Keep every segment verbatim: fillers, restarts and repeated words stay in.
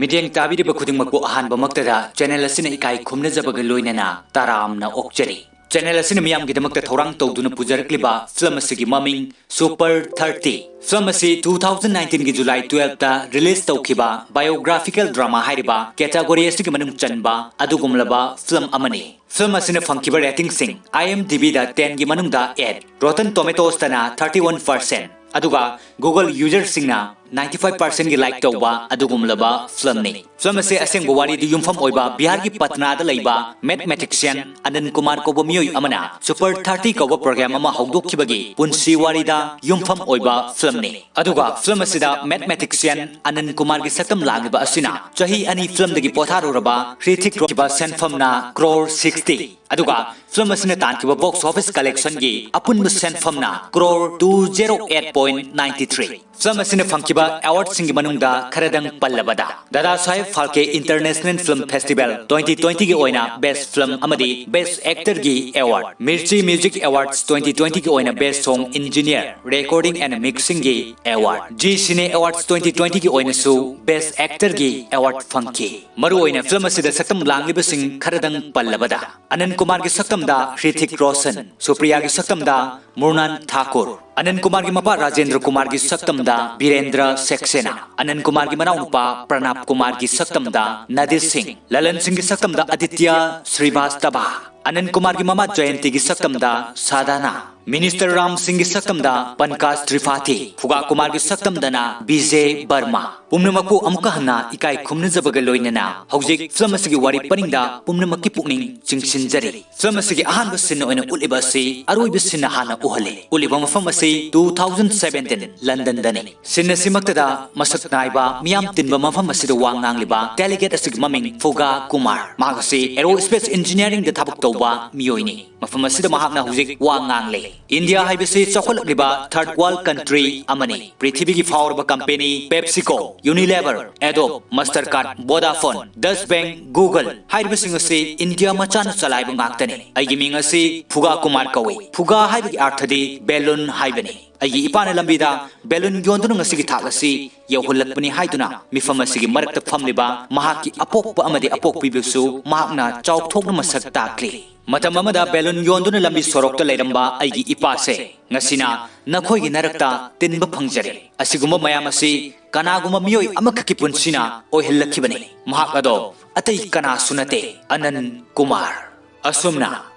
ꯃꯤꯠꯌꯦꯡ ꯇꯥꯕꯤꯔꯤꯕ ꯈꯨꯗꯤꯡꯃꯛꯄꯨ ꯑꯍꯥꯟꯕꯃꯛꯇꯗ ꯆꯦꯅꯦꯜ ꯑꯁꯤꯅ ꯏꯀꯥꯏ ꯈꯨꯝꯅꯖꯕꯒ ꯂꯣꯏꯅꯅ ꯇꯔꯥꯝꯅ ꯑꯣꯛꯆꯔꯤ꯫ ꯆꯦꯅꯦꯜ ꯑꯁꯤꯅ ꯃꯤꯌꯥꯝꯒꯤꯗꯃꯛꯇ ꯊꯧꯔꯥꯡ ꯇꯧꯗꯨꯅ ꯄꯨꯖꯔꯛꯂꯤꯕ ꯐꯤꯂꯝ ꯑꯁꯤꯒꯤ ꯃꯃꯤꯡ ꯁꯨꯄꯔ ꯊꯥꯔꯇꯤ꯫ ꯐꯤꯂꯝ ꯑꯁꯤ ꯇꯨ ꯊꯥꯎꯖꯟ ꯅꯥꯏꯟꯇꯤꯟꯒꯤ ꯖꯨꯂꯥꯏ ꯇꯨꯌꯦꯜꯞꯇ ꯔꯤꯂꯤꯖ ꯇꯧꯈꯤꯕ ꯕꯥꯏꯑꯣꯒ꯭ꯔꯥꯐꯤꯀꯦꯜ ꯗ꯭ꯔꯃꯥ ꯍꯥꯏꯔꯤꯕ ꯀꯦꯇꯥꯒꯣꯔꯤ ꯑꯁꯤꯒꯤ ꯃꯅꯨꯡ ꯆꯟꯕ ꯑꯗꯨꯒꯨꯝꯂꯕ ꯐꯤꯂꯝ ꯑꯃꯅꯤ꯫ ꯐꯤꯂꯝ ꯑꯁꯤꯅ ꯐꯪꯈꯤꯕ ꯔꯦꯇꯤꯡꯁꯤꯡ IMDbꯗ ꯇꯦꯟꯒꯤ ꯃꯅꯨꯡꯗ ꯑꯩꯠ, Rotten Tomatoesꯇꯅ ꯊꯥꯔꯇꯤ ꯋꯥꯟ ꯄꯥꯔꯁꯦꯟ, ꯑꯗꯨꯒ Google ꯌꯨꯖꯔꯁꯤꯡꯅ ꯅꯥꯏꯟꯇꯤ ꯐꯥꯏꯚ ꯄꯥꯔꯁꯦꯟꯒꯤ ꯂꯥꯏꯛ ꯇꯧꯕ ꯑꯗꯨꯒꯨꯝꯂꯕ ꯐꯤꯂꯝꯅꯤ꯫ ꯐꯤꯂꯝ ꯑꯁꯤ ꯑꯁꯦꯡꯕ ꯋꯥꯔꯤꯗ ꯌꯨꯝꯐꯝ ꯑꯣꯏꯕ ꯕꯤꯍꯥꯔꯒꯤ ꯄꯠꯅꯥꯗ ꯂꯩꯕ ꯃꯦꯊꯃꯦꯇꯤꯛꯁꯤꯌꯟ ꯑꯅꯟ ꯀꯨꯃꯥꯔ ꯀꯧꯕ ꯃꯤꯑꯣꯏ ꯑꯃꯅ ꯁꯨꯄꯔ ꯊꯥꯔꯇꯤ ꯀꯧꯕ ꯄ꯭ꯔꯣꯒ꯭ꯔꯥꯝ ꯑꯃ ꯍꯧꯗꯣꯛꯈꯤꯕꯒꯤ ꯄꯨꯟꯁꯤ ꯋꯥꯔꯤꯗ ꯌꯨꯝꯐꯝ ꯑꯣꯏꯕ ꯐꯤꯂꯝꯅꯤ꯫ ꯑꯗꯨꯒ ꯐꯤꯂꯝ ꯑꯁꯤꯗ ꯃꯦꯊꯃꯦꯇꯤꯛꯁꯤꯌꯟ ꯑꯅꯟ ꯀꯨꯃꯥꯔꯒꯤ ꯁꯛꯇꯝ ꯂꯥꯡꯂꯤꯕ ꯑꯁꯤꯅ ꯆꯍꯤ ꯑꯅꯤ ꯐꯤꯂꯝꯗꯒꯤ ꯄꯣꯊꯥꯔꯨꯔꯕ ꯍ꯭ꯔꯤꯊꯤꯛ ꯔꯣꯁꯟꯒꯤ ꯁꯦꯟꯐꯝꯅ ꯀ꯭ꯔꯣꯔ ꯁꯤꯛꯁꯇꯤ, ꯑꯗꯨꯒ ꯐꯤꯂꯝ ꯑꯁꯤꯅ ꯇꯥꯟꯈꯤꯕ ꯕꯣꯛꯁ ꯑꯣꯐꯤꯁ ꯀꯂꯦꯛꯁꯟꯒꯤ ꯑꯄꯨꯟꯕ ꯁꯦꯟꯐꯝꯅ crore two zero eight point ninety three. Film ꯑꯁꯤꯅ ꯐꯪꯈꯤꯕ ꯑꯦꯋꯥꯔꯗꯁꯤꯡꯒꯤ ꯃꯅꯨꯡꯗ ꯈꯔꯗꯪ ꯄꯜꯂꯕꯗ, Dada Saheb Phalke international film festival twenty ꯇ꯭ꯋꯦꯟꯇꯤꯒꯤ ꯑꯣꯏꯅ ꯕꯦꯁ ꯐꯤꯂꯝ ꯑꯃꯗꯤ ꯕꯦꯁ ꯑꯦꯛꯇꯔꯒꯤ ꯑꯦꯋꯥꯔꯗ, ꯃꯤꯔꯆꯤ ꯃ꯭ꯌꯨꯖꯤꯛ ꯑꯦꯋꯥꯔꯗꯁ ꯇ꯭ꯋꯦꯟꯇꯤ ꯇ꯭ꯋꯦꯟꯇꯤꯒꯤ ꯑꯣꯏꯅ best song engineer, recording and ꯃꯤꯛꯁꯤꯡꯒꯤ award, Zee cine awards twenty ꯇ꯭ꯋꯦꯟꯇꯤꯒꯤ ꯑꯣꯏꯅꯁꯨ ꯕꯦꯁ ꯑꯦꯛꯇꯔꯒꯤ ꯑꯦꯋꯥꯔꯗ ꯐꯪꯈꯤ꯫ ꯃꯔꯨꯑꯣꯏꯅ ꯐꯤꯂꯝ ꯑꯁꯤꯗ ꯁꯛꯇꯝ ꯂꯥꯡꯂꯤꯕꯁꯤꯡ ꯈꯔꯗꯪ ꯄꯜꯂꯕꯗ, ꯑꯅꯟ ꯀꯨꯃꯥꯔꯒꯤ ꯁꯛꯇꯝꯗ ꯍ꯭ꯔꯤꯊꯤꯛ ꯔꯣꯁꯟ, ꯁꯨꯄ꯭ꯔꯤꯌꯥꯒꯤ ꯁꯛꯇꯝꯗ ꯃ꯭ꯔꯨꯅꯥꯜ ꯊꯥꯀꯨꯔ, ꯑꯅꯟ ꯀꯨꯃꯥꯔꯒꯤ ꯃꯄꯥ ꯔꯥꯖꯦꯟꯗ꯭ꯔ ꯀꯨꯃꯥꯔꯒꯤ ꯁꯛꯇꯝꯗ ꯕꯤꯔꯦꯟꯗ꯭ꯔ ꯁꯦꯛꯁꯦꯅꯥ, ꯑꯅꯟ ꯀꯨꯃꯥꯔꯒꯤ ꯃꯅꯥꯎꯅꯨꯄꯥ ꯄ꯭ꯔꯅꯥꯕ ꯀꯨꯃꯥꯔꯒꯤ ꯁꯛꯇꯝꯗ ꯅꯗꯤꯁ ꯁꯤꯡ, ꯂꯂꯟ ꯁꯤꯡꯒꯤ ꯁꯛꯇꯝꯗ ꯑꯗꯤꯇ꯭ꯌ ꯁ꯭ꯔꯤꯚꯥꯁꯇꯚꯥ, ꯑꯅꯟ ꯀꯨꯃꯥꯔꯒꯤ ꯃꯃꯥ ꯖꯌꯟꯇꯤꯒꯤ ꯁꯛꯇꯝꯗ ꯁꯥꯗꯥꯅꯥ, ꯃꯤꯅꯤꯁꯇꯔ ꯔꯥꯝ ꯁꯤꯡꯒꯤ ꯁꯛꯇꯝꯗ ꯄꯟꯀꯥꯖ ꯇ꯭ꯔꯤꯄꯥꯊꯤ, ꯐꯨꯒꯥ ꯀꯨꯃꯥꯔꯒꯤ ꯁꯛꯇꯝꯗꯅ ꯕꯤꯖꯦ ꯕꯔꯃꯥ꯫ ꯄꯨꯝꯅꯃꯛꯄꯨ ꯑꯃꯨꯛꯀ ꯍꯟꯅ ꯏꯀꯥꯏ ꯈꯨꯝꯅꯖꯕꯒ ꯂꯣꯏꯅꯅ ꯍꯧꯖꯤꯛ ꯐꯤꯂꯝ ꯑꯁꯤꯒꯤ ꯋꯥꯔꯤ ꯄꯔꯤꯡꯗ ꯄꯨꯝꯅꯃꯛꯀꯤ ꯄꯨꯛꯅꯤꯡ ꯆꯤꯡꯁꯤꯟꯖꯔꯤ꯫ ꯐꯤꯂꯝ ꯑꯁꯤꯒꯤ ꯑꯍꯥꯟꯕ ꯁꯤꯟ ꯑꯣꯏꯅ ꯎꯠꯂꯤꯕ ꯑꯁꯤ ꯑꯔꯣꯏꯕ ꯁꯤꯟ ꯍꯥꯟꯅ ꯎꯍꯜꯂꯤ꯫ ꯎꯠꯂꯤꯕ ꯃꯐꯝ ꯑꯁꯤ ꯇꯨ ꯊꯥꯎꯖꯟ ꯁꯚꯦꯟꯇꯤꯟ ꯂꯟꯗꯟꯗꯅꯤ꯫ ꯁꯤꯟ ꯑꯁꯤꯃꯛꯇꯗ ꯃꯁꯛ ꯅꯥꯏꯕ ꯃꯤꯌꯥꯝ ꯇꯤꯟꯕ ꯃꯐꯝ ꯑꯁꯤꯗ ꯋꯥ ꯉꯥꯡꯂꯤꯕ ꯗꯦꯂꯤꯒꯦꯠ ꯑꯁꯤꯒꯤ ꯃꯃꯤꯡ ꯐꯨꯒꯥ ꯀꯨꯃꯥꯔ꯫ ꯃꯍꯥꯛ ꯑꯁꯤ ꯑꯦꯔꯣ ꯁ꯭ꯄꯦꯁ ꯏꯟꯖꯤꯅꯤꯌꯥꯔꯤꯡꯗ ꯊꯕꯛ ꯇꯧꯕ ꯃꯤꯑꯣꯏꯅꯤ꯫ ꯃꯐꯝ ꯑꯁꯤꯗ ꯃꯍꯥꯛꯅ ꯍꯧꯖꯤꯛ ꯋꯥ ꯉꯥꯡꯂꯤ꯫ ꯏꯟꯗꯤꯌꯥ ꯍꯥꯏꯕꯁꯤ ꯆꯥꯎꯈꯠꯂꯛꯂꯤꯕ ꯊꯥꯔꯗ ꯋꯥꯔꯜꯗ ꯀꯟꯇ꯭ꯔꯤ ꯑꯃꯅꯤ꯫ ꯄ꯭ꯔꯤꯊꯤꯕꯤꯒꯤ ꯐꯥꯎꯔꯕ company PepsiCo, Unilever, Adobe, Mastercard, Vodafone, Deutsche Bank, Google ꯍꯥꯏꯔꯤꯕꯁꯤꯡ ꯑꯁꯤ ꯏꯟꯗꯤꯌꯥ ꯃꯆꯥꯅ ꯆꯂꯥꯏꯕ ꯉꯥꯛꯇꯅꯤ꯫ ꯑꯩꯒꯤ ꯃꯤꯡ ꯑꯁꯤ ꯐꯨꯒꯥ ꯀꯨꯃꯥꯔ ꯀꯧꯏ꯫ ꯐꯨꯒꯥ ꯍꯥꯏꯕꯒꯤ ꯑꯔꯊ ꯑꯔꯊꯗꯤ ꯕꯦꯂꯨꯟ ꯍꯥꯏꯕꯅꯤ꯫ ꯑꯩꯒꯤ ꯏꯄꯥꯅ ꯂꯝꯕꯤꯗ ꯕꯦꯂꯨꯟ ꯌꯣꯟꯗꯨꯅ ꯉꯁꯤꯒꯤ ꯊꯥꯛ ꯑꯁꯤ ꯌꯧꯍꯜꯂꯛꯄꯅꯤ ꯍꯥꯏꯗꯨꯅ ꯃꯤꯐꯝ ꯑꯁꯤꯒꯤ ꯃꯔꯛꯇ ꯐꯝꯂꯤꯕ ꯃꯍꯥꯛꯀꯤ ꯑꯄꯣꯛꯄ ꯑꯃꯗꯤ ꯑꯄꯣꯛꯄꯤꯕꯨꯁꯨ ꯃꯍꯥꯛꯅ ꯆꯥꯎꯊꯣꯛꯅ ꯃꯁꯛ ꯇꯥꯛꯂꯤ꯫ ꯃꯇꯝ ꯑꯃꯗ ꯕꯦꯂꯨꯟ ꯌꯣꯟꯗꯨꯅ ꯂꯝꯕꯤ ꯁꯣꯔꯣꯛꯇ ꯂꯩꯔꯝꯕ ꯑꯩꯒꯤ ꯏꯄꯥꯁꯦ ꯉꯁꯤꯅ ꯅꯈꯣꯏꯒꯤ ꯅꯔꯛꯇ ꯇꯤꯟꯕ ꯐꯪꯖꯔꯦ꯫ ꯑꯁꯤꯒꯨꯝꯕ ꯃꯌꯥꯝ ꯑꯁꯤ ꯀꯅꯥꯒꯨꯝꯕ ꯃꯤꯑꯣꯏ ꯑꯃꯈꯛꯀꯤ ꯄꯨꯟꯁꯤꯅ ꯑꯣꯏꯍꯜꯂꯛꯈꯤꯕꯅꯤ꯫ ꯃꯍꯥꯛ ꯑꯗꯣ ꯑꯇꯩ ꯀꯅꯥꯁꯨ ꯅꯠꯇꯦ, ꯑꯅꯟ ꯀꯨꯃꯥꯔ꯫ ꯑꯁꯨꯝꯅ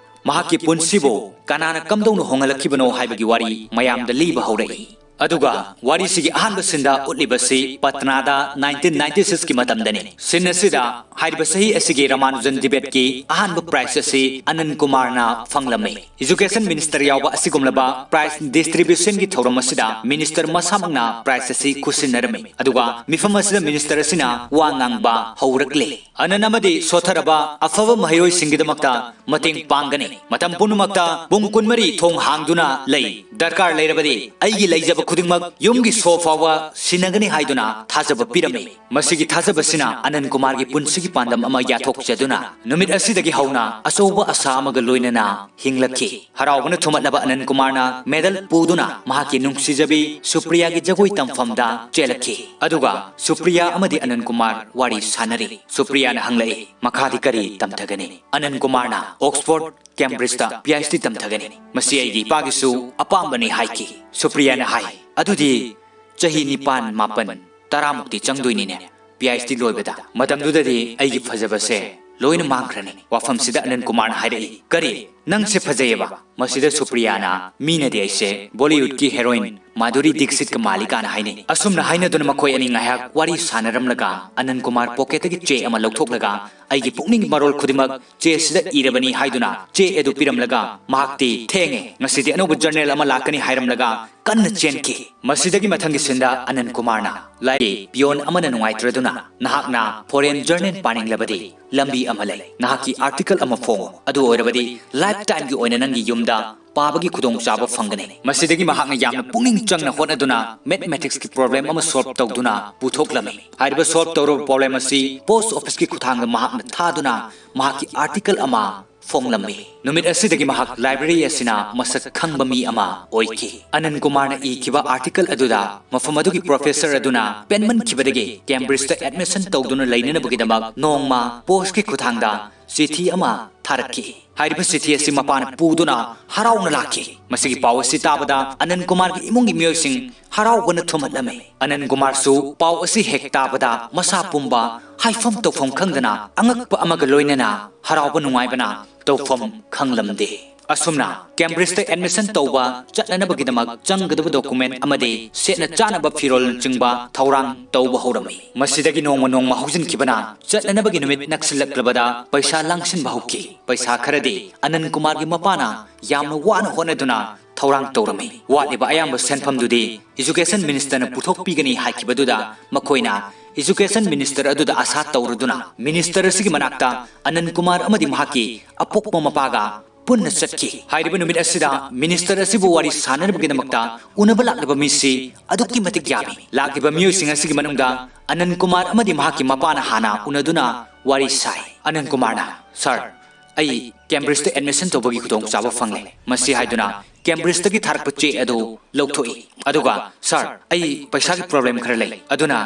ꯃꯍꯥꯛꯀꯤ ꯄꯨꯟꯁꯤꯕꯨ ꯀꯅꯥꯅ ꯀꯝꯗꯧꯅ ꯍꯣꯡꯍꯜꯂꯛꯈꯤꯕꯅꯣ ꯍꯥꯏꯕꯒꯤ ꯋꯥꯔꯤ ꯃꯌꯥꯝꯗ ꯂꯤꯕ ꯍꯧꯔꯛꯏ꯫ ꯑꯗꯨꯒ ꯋꯥꯔꯤꯁꯤꯒꯤ ꯑꯍꯥꯟꯕ ꯁꯤꯟꯗ ꯎꯠꯂꯤꯕꯁꯤ ꯄꯠꯅꯥꯗ ꯅꯥꯏꯟꯇꯤꯟ ꯅꯥꯏꯟꯇꯤ ꯁꯤꯛꯁꯀꯤ ꯃꯇꯝꯗꯅꯤ꯫ ꯁꯤꯟ ꯑꯁꯤꯗ ꯍꯥꯏꯔꯤꯕ ꯆꯍꯤ ꯑꯁꯤꯒꯤ ꯔꯃꯥꯅꯨꯖꯟ ꯗꯤꯕꯦꯠꯀꯤ ꯑꯍꯥꯟꯕ ꯄ꯭ꯔꯥꯏꯖ ꯑꯁꯤ ꯑꯅꯟ ꯀꯨꯃꯥꯔꯅ ꯐꯪꯂꯝꯃꯤ꯫ ꯏꯖꯨꯀꯦꯁꯟ ꯃꯤꯅꯤꯁꯇꯔ ꯌꯥꯎꯕ ꯑꯁꯤꯒꯨꯝꯂꯕ ꯄ꯭ꯔꯥꯏꯖ ꯗꯤꯁꯇ꯭ꯔꯤꯕ꯭ꯌꯨꯁꯟꯒꯤ ꯊꯧꯔꯝ ꯑꯁꯤꯗ ꯃꯤꯅꯤꯁꯇꯔ ꯃꯁꯥꯃꯛꯅ ꯄ꯭ꯔꯥꯏꯖ ꯑꯁꯤ ꯈꯨꯠꯁꯤꯟꯅꯔꯝꯃꯤ꯫ ꯑꯗꯨꯒ ꯃꯤꯐꯝ ꯑꯁꯤꯗ ꯃꯤꯅꯤꯁꯇꯔ ꯑꯁꯤꯅ ꯋꯥ ꯉꯥꯡꯕ ꯍꯧꯔꯛꯂꯦ꯫ ꯑꯅꯟ ꯑꯃꯗꯤ ꯁꯣꯠꯊꯔꯕ ꯑꯐꯕ ꯃꯍꯩꯔꯣꯏꯁꯤꯡꯒꯤꯗꯃꯛꯇ ꯃꯇꯦꯡ ꯄꯥꯡꯒꯅꯤ꯫ ꯃꯇꯝ ꯄꯨꯝꯅꯃꯛꯇ ꯄꯨꯡ ꯀꯨꯟꯃꯔꯤ ꯊꯣꯡ ꯍꯥꯡꯗꯨꯅ ꯂꯩ꯫ ꯗꯔꯀꯥꯔ ꯂꯩꯔꯕꯗꯤ ꯑꯩꯒꯤ ꯂꯩꯖꯕ ꯈꯨꯗꯤꯡꯃꯛ ꯌꯨꯝꯒꯤ ꯁꯣ ꯐꯥꯎꯕ ꯁꯤꯟꯅꯒꯅꯤ ꯍꯥꯏꯗꯨꯅ ꯊꯥꯖꯕ ꯄꯤꯔꯝꯃꯤ꯫ ꯃꯁꯤꯒꯤ ꯊꯥꯖꯕꯁꯤꯅ ꯑꯅꯟ ꯀꯨꯃꯥꯔꯒꯤ ꯄꯨꯟꯁꯤꯒꯤ ꯄꯥꯟꯗꯝ ꯑꯃ ꯌꯥꯊꯣꯛꯆꯗꯨꯅ ꯅꯨꯃꯤꯠ ꯑꯁꯤꯗꯒꯤ ꯍꯧꯅ ꯑꯆꯧꯕ ꯑꯁꯥ ꯑꯃꯒ ꯂꯣꯏꯅꯅ ꯍꯤꯡꯂꯛꯈꯤ꯫ ꯍꯔꯥꯎꯕꯅ ꯊꯨꯝꯃꯠꯂꯕ ꯑꯅꯟ ꯀꯨꯃꯥꯔꯅ ꯃꯦꯗꯜ ꯄꯨꯗꯨꯅ ꯃꯍꯥꯛꯀꯤ ꯅꯨꯡꯁꯤꯖꯕꯤ ꯁꯨꯄ꯭ꯔꯤꯌꯥꯒꯤ ꯖꯒꯣꯏ ꯇꯝꯐꯝꯗ ꯆꯦꯜꯂꯛꯈꯤ꯫ ꯑꯗꯨꯒ ꯁꯨꯄ꯭ꯔꯤꯌꯥ ꯑꯃꯗꯤ ꯑꯅꯟ ꯀꯨꯃꯥꯔ ꯋꯥꯔꯤ ꯁꯥꯟꯅꯔꯤ꯫ ꯁꯨꯄ꯭ꯔꯤꯌꯥꯅ ꯍꯪꯂꯛꯏ, "ꯃꯈꯥꯗꯤ ꯀꯔꯤ ꯇꯝꯊꯒꯅꯤ?" ꯑꯅꯟ ꯀꯨꯃꯥꯔꯅ, "ꯑꯣꯛꯁꯐꯣꯔꯗ ꯀꯦꯝꯕ꯭ꯔꯤꯖꯇ ꯄꯤ ꯑꯩꯆ ꯗꯤ ꯇꯝꯊꯒꯅꯤ꯫ ꯃꯁꯤ ꯑꯩꯒꯤ ꯏꯄꯥꯒꯤꯁꯨ ꯑꯄꯥꯝꯕꯅꯤ" ꯍꯥꯏꯈꯤ꯫ ꯁꯨꯄ꯭ꯔꯤꯌꯥꯅ ꯍꯥꯏ, "ꯑꯗꯨꯗꯤ ꯆꯍꯤ ꯅꯤꯄꯥꯟ, ꯃꯥꯄꯟ, ꯇꯔꯥꯃꯨꯛꯇꯤ ꯆꯪꯗꯣꯏꯅꯤꯅꯦ ꯄꯤ ꯑꯩꯆ ꯗꯤ ꯂꯣꯏꯕꯗ꯫ ꯃꯇꯝꯗꯨꯗꯗꯤ ꯑꯩꯒꯤ ꯐꯖꯕꯁꯦ ꯂꯣꯏꯅ ꯃꯥꯡꯈ꯭ꯔꯅꯤ"꯫ ꯋꯥꯐꯝꯁꯤꯗ ꯑꯅꯟ ꯀꯨꯃꯥꯔꯅ ꯍꯥꯏꯔꯛꯏ, "ꯀꯔꯤ? ꯅꯪꯁꯦ ꯐꯖꯩꯌꯦꯕ?" ꯃꯁꯤꯗ ꯁꯨꯄ꯭ꯔꯤꯌꯥꯅ, "ꯃꯤꯅꯗꯤ ꯑꯩꯁꯦ ꯕꯣꯂꯤꯋꯨꯗꯀꯤ ꯍꯦꯔꯣꯏꯟ ꯃꯥꯙꯨꯔꯤ ꯗꯤꯛꯁꯤꯠꯀ ꯃꯥꯜꯂꯤ" ꯀꯥꯏꯅ ꯍꯥꯏꯅꯩ꯫ ꯑꯁꯨꯝꯅ ꯍꯥꯏꯅꯗꯨꯅ ꯃꯈꯣꯏ ꯑꯅꯤ ꯉꯥꯏꯍꯥꯛ ꯋꯥꯔꯤ ꯁꯥꯟꯅꯔꯝꯂꯒ ꯑꯅꯟ ꯀꯨꯃꯥꯔ ꯄꯣꯀꯦꯠꯇꯒꯤ ꯆꯦ ꯑꯃ ꯂꯧꯊꯣꯛꯂꯒ ꯑꯩꯒꯤ ꯄꯨꯛꯅꯤꯡꯒꯤ ꯃꯔꯣꯜ ꯈꯨꯗꯤꯡꯃꯛ ꯆꯦꯁꯤꯗ ꯏꯔꯕꯅꯤ ꯍꯥꯏꯗꯨꯅ ꯆꯦ ꯑꯗꯨ ꯄꯤꯔꯝꯂꯒ ꯃꯍꯥꯛꯇꯤ, "ꯊꯦꯡꯉꯦ, ꯉꯁꯤꯗꯤ ꯑꯅꯧꯕ ꯖꯔꯅꯦꯜ ꯑꯃ ꯂꯥꯛꯀꯅꯤ" ꯍꯥꯏꯔꯝꯂꯒ ꯀꯟꯅ ꯆꯦꯟꯈꯤ꯫ ꯃꯁꯤꯗꯒꯤ ꯃꯊꯪꯒꯤ ꯁꯤꯟꯗ ꯑꯅꯟ ꯀꯨꯃꯥꯔꯅ, "ꯂꯥꯏꯔꯤ ꯄꯤꯌꯣꯟ ꯑꯃꯅ ꯅꯨꯡꯉꯥꯏꯇ꯭ꯔꯗꯨꯅ ꯅꯍꯥꯛꯅ ꯐꯣꯔꯦꯟ ꯖꯔꯅꯦꯜ ꯄꯥꯅꯤꯡꯂꯕꯗꯤ ꯂꯝꯕꯤ ꯑꯃ ꯂꯩ꯫ ꯅꯍꯥꯛꯀꯤ ꯑꯥꯔꯇꯤꯀꯜ ꯑꯃ ꯐꯣꯡꯉꯨ꯫ ꯑꯗꯨ ꯑꯣꯏꯔꯕꯗꯤ ꯂꯥꯏꯐ ꯇꯥꯏꯝꯒꯤ ꯑꯣꯏꯅ ꯅꯪꯒꯤ ꯌꯨꯝꯗ ꯄꯥꯕꯒꯤ ꯈꯨꯗꯣꯡꯆꯥꯕ ꯐꯪꯒꯅꯤ"꯫ ꯃꯁꯤꯗꯒꯤ ꯃꯍꯥꯛꯅ ꯌꯥꯝꯅ ꯄꯨꯛꯅꯤꯡ ꯆꯪꯅ ꯍꯣꯠꯅꯗꯨꯅ ꯃꯦꯊꯃꯦꯇꯤꯛꯁꯀꯤ ꯄ꯭ꯔꯣꯕ꯭ꯂꯦꯝ ꯑꯃ ꯁꯣꯜꯕ ꯇꯧꯗꯨꯅ ꯄꯨꯊꯣꯛꯂꯝꯃꯤ꯫ ꯍꯥꯏꯔꯤꯕ ꯁꯣꯜꯕ ꯇꯧꯔꯕ ꯄ꯭ꯔꯣꯕ꯭ꯂꯦꯝ ꯑꯁꯤ ꯄꯣꯁ ꯑꯣꯐꯤꯁꯀꯤ ꯈꯨꯠꯊꯥꯡꯗ ꯃꯍꯥꯛꯅ ꯊꯥꯗꯨꯅ ꯃꯍꯥꯛꯀꯤ ꯑꯥꯔꯇꯤꯀꯜ ꯑꯃ ꯐꯣꯡꯂꯝꯃꯤ꯫ ꯅꯨꯃꯤꯠ ꯑꯁꯤꯗꯒꯤ ꯃꯍꯥꯛ library ꯑꯁꯤꯅ ꯃꯁꯛ ꯈꯪꯕ ꯃꯤ ꯑꯃ ꯑꯣꯏꯈꯤ꯫ ꯑꯅꯟ ꯀꯨꯃꯥꯔꯅ ꯏꯈꯤꯕ article ꯑꯗꯨꯗ ꯃꯐꯝ ꯑꯗꯨꯒꯤ professor ꯑꯗꯨꯅ ꯄꯦꯟꯃꯟꯈꯤꯕꯗꯒꯤ Cambridgeꯇ admission ꯇꯧꯗꯨꯅ ꯂꯩꯅꯅꯕꯒꯤꯗꯃꯛ ꯅꯣꯡꯃ postꯀꯤ ꯈꯨꯠꯊꯥꯡꯗ ꯆꯤꯊꯤ ꯑꯃ ꯊꯥꯔꯛꯈꯤ꯫ ꯍꯥꯏꯔꯤꯕ ꯆꯤꯊꯤ ꯑꯁꯤ ꯃꯄꯥꯅ ꯄꯨꯗꯨꯅ ꯍꯔꯥꯎꯅ ꯂꯥꯛꯈꯤ꯫ ꯃꯁꯤꯒꯤ ꯄꯥꯎ ꯑꯁꯤ ꯇꯥꯕꯗ ꯑꯅꯟ ꯀꯨꯃꯥꯔꯒꯤ ꯏꯃꯨꯡꯒꯤ ꯃꯤꯑꯣꯏꯁꯤꯡ ꯍꯔꯥꯎꯕꯅ ꯊꯨꯝꯍꯠꯂꯝꯃꯤ꯫ ꯑꯅꯟ ꯀꯨꯃꯥꯔꯁꯨ ꯄꯥꯎ ꯑꯁꯤ ꯍꯦꯛ ꯇꯥꯕꯗ ꯃꯁꯥ ꯄꯨꯝꯕ ꯍꯥꯏꯐꯝ ꯇꯧꯐꯝ ꯈꯪꯗꯅ ꯑꯉꯛꯄ ꯑꯃꯒ ꯂꯣꯏꯅꯅ ꯍꯔꯥꯎꯕ ꯅꯨꯡꯉꯥꯏꯕꯅ ꯇꯧꯐꯝ ꯈꯪꯂꯝꯗꯦ꯫ ꯑꯁꯨꯝꯅ Cambridgeꯇ admission ꯇꯧꯕ ꯆꯠꯅꯅꯕꯒꯤꯗꯃꯛ ꯆꯪꯒꯗꯕ document ꯑꯃꯗꯤ ꯁꯦꯠꯅ ꯆꯥꯅꯕ ꯐꯤꯔꯣꯜꯅꯆꯤꯡꯕ ꯊꯧꯔꯥꯡ ꯇꯧꯕ ꯍꯧꯔꯝꯃꯤ꯫ ꯃꯁꯤꯗꯒꯤ ꯅꯣꯡꯃ ꯅꯣꯡꯃ ꯍꯧꯖꯤꯟꯈꯤꯕꯅ ꯆꯠꯅꯅꯕꯒꯤ ꯅꯨꯃꯤꯠ ꯅꯛꯁꯤꯜꯂꯛꯂꯕꯗ ꯄꯩꯁꯥ ꯂꯥꯡꯁꯤꯟꯕ ꯍꯧꯈꯤ꯫ ꯄꯩꯁꯥ ꯈꯔꯗꯤ ꯑꯅꯟ ꯀꯨꯃꯥꯔꯒꯤ ꯃꯄꯥꯅ ꯌꯥꯝꯅ ꯋꯥꯅ ꯍꯣꯠꯅꯗꯨꯅ ꯊꯧꯔꯥꯡ ꯇꯧꯔꯝꯃꯤ꯫ ꯋꯥꯠꯂꯤꯕ ꯑꯌꯥꯝꯕ ꯁꯦꯟꯐꯝꯗꯨꯗꯤ education ministerꯅ ꯄꯨꯊꯣꯛꯄꯤꯒꯅꯤ ꯍꯥꯏꯈꯤꯕꯗꯨꯗ ꯃꯈꯣꯏꯅ education minister ꯑꯗꯨꯗ ꯑꯥꯁꯥ ꯇꯧꯔꯗꯨꯅ minister ꯑꯁꯤꯒꯤ ꯃꯅꯥꯛꯇ ꯑꯅꯟ ꯀꯨꯃꯥꯔ ꯑꯃꯗꯤ ꯃꯍꯥꯛꯀꯤ ꯑꯄꯣꯛꯄ ꯃꯄꯥꯒ ꯄꯨꯟꯅ ꯆꯠꯈꯤ꯫ ꯍꯥꯏꯔꯤꯕ ꯅꯨꯃꯤꯠ ꯑꯁꯤꯗ minister ꯑꯁꯤꯕꯨ ꯋꯥꯔꯤ ꯁꯥꯅꯅꯕꯒꯤꯗꯃꯛꯇ ꯎꯅꯕ ꯂꯥꯛꯂꯤꯕ ꯃꯤꯁꯤ ꯑꯗꯨꯛꯀꯤ ꯃꯇꯤꯛ ꯌꯥꯝꯃꯤ꯫ ꯂꯥꯛꯂꯤꯕ ꯃꯤꯑꯣꯏꯁꯤꯡ ꯑꯁꯤꯒꯤ ꯃꯅꯨꯡꯗ ꯑꯅꯟ ꯀꯨꯃꯥꯔ ꯑꯃꯗꯤ ꯃꯍꯥꯛꯀꯤ ꯃꯄꯥꯅ ꯍꯥꯟꯅ ꯎꯅꯗꯨꯅ ꯋꯥꯔꯤ ꯁꯥꯏ꯫ ꯑꯅꯟ ꯀꯨꯃꯥꯔꯅ, "Sir, ꯑꯩ Cambridgeꯇ admission ꯇꯧꯕꯒꯤ ꯈꯨꯗꯣꯡꯆꯥꯕ ꯐꯪꯂꯦ꯫ ꯃꯁꯤ ꯍꯥꯏꯗꯨꯅ Cambridgeꯇꯒꯤ ꯊꯥꯔꯛꯄ ꯆꯦ ꯑꯗꯨ ꯂꯧꯊꯣꯛꯏ꯫ ꯑꯗꯨꯒ, Sir, ꯑꯩ ꯄꯩꯁꯥꯒꯤ problem ꯈꯔ ꯂꯩ꯫ ꯑꯗꯨꯅ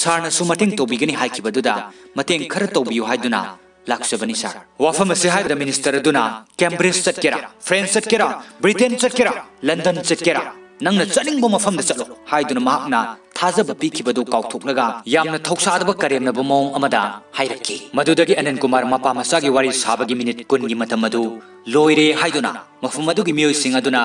sirꯅꯁꯨ ꯃꯇꯦꯡ ꯇꯧꯕꯤꯒꯅꯤ ꯍꯥꯏꯈꯤꯕꯗꯨꯗ ꯃꯇꯦꯡ ꯈꯔ ꯇꯧꯕꯤꯌꯨ ꯍꯥꯏꯗꯨꯅ ꯂꯥꯛꯆꯕꯅꯤ, sir꯫" ꯋꯥꯐꯝ ꯑꯁꯤ ꯍꯥꯏꯕꯗ minister ꯑꯗꯨꯅ, "Cambridge ꯆꯠꯀꯦꯔꯥ, France ꯆꯠꯀꯦꯔꯥ, Britain ꯆꯠꯀꯦꯔꯥ, London ꯆꯠꯀꯦꯔꯥ, ꯅꯪꯅ ꯆꯠꯅꯤꯡꯕ ꯃꯐꯝꯗ ꯆꯠꯂꯣ" ꯍꯥꯏꯗꯨꯅ ꯃꯍꯥꯛꯅ ꯊꯥꯖꯕ ꯄꯤꯈꯤꯕꯗꯨ ꯀꯥꯎꯊꯣꯛꯂꯒ ꯌꯥꯝꯅ ꯊꯧꯁꯥꯗꯕ ꯀꯔꯦꯝꯅꯕ ꯃꯑꯣꯡ ꯑꯃꯗ ꯍꯥꯏꯔꯛꯈꯤ꯫ ꯃꯗꯨꯗꯒꯤ ꯑꯅꯟ ꯀꯨꯃꯥꯔ ꯃꯄꯥ ꯃꯆꯥꯒꯤ ꯋꯥꯔꯤ ꯁꯥꯕꯒꯤ minute ꯀꯨꯟꯒꯤ ꯃꯇꯝ ꯑꯗꯨ ꯂꯣꯏꯔꯦ ꯍꯥꯏꯗꯨꯅ ꯃꯐꯝ ꯑꯗꯨꯒꯤ ꯃꯤꯑꯣꯏꯁꯤꯡ ꯑꯗꯨꯅ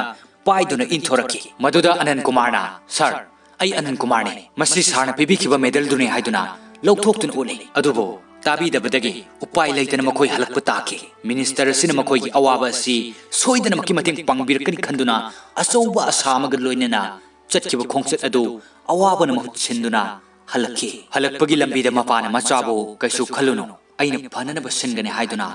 ꯄꯥꯏꯗꯨꯅ ꯏꯟꯊꯣꯔꯛꯈꯤ꯫ ꯃꯗꯨꯗ ꯑꯅꯟ ꯀꯨꯃꯥꯔꯅ, "Sir, ꯑꯩ ꯑꯅꯟ ꯀꯨꯃꯥꯔꯅꯤ꯫ ꯃꯁꯤ sirꯅ ꯄꯤꯕꯤꯈꯤꯕ medalꯗꯨꯅꯤ" ꯍꯥꯏꯗꯨꯅ ꯂꯧꯊꯣꯛꯇꯨꯅ ꯎꯠꯂꯤ꯫ ꯑꯗꯨꯕꯨ ꯇꯥꯕꯤꯗꯕꯗꯒꯤ ꯎꯄꯥꯏ ꯂꯩꯇꯅ ꯃꯈꯣꯏ ꯍꯜꯂꯛꯄ ꯇꯥꯈꯤ꯫ Minister ꯑꯁꯤꯅ ꯃꯈꯣꯏꯒꯤ ꯑꯋꯥꯕ ꯑꯁꯤ ꯁꯣꯏꯗꯅꯃꯛꯀꯤ ꯃꯇꯦꯡ ꯄꯥꯡꯕꯤꯔꯛꯀꯅꯤ ꯈꯟꯗꯨꯅ ꯑꯆꯧꯕ ꯑꯁꯥ ꯑꯃꯒ ꯂꯣꯏꯅꯅ ꯆꯠꯈꯤꯕ ꯈꯣꯡꯆꯠ ꯑꯗꯨ ꯑꯋꯥꯕꯅ ꯃꯍꯨꯠ ꯁꯤꯟꯗꯨꯅ ꯍꯜꯂꯛꯈꯤ꯫ ꯍꯜꯂꯛꯄꯒꯤ ꯂꯝꯕꯤꯗ ꯃꯄꯥꯅ ꯃꯆꯥꯕꯨ, "ꯀꯩꯁꯨ ꯈꯜꯂꯨꯅꯨ, ꯑꯩꯅ ꯐꯅꯅꯕ ꯁꯤꯟꯒꯅꯤ" ꯍꯥꯏꯗꯨꯅ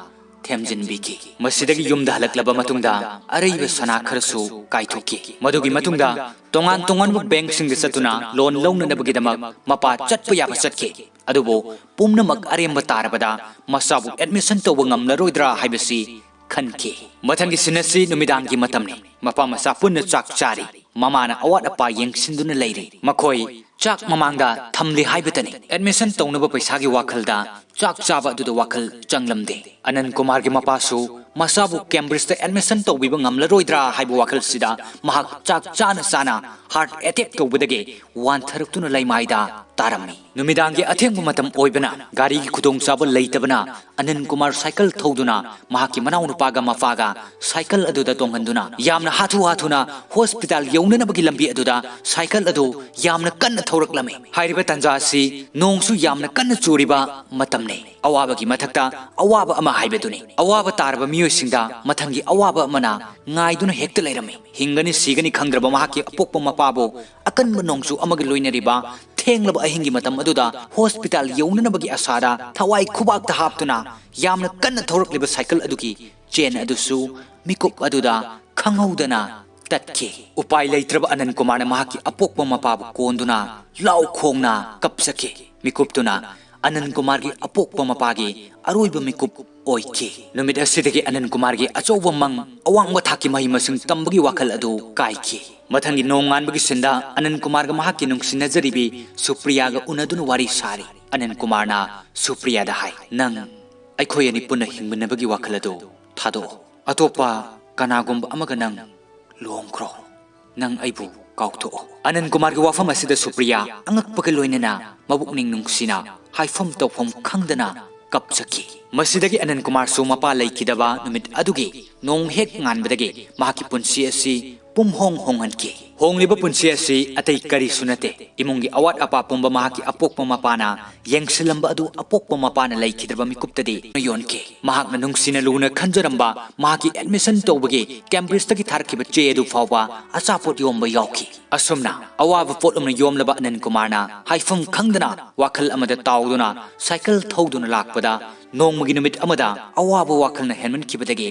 ꯊꯦꯝꯖꯤꯟꯕꯤꯈꯤ꯫ ꯃꯁꯤꯗꯒꯤ ꯌꯨꯝꯗ ꯍꯜꯂꯛꯂꯕ ꯃꯇꯨꯡꯗ ꯑꯔꯩꯕ ꯁꯅꯥ ꯈꯔꯁꯨ ꯀꯥꯏꯊꯣꯛꯈꯤ꯫ ꯃꯗꯨꯒꯤ ꯃꯇꯨꯡꯗ ꯇꯣꯉꯥꯟ ꯇꯣꯉꯥꯟꯕ bankꯁꯤꯡꯗ ꯆꯠꯇꯨꯅ loan ꯂꯧꯅꯅꯕꯒꯤꯗꯃꯛ ꯃꯄꯥ ꯆꯠꯄ ꯌꯥꯕ ꯆꯠꯈꯤ꯫ ꯑꯗꯨꯕꯨ ꯄꯨꯝꯅꯃꯛ ꯑꯔꯦꯝꯕ ꯇꯥꯔꯕꯗ ꯃꯆꯥꯕꯨ admission ꯇꯧꯕ ꯉꯝꯂꯔꯣꯏꯗ꯭ꯔꯥ ꯍꯥꯏꯕꯁꯤ ꯈꯟꯈꯤ꯫ ꯃꯊꯪꯒꯤ ꯁꯤꯟ ꯑꯁꯤ ꯅꯨꯃꯤꯗꯥꯡꯒꯤ ꯃꯇꯝꯅꯤ꯫ ꯃꯄꯥ ꯃꯆꯥ ꯄꯨꯟꯅ ꯆꯥꯛ ꯆꯥꯔꯤ꯫ ꯃꯃꯥꯅ ꯑꯋꯥꯠ ꯑꯄꯥ ꯌꯦꯡꯁꯤꯟꯗꯨꯅ ꯂꯩꯔꯤ꯫ ꯃꯈꯣꯏ ꯆꯥꯛ ꯃꯃꯥꯡꯗ ꯊꯝꯂꯤ ꯍꯥꯏꯕꯇꯅꯤ꯫ ꯑꯦꯗꯃꯤꯁꯟ ꯇꯧꯅꯕ ꯄꯩꯁꯥꯒꯤ ꯋꯥꯈꯜꯗ ꯆꯥꯛ ꯆꯥꯕ ꯑꯗꯨꯗ ꯋꯥꯈꯜ ꯆꯪꯂꯝꯗꯦ꯫ ꯑꯅꯟ ꯀꯨꯃꯥꯔꯒꯤ ꯃꯄꯥꯁꯨ ꯃꯆꯥꯕꯨ ꯀꯦꯝꯕ꯭ꯔꯤꯖꯇ ꯑꯦꯗꯃꯤꯁꯟ ꯇꯧꯕꯤꯕ ꯉꯝꯂꯔꯣꯏꯗ꯭ꯔꯥ ꯍꯥꯏꯕ ꯋꯥꯈꯜꯁꯤꯗ ꯃꯍꯥꯛ ꯆꯥꯛ ꯆꯥꯅ ꯆꯥꯅ ꯍꯥꯔꯠ ꯑꯦꯇꯦꯛ ꯇꯧꯕꯗꯒꯤ ꯋꯥꯟꯊꯔꯛꯇꯨꯅ ꯂꯩꯃꯥꯏꯗ ꯇꯥꯔꯝꯃꯤ꯫ ꯅꯨꯃꯤꯗꯥꯡꯒꯤ ꯑꯊꯦꯡꯕ ꯃꯇꯝ ꯑꯣꯏꯕꯅ ꯒꯥꯔꯤꯒꯤ ꯈꯨꯗꯣꯡꯆꯥꯕ ꯂꯩꯇꯕꯅ ꯑꯅꯟ ꯀꯨꯃꯥꯔ ꯁꯥꯏꯀꯜ ꯊꯧꯗꯨꯅ ꯃꯍꯥꯛꯀꯤ ꯃꯅꯥꯎꯅꯨꯄꯥꯒ ꯃꯄꯥꯒ ꯁꯥꯏꯀꯜ ꯑꯗꯨꯗ ꯇꯣꯡꯍꯟꯗꯨꯅ ꯌꯥꯝꯅ ꯍꯥꯊꯨ ꯍꯥꯊꯨꯅ ꯍꯣꯁꯄꯤꯇꯥꯜ ꯌꯧꯅꯅꯕꯒꯤ ꯂꯝꯕꯤ ꯑꯗꯨꯗ ꯁꯥꯏꯀꯜ ꯑꯗꯨ ꯌꯥꯝꯅ ꯀꯟꯅ ꯊꯧꯔꯛꯂꯝꯃꯤ꯫ ꯍꯥꯏꯔꯤꯕ ꯇꯥꯟꯖꯥ ꯑꯁꯤ ꯅꯣꯡꯁꯨ ꯌꯥꯝꯅ ꯀꯟꯅ ꯆꯨꯔꯤꯕ ꯃꯇꯝꯅꯤ꯫ ꯑꯋꯥꯕꯒꯤ ꯃꯊꯛꯇ ꯑꯋꯥꯕ ꯑꯃ ꯍꯥꯏꯕꯗꯨꯅꯤ꯫ ꯑꯋꯥꯕ ꯇꯥꯔꯕ ꯃꯤꯑꯣꯏꯁꯤꯡꯗ ꯃꯊꯪꯒꯤ ꯑꯋꯥꯕ ꯑꯃꯅ ꯉꯥꯏꯗꯨꯅ ꯍꯦꯛꯇ ꯂꯩꯔꯝꯃꯤ꯫ ꯍꯤꯡꯒꯅꯤ ꯁꯤꯒꯅꯤ ꯈꯪꯗ꯭ꯔꯕ ꯃꯍꯥꯛꯀꯤ ꯑꯄꯣꯛꯄ ꯃꯄꯥꯕꯨ ꯑꯀꯟꯕ ꯅꯣꯡꯖꯨ ꯑꯃꯒ ꯂꯣꯏꯅꯔꯤꯕ ꯊꯦꯡꯂꯕ ꯑꯍꯤꯡꯒꯤ ꯃꯇꯝ ꯑꯗꯨꯗ ꯍꯣꯁꯄꯤꯇꯥꯜ ꯌꯧꯅꯅꯕꯒꯤ ꯑꯁꯥꯗ ꯊꯋꯥꯏ ꯈꯨꯕꯥꯛꯇ ꯍꯥꯞꯇꯨꯅ ꯌꯥꯝꯅ ꯀꯟꯅ ꯊꯧꯔꯛꯂꯤꯕ ꯁꯥꯏꯀꯜ ꯑꯗꯨꯒꯤ ꯆꯦꯟ ꯑꯗꯨꯁꯨ ꯃꯤꯀꯨꯞ ꯑꯗꯨꯗ ꯈꯪꯍꯧꯗꯅ ꯇꯠꯈꯤ꯫ ꯎꯄꯥꯏ ꯂꯩꯇ꯭ꯔꯕ ꯑꯅꯟ ꯀꯨꯃꯥꯔꯅ ꯃꯍꯥꯛꯀꯤ ꯑꯄꯣꯛꯄ ꯃꯄꯥꯕꯨ ꯀꯣꯟꯗꯨꯅ ꯂꯥꯎ ꯈꯣꯡꯅ ꯀꯞꯆꯈꯤ꯫ ꯃꯤꯀꯨꯞꯇꯨꯅ ꯑꯅꯟ ꯀꯨꯃꯥꯔꯒꯤ ꯑꯄꯣꯛꯄ ꯃꯄꯥꯒꯤ ꯑꯔꯣꯏꯕ ꯃꯤꯀꯨꯞ ꯑꯣꯏꯈꯤ꯫ ꯅꯨꯃꯤꯠ ꯑꯁꯤꯗꯒꯤ ꯑꯅꯟ ꯀꯨꯃꯥꯔꯒꯤ ꯑꯆꯧꯕ ꯃꯪ, ꯑꯋꯥꯡꯕ ꯊꯥꯛꯀꯤ ꯃꯍꯩ ꯃꯁꯤꯡ ꯇꯝꯕꯒꯤ ꯋꯥꯈꯜ ꯑꯗꯨ ꯀꯥꯏꯈꯤ꯫ ꯃꯊꯪꯒꯤ ꯅꯣꯡꯉꯥꯟꯕꯒꯤ ꯁꯤꯟꯗ ꯑꯅꯟ ꯀꯨꯃꯥꯔꯒ ꯃꯍꯥꯛꯀꯤ ꯅꯨꯡꯁꯤꯅꯖꯔꯤꯕꯤ ꯁꯨꯄ꯭ꯔꯤꯌꯥꯒ ꯎꯅꯗꯨꯅ ꯋꯥꯔꯤ ꯁꯥꯔꯤ꯫ ꯑꯅꯟ ꯀꯨꯃꯥꯔꯅ ꯁꯨꯄ꯭ꯔꯤꯌꯥꯗ ꯍꯥꯏ, "ꯅꯪ ꯑꯩꯈꯣꯏ ꯑꯅꯤ ꯄꯨꯟꯅ ꯍꯤꯡꯃꯤꯟꯅꯕꯒꯤ ꯋꯥꯈꯜ ꯑꯗꯨ ꯊꯥꯗꯣꯛꯑꯣ꯫ ꯑꯇꯣꯞꯄ ꯀꯅꯥꯒꯨꯝꯕ ꯑꯃꯒ ꯅꯪ ꯂꯨꯍꯣꯡꯈ꯭ꯔꯣ꯫ ꯅꯪ ꯑꯩꯕꯨ ꯀꯥꯎꯊꯣꯛꯑꯣ꯫" ꯑꯅꯟ ꯀꯨꯃꯥꯔꯒꯤ ꯋꯥꯐꯝ ꯑꯁꯤꯗ ꯁꯨꯄ꯭ꯔꯤꯌꯥ ꯑꯉꯛꯄꯒ ꯂꯣꯏꯅꯅ ꯃꯕꯨꯛꯅꯤꯡ ꯅꯨꯡꯁꯤꯅ ꯍꯥꯏꯐꯝ ꯇꯧꯐꯝ ꯈꯪꯗꯅ ꯀꯞꯆꯈꯤ꯫ ꯃꯁꯤꯗꯒꯤ ꯑꯅꯟ ꯀꯨꯃꯥꯔꯁꯨ ꯃꯄꯥ ꯂꯩꯈꯤꯗꯕ ꯅꯨꯃꯤꯠ ꯑꯗꯨꯒꯤ ꯅꯣꯡ ꯍꯦꯛ ꯉꯥꯟꯕꯗꯒꯤ ꯃꯍꯥꯛꯀꯤ ꯄꯨꯟꯁꯤ ꯑꯁꯤ ꯄꯨꯝꯍꯣꯡ ꯍꯣꯡꯍꯟꯈꯤ꯫ ꯍꯣꯡꯂꯤꯕ ꯄꯨꯟꯁꯤ ꯑꯁꯤ ꯑꯇꯩ ꯀꯔꯤꯁꯨ ꯅꯠꯇꯦ, ꯏꯃꯨꯡꯒꯤ ꯑꯋꯥꯠ ꯑꯄꯥ ꯄꯨꯝꯕ ꯃꯍꯥꯛꯀꯤ ꯑꯄꯣꯛꯄ ꯃꯄꯥꯅ ꯌꯦꯡꯁꯤꯜꯂꯝꯕ ꯑꯗꯨ ꯑꯄꯣꯛꯄ ꯃꯄꯥꯅ ꯂꯩꯈꯤꯗ꯭ꯔꯕ ꯃꯤꯀꯨꯞꯇꯗꯤ ꯌꯣꯟꯈꯤ꯫ ꯃꯍꯥꯛꯅ ꯅꯨꯡꯁꯤꯅ ꯂꯨꯅ ꯈꯟꯖꯔꯝꯕ ꯃꯍꯥꯛꯀꯤ ꯑꯦꯗꯃꯤꯁꯟ ꯇꯧꯕꯒꯤ ꯀꯦꯝꯕ꯭ꯔꯤꯖꯇꯒꯤ ꯊꯥꯔꯛꯈꯤꯕ ꯆꯦ ꯑꯗꯨ ꯐꯥꯎꯕ ꯑꯆꯥꯄꯣꯠ ꯌꯣꯝꯕ ꯌꯥꯎꯈꯤ꯫ ꯑꯁꯨꯝꯅ ꯑꯋꯥꯕ ꯄꯣꯠꯂꯨꯝꯅ ꯌꯣꯝꯂꯕ ꯑꯅꯟ ꯀꯨꯃꯥꯔꯅ ꯍꯥꯏꯐꯝ ꯈꯪꯗꯅ ꯋꯥꯈꯜ ꯑꯃꯗ ꯇꯥꯎꯗꯨꯅ ꯁꯥꯏꯀꯜ ꯊꯧꯗꯨꯅ ꯂꯥꯛꯄꯗ ꯅꯣꯡꯃꯒꯤ ꯅꯨꯃꯤꯠ ꯑꯃꯗ ꯑꯋꯥꯕ ꯋꯥꯈꯜꯅ ꯍꯦꯟꯃꯟꯈꯤꯕꯗꯒꯤ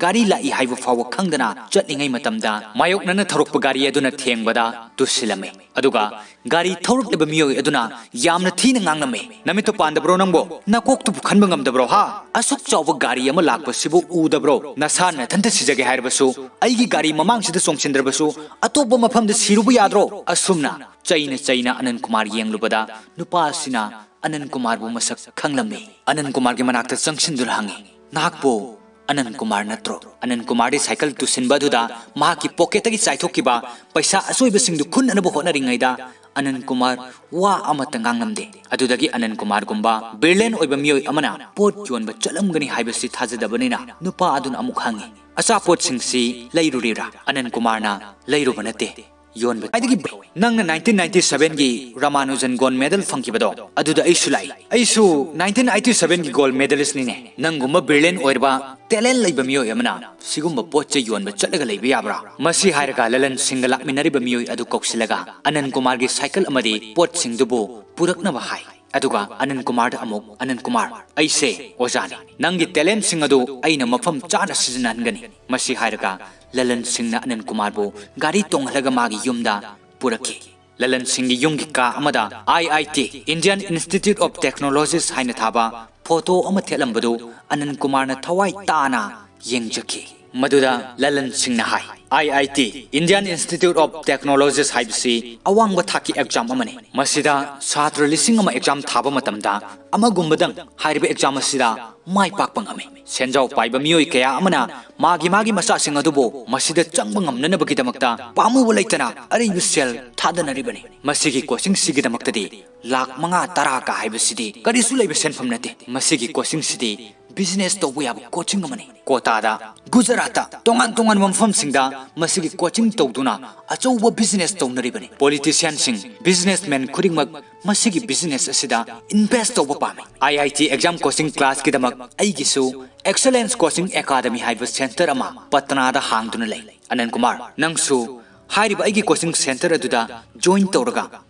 ꯒꯥꯔꯤ ꯂꯥꯛꯏ ꯍꯥꯏꯕ ꯐꯥꯎꯕ ꯈꯪꯗꯅ ꯆꯠꯂꯤꯉꯩ ꯃꯇꯝꯗ ꯃꯥꯌꯣꯛꯅꯅ ꯊꯧꯔꯛꯄ ꯒꯥꯔꯤ ꯑꯗꯨꯅ ꯊꯦꯡꯕꯗ ꯇꯨꯁꯤꯜꯂꯝꯃꯤ꯫ ꯑꯗꯨꯒ ꯒꯥꯔꯤ ꯊꯧꯔꯛꯂꯤꯕ ꯃꯤꯑꯣꯏ ꯑꯗꯨꯅ ꯌꯥꯝꯅ ꯊꯤꯅ ꯉꯥꯡꯂꯝꯃꯤ꯫ "ꯅꯃꯤꯠꯇꯨ ꯄꯥꯟꯗꯕ꯭ꯔꯣ ꯅꯪꯕꯣ? ꯅꯀꯣꯛꯇꯨꯕꯨ ꯈꯟꯕ ꯉꯝꯗꯕ꯭ꯔꯣ ꯍꯥ? ꯑꯁꯨꯛ ꯆꯥꯎꯕ ꯒꯥꯔꯤ ꯑꯃ ꯂꯥꯛꯄꯁꯤꯕꯨ ꯎꯗꯕ꯭ꯔꯣ? ꯅꯁꯥ ꯅꯊꯟꯇ ꯁꯤꯖꯒꯦ ꯍꯥꯏꯔꯕꯁꯨ, ꯑꯩꯒꯤ ꯒꯥꯔꯤ ꯃꯃꯥꯡꯁꯤꯗ ꯆꯣꯡꯁꯤꯟꯗ꯭ꯔꯕꯁꯨ ꯑꯇꯣꯞꯄ ꯃꯐꯝꯗ ꯁꯤꯔꯨꯕ ꯌꯥꯗ꯭ꯔꯣ?" ꯑꯁꯨꯝꯅ ꯆꯩꯅ ꯆꯩꯅ ꯑꯅꯟ ꯀꯨꯃꯥꯔ ꯌꯦꯡꯂꯨꯕꯗ ꯅꯨꯄꯥ ꯑꯁꯤꯅ ꯑꯅꯟ ꯀꯨꯃꯥꯔꯕꯨ ꯃꯁꯛ ꯈꯪꯂꯝꯃꯤ꯫ ꯑꯅꯟ ꯀꯨꯃꯥꯔꯒꯤ ꯃꯅꯥꯛꯇ ꯆꯪꯁꯤꯟꯗꯨꯅ ꯍꯪꯉꯤ, "ꯅꯍꯥꯛꯄꯨ ꯑꯅꯟ ꯀꯨꯃꯥꯔ ꯅꯠꯇ꯭ꯔꯣ?" ꯑꯅꯟ ꯀꯨꯃꯥꯔꯗꯤ ꯁꯥꯏꯀꯜ ꯇꯨꯁꯤꯟꯕ ꯑꯗꯨꯗ ꯃꯍꯥꯛꯀꯤ ꯄꯣꯀꯦꯠꯇꯒꯤ ꯆꯥꯏꯊꯣꯛꯈꯤꯕ ꯄꯩꯁꯥ ꯑꯆꯣꯏꯕꯁꯤꯡꯗꯨ ꯈꯨꯟꯅꯅꯕ ꯍꯣꯠꯅꯔꯤꯉꯩꯗ ꯑꯅꯟ ꯀꯨꯃꯥꯔ ꯋꯥ ꯑꯃꯠꯇ ꯉꯥꯡꯂꯝꯗꯦ꯫ ꯑꯗꯨꯗꯒꯤ ꯑꯅꯟ ꯀꯨꯃꯥꯔꯒꯨꯝꯕ ꯕ꯭ꯔꯤꯂꯤꯌꯟ ꯑꯣꯏꯕ ꯃꯤꯑꯣꯏ ꯑꯃꯅ ꯄꯣꯠ ꯌꯣꯟꯕ ꯆꯠꯂꯝꯒꯅꯤ ꯍꯥꯏꯕꯁꯤ ꯊꯥꯖꯗꯕꯅꯤꯅ ꯅꯨꯄꯥ ꯑꯗꯨꯅ ꯑꯃꯨꯛ ꯍꯪꯉꯤ, "ꯑꯆꯥꯄꯣꯠꯁꯤꯡꯁꯤ ꯂꯩꯔꯨꯔꯤꯕ꯭ꯔꯥ?" ꯑꯅꯟ ꯀꯨꯃꯥꯔꯅ, "ꯂꯩꯔꯨꯕ ꯅꯠꯇꯦ, ꯌꯣꯟꯕ ꯈ꯭ꯋꯥꯏꯗꯒꯤ ꯕ꯭ꯔꯦ-, ꯅꯪꯅ nineteen ninety seven ꯒꯤ ꯔꯃꯥꯅꯨꯖꯟ ꯒꯣꯜ ꯃꯦꯗꯜ ꯐꯪꯈꯤꯕꯗꯣ, ꯑꯗꯨꯗ ꯑꯩꯁꯨ ꯂꯥꯛꯏ꯫ ꯑꯩꯁꯨ nineteen eighty seven ꯒꯤ ꯒꯣꯜ ꯃꯦꯗꯂꯤꯁꯅꯤꯅꯦ꯫ ꯅꯪꯒꯨꯝꯕ ꯕ꯭ꯔꯤꯂꯤꯌꯟ ꯑꯣꯏꯔꯕ, ꯇꯦꯂꯦꯟ ꯂꯩꯕ ꯃꯤꯑꯣꯏ ꯑꯃꯅ ꯁꯤꯒꯨꯝꯕ ꯄꯣꯠ ꯆꯩ ꯌꯣꯟꯕ ꯆꯠꯂꯒ ꯂꯩꯕ ꯌꯥꯕ꯭ꯔꯥ?" ꯃꯁꯤ ꯍꯥꯏꯔꯒ ꯂꯂꯟ ꯁꯤꯡꯒ ꯂꯥꯛꯃꯤꯟꯅꯔꯤꯕ ꯃꯤꯑꯣꯏ ꯑꯗꯨ ꯀꯧꯁꯤꯜꯂꯒ ꯑꯅꯟ ꯀꯨꯃꯥꯔꯒꯤ ꯁꯥꯏꯀꯜ ꯑꯃꯗꯤ ꯄꯣꯠꯁꯤꯡꯗꯨꯕꯨ ꯄꯨꯔꯛꯅꯕ ꯍꯥꯏ꯫ ꯑꯗꯨꯒ ꯑꯅꯟ ꯀꯨꯃꯥꯔꯗ ꯑꯃꯨꯛ, "ꯑꯅꯟ ꯀꯨꯃꯥꯔ, ꯑꯩꯁꯦ ꯑꯣꯖꯥꯅꯤ꯫ ꯅꯪꯒꯤ ꯇꯦꯂꯦꯟꯁꯤꯡ ꯑꯗꯨ ꯑꯩꯅ ꯃꯐꯝ ꯆꯥꯅ ꯁꯤꯖꯤꯟꯅꯍꯟꯒꯅꯤ꯫" ꯃꯁꯤ ꯍꯥꯏꯔꯒ ꯂꯂꯟ ꯁꯤꯡꯅ ꯑꯅꯟ ꯀꯨꯃꯥꯔꯕꯨ ꯒꯥꯔꯤ ꯇꯣꯡꯍꯜꯂꯒ ꯃꯥꯒꯤ ꯌꯨꯝꯗ ꯄꯨꯔꯛꯈꯤ꯫ ꯂꯂꯟ ꯁꯤꯡꯒꯤ ꯌꯨꯝꯒꯤ ꯀꯥ ꯑꯃꯗ I I T, Indian Institute of Technologies ꯍꯥꯏꯅ ꯊꯥꯕ ꯐꯣꯇꯣ ꯑꯃ ꯊꯦꯠꯂꯝꯕꯗꯨ ꯑꯅꯟ ꯀꯨꯃꯥꯔꯅ ꯊꯋꯥꯏ ꯇꯥꯅ ꯌꯦꯡꯖꯈꯤ꯫ ꯃꯗꯨꯗ ꯂꯂꯟ ꯁꯤꯡꯅ ꯍꯥꯏ, "I I T, Indian Institute of Technologies ꯍꯥꯏꯕꯁꯤ ꯑꯋꯥꯡꯕ ꯊꯥꯛꯀꯤ ꯑꯦꯛꯖꯥꯝ ꯑꯃꯅꯤ꯫ ꯃꯁꯤꯗ ꯁꯥꯇ꯭ꯔ ꯂꯤꯁꯤꯡ ꯑꯃ ꯑꯦꯛꯖꯥꯝ ꯊꯥꯕ ꯃꯇꯝꯗ ꯑꯃꯒꯨꯝꯕꯗꯪ ꯍꯥꯏꯔꯤꯕ ꯑꯦꯛꯖꯥꯝ ꯑꯁꯤꯗ ꯃꯥꯏ ꯄꯥꯛꯄ ꯉꯝꯃꯤ꯫ ꯁꯦꯟꯖꯥꯎ ꯄꯥꯏꯕ ꯃꯤꯑꯣꯏ ꯀꯌꯥ ꯑꯃꯅ ꯃꯥꯒꯤ ꯃꯥꯒꯤ ꯃꯆꯥꯁꯤꯡ ꯑꯗꯨꯕꯨ ꯃꯁꯤꯗ ꯆꯪꯕ ꯉꯝꯅꯅꯕꯒꯤꯗꯃꯛꯇ ꯄꯥꯝꯃꯨꯕ ꯂꯩꯇꯅ ꯑꯔꯩꯕ ꯁꯦꯜ ꯊꯥꯗꯅꯔꯤꯕꯅꯤ꯫ ꯃꯁꯤꯒꯤ ꯀꯣꯆꯤꯡꯁꯤꯒꯤꯗꯃꯛꯇꯗꯤ ꯂꯥꯈ ꯃꯉꯥ ꯇꯔꯥ ꯀ ꯍꯥꯏꯕꯁꯤꯗꯤ ꯀꯔꯤꯁꯨ ꯂꯩꯕ ꯁꯦꯟꯐꯝ ꯅꯠꯇꯦ꯫ ꯃꯁꯤꯒꯤ ꯀꯣꯆꯤꯡꯁꯤꯗꯤ ꯕꯤꯖꯤꯅꯦꯁ ꯇꯧꯕ ꯌꯥꯕ ꯀꯣꯆꯤꯡ ꯑꯃꯅꯤ꯫ ꯀꯣꯇꯥꯗ, ꯒꯨꯖꯔꯥꯠꯇ, ꯇꯣꯉꯥꯟ ꯇꯣꯉꯥꯟꯕ ꯃꯐꯝꯁꯤꯡꯗ ꯃꯁꯤꯒꯤ ꯀꯣꯆꯤꯡ ꯇꯧꯗꯨꯅ ꯑꯆꯧꯕ ꯕꯤꯖꯤꯅꯦꯁ ꯇꯧꯅꯔꯤꯕꯅꯤ꯫ ꯄꯣꯂꯤꯇꯤꯁꯤꯌꯥꯟꯁꯤꯡ, ꯕꯤꯖꯤꯅꯦꯁꯃꯦꯟ ꯈꯨꯗꯤꯡꯃꯛ ꯃꯁꯤꯒꯤ ꯕꯤꯖꯤꯅꯦꯁ ꯑꯁꯤꯗ ꯏꯟꯚꯦꯁ ꯇꯧꯕ ꯄꯥꯝꯃꯤ꯫ I I T exam coaching class ꯀꯤꯗꯃꯛ ꯑꯩꯒꯤꯁꯨ Excellence Coaching Academy ꯍꯥꯏꯕ ꯁꯦꯟꯇꯔ ꯑꯃ ꯄꯠꯅꯥꯗ ꯍꯥꯡꯗꯨꯅ ꯂꯩ꯫ ꯑꯅꯟ ꯀꯨꯃꯥꯔ, ꯅꯪꯁꯨ ꯍꯥꯏꯔꯤꯕ ꯑꯩꯒꯤ ꯀꯣꯆꯤꯡ ꯁꯦꯟꯇꯔ ꯑꯗꯨꯗ ꯖꯣꯏꯟ ꯇꯧꯔꯒ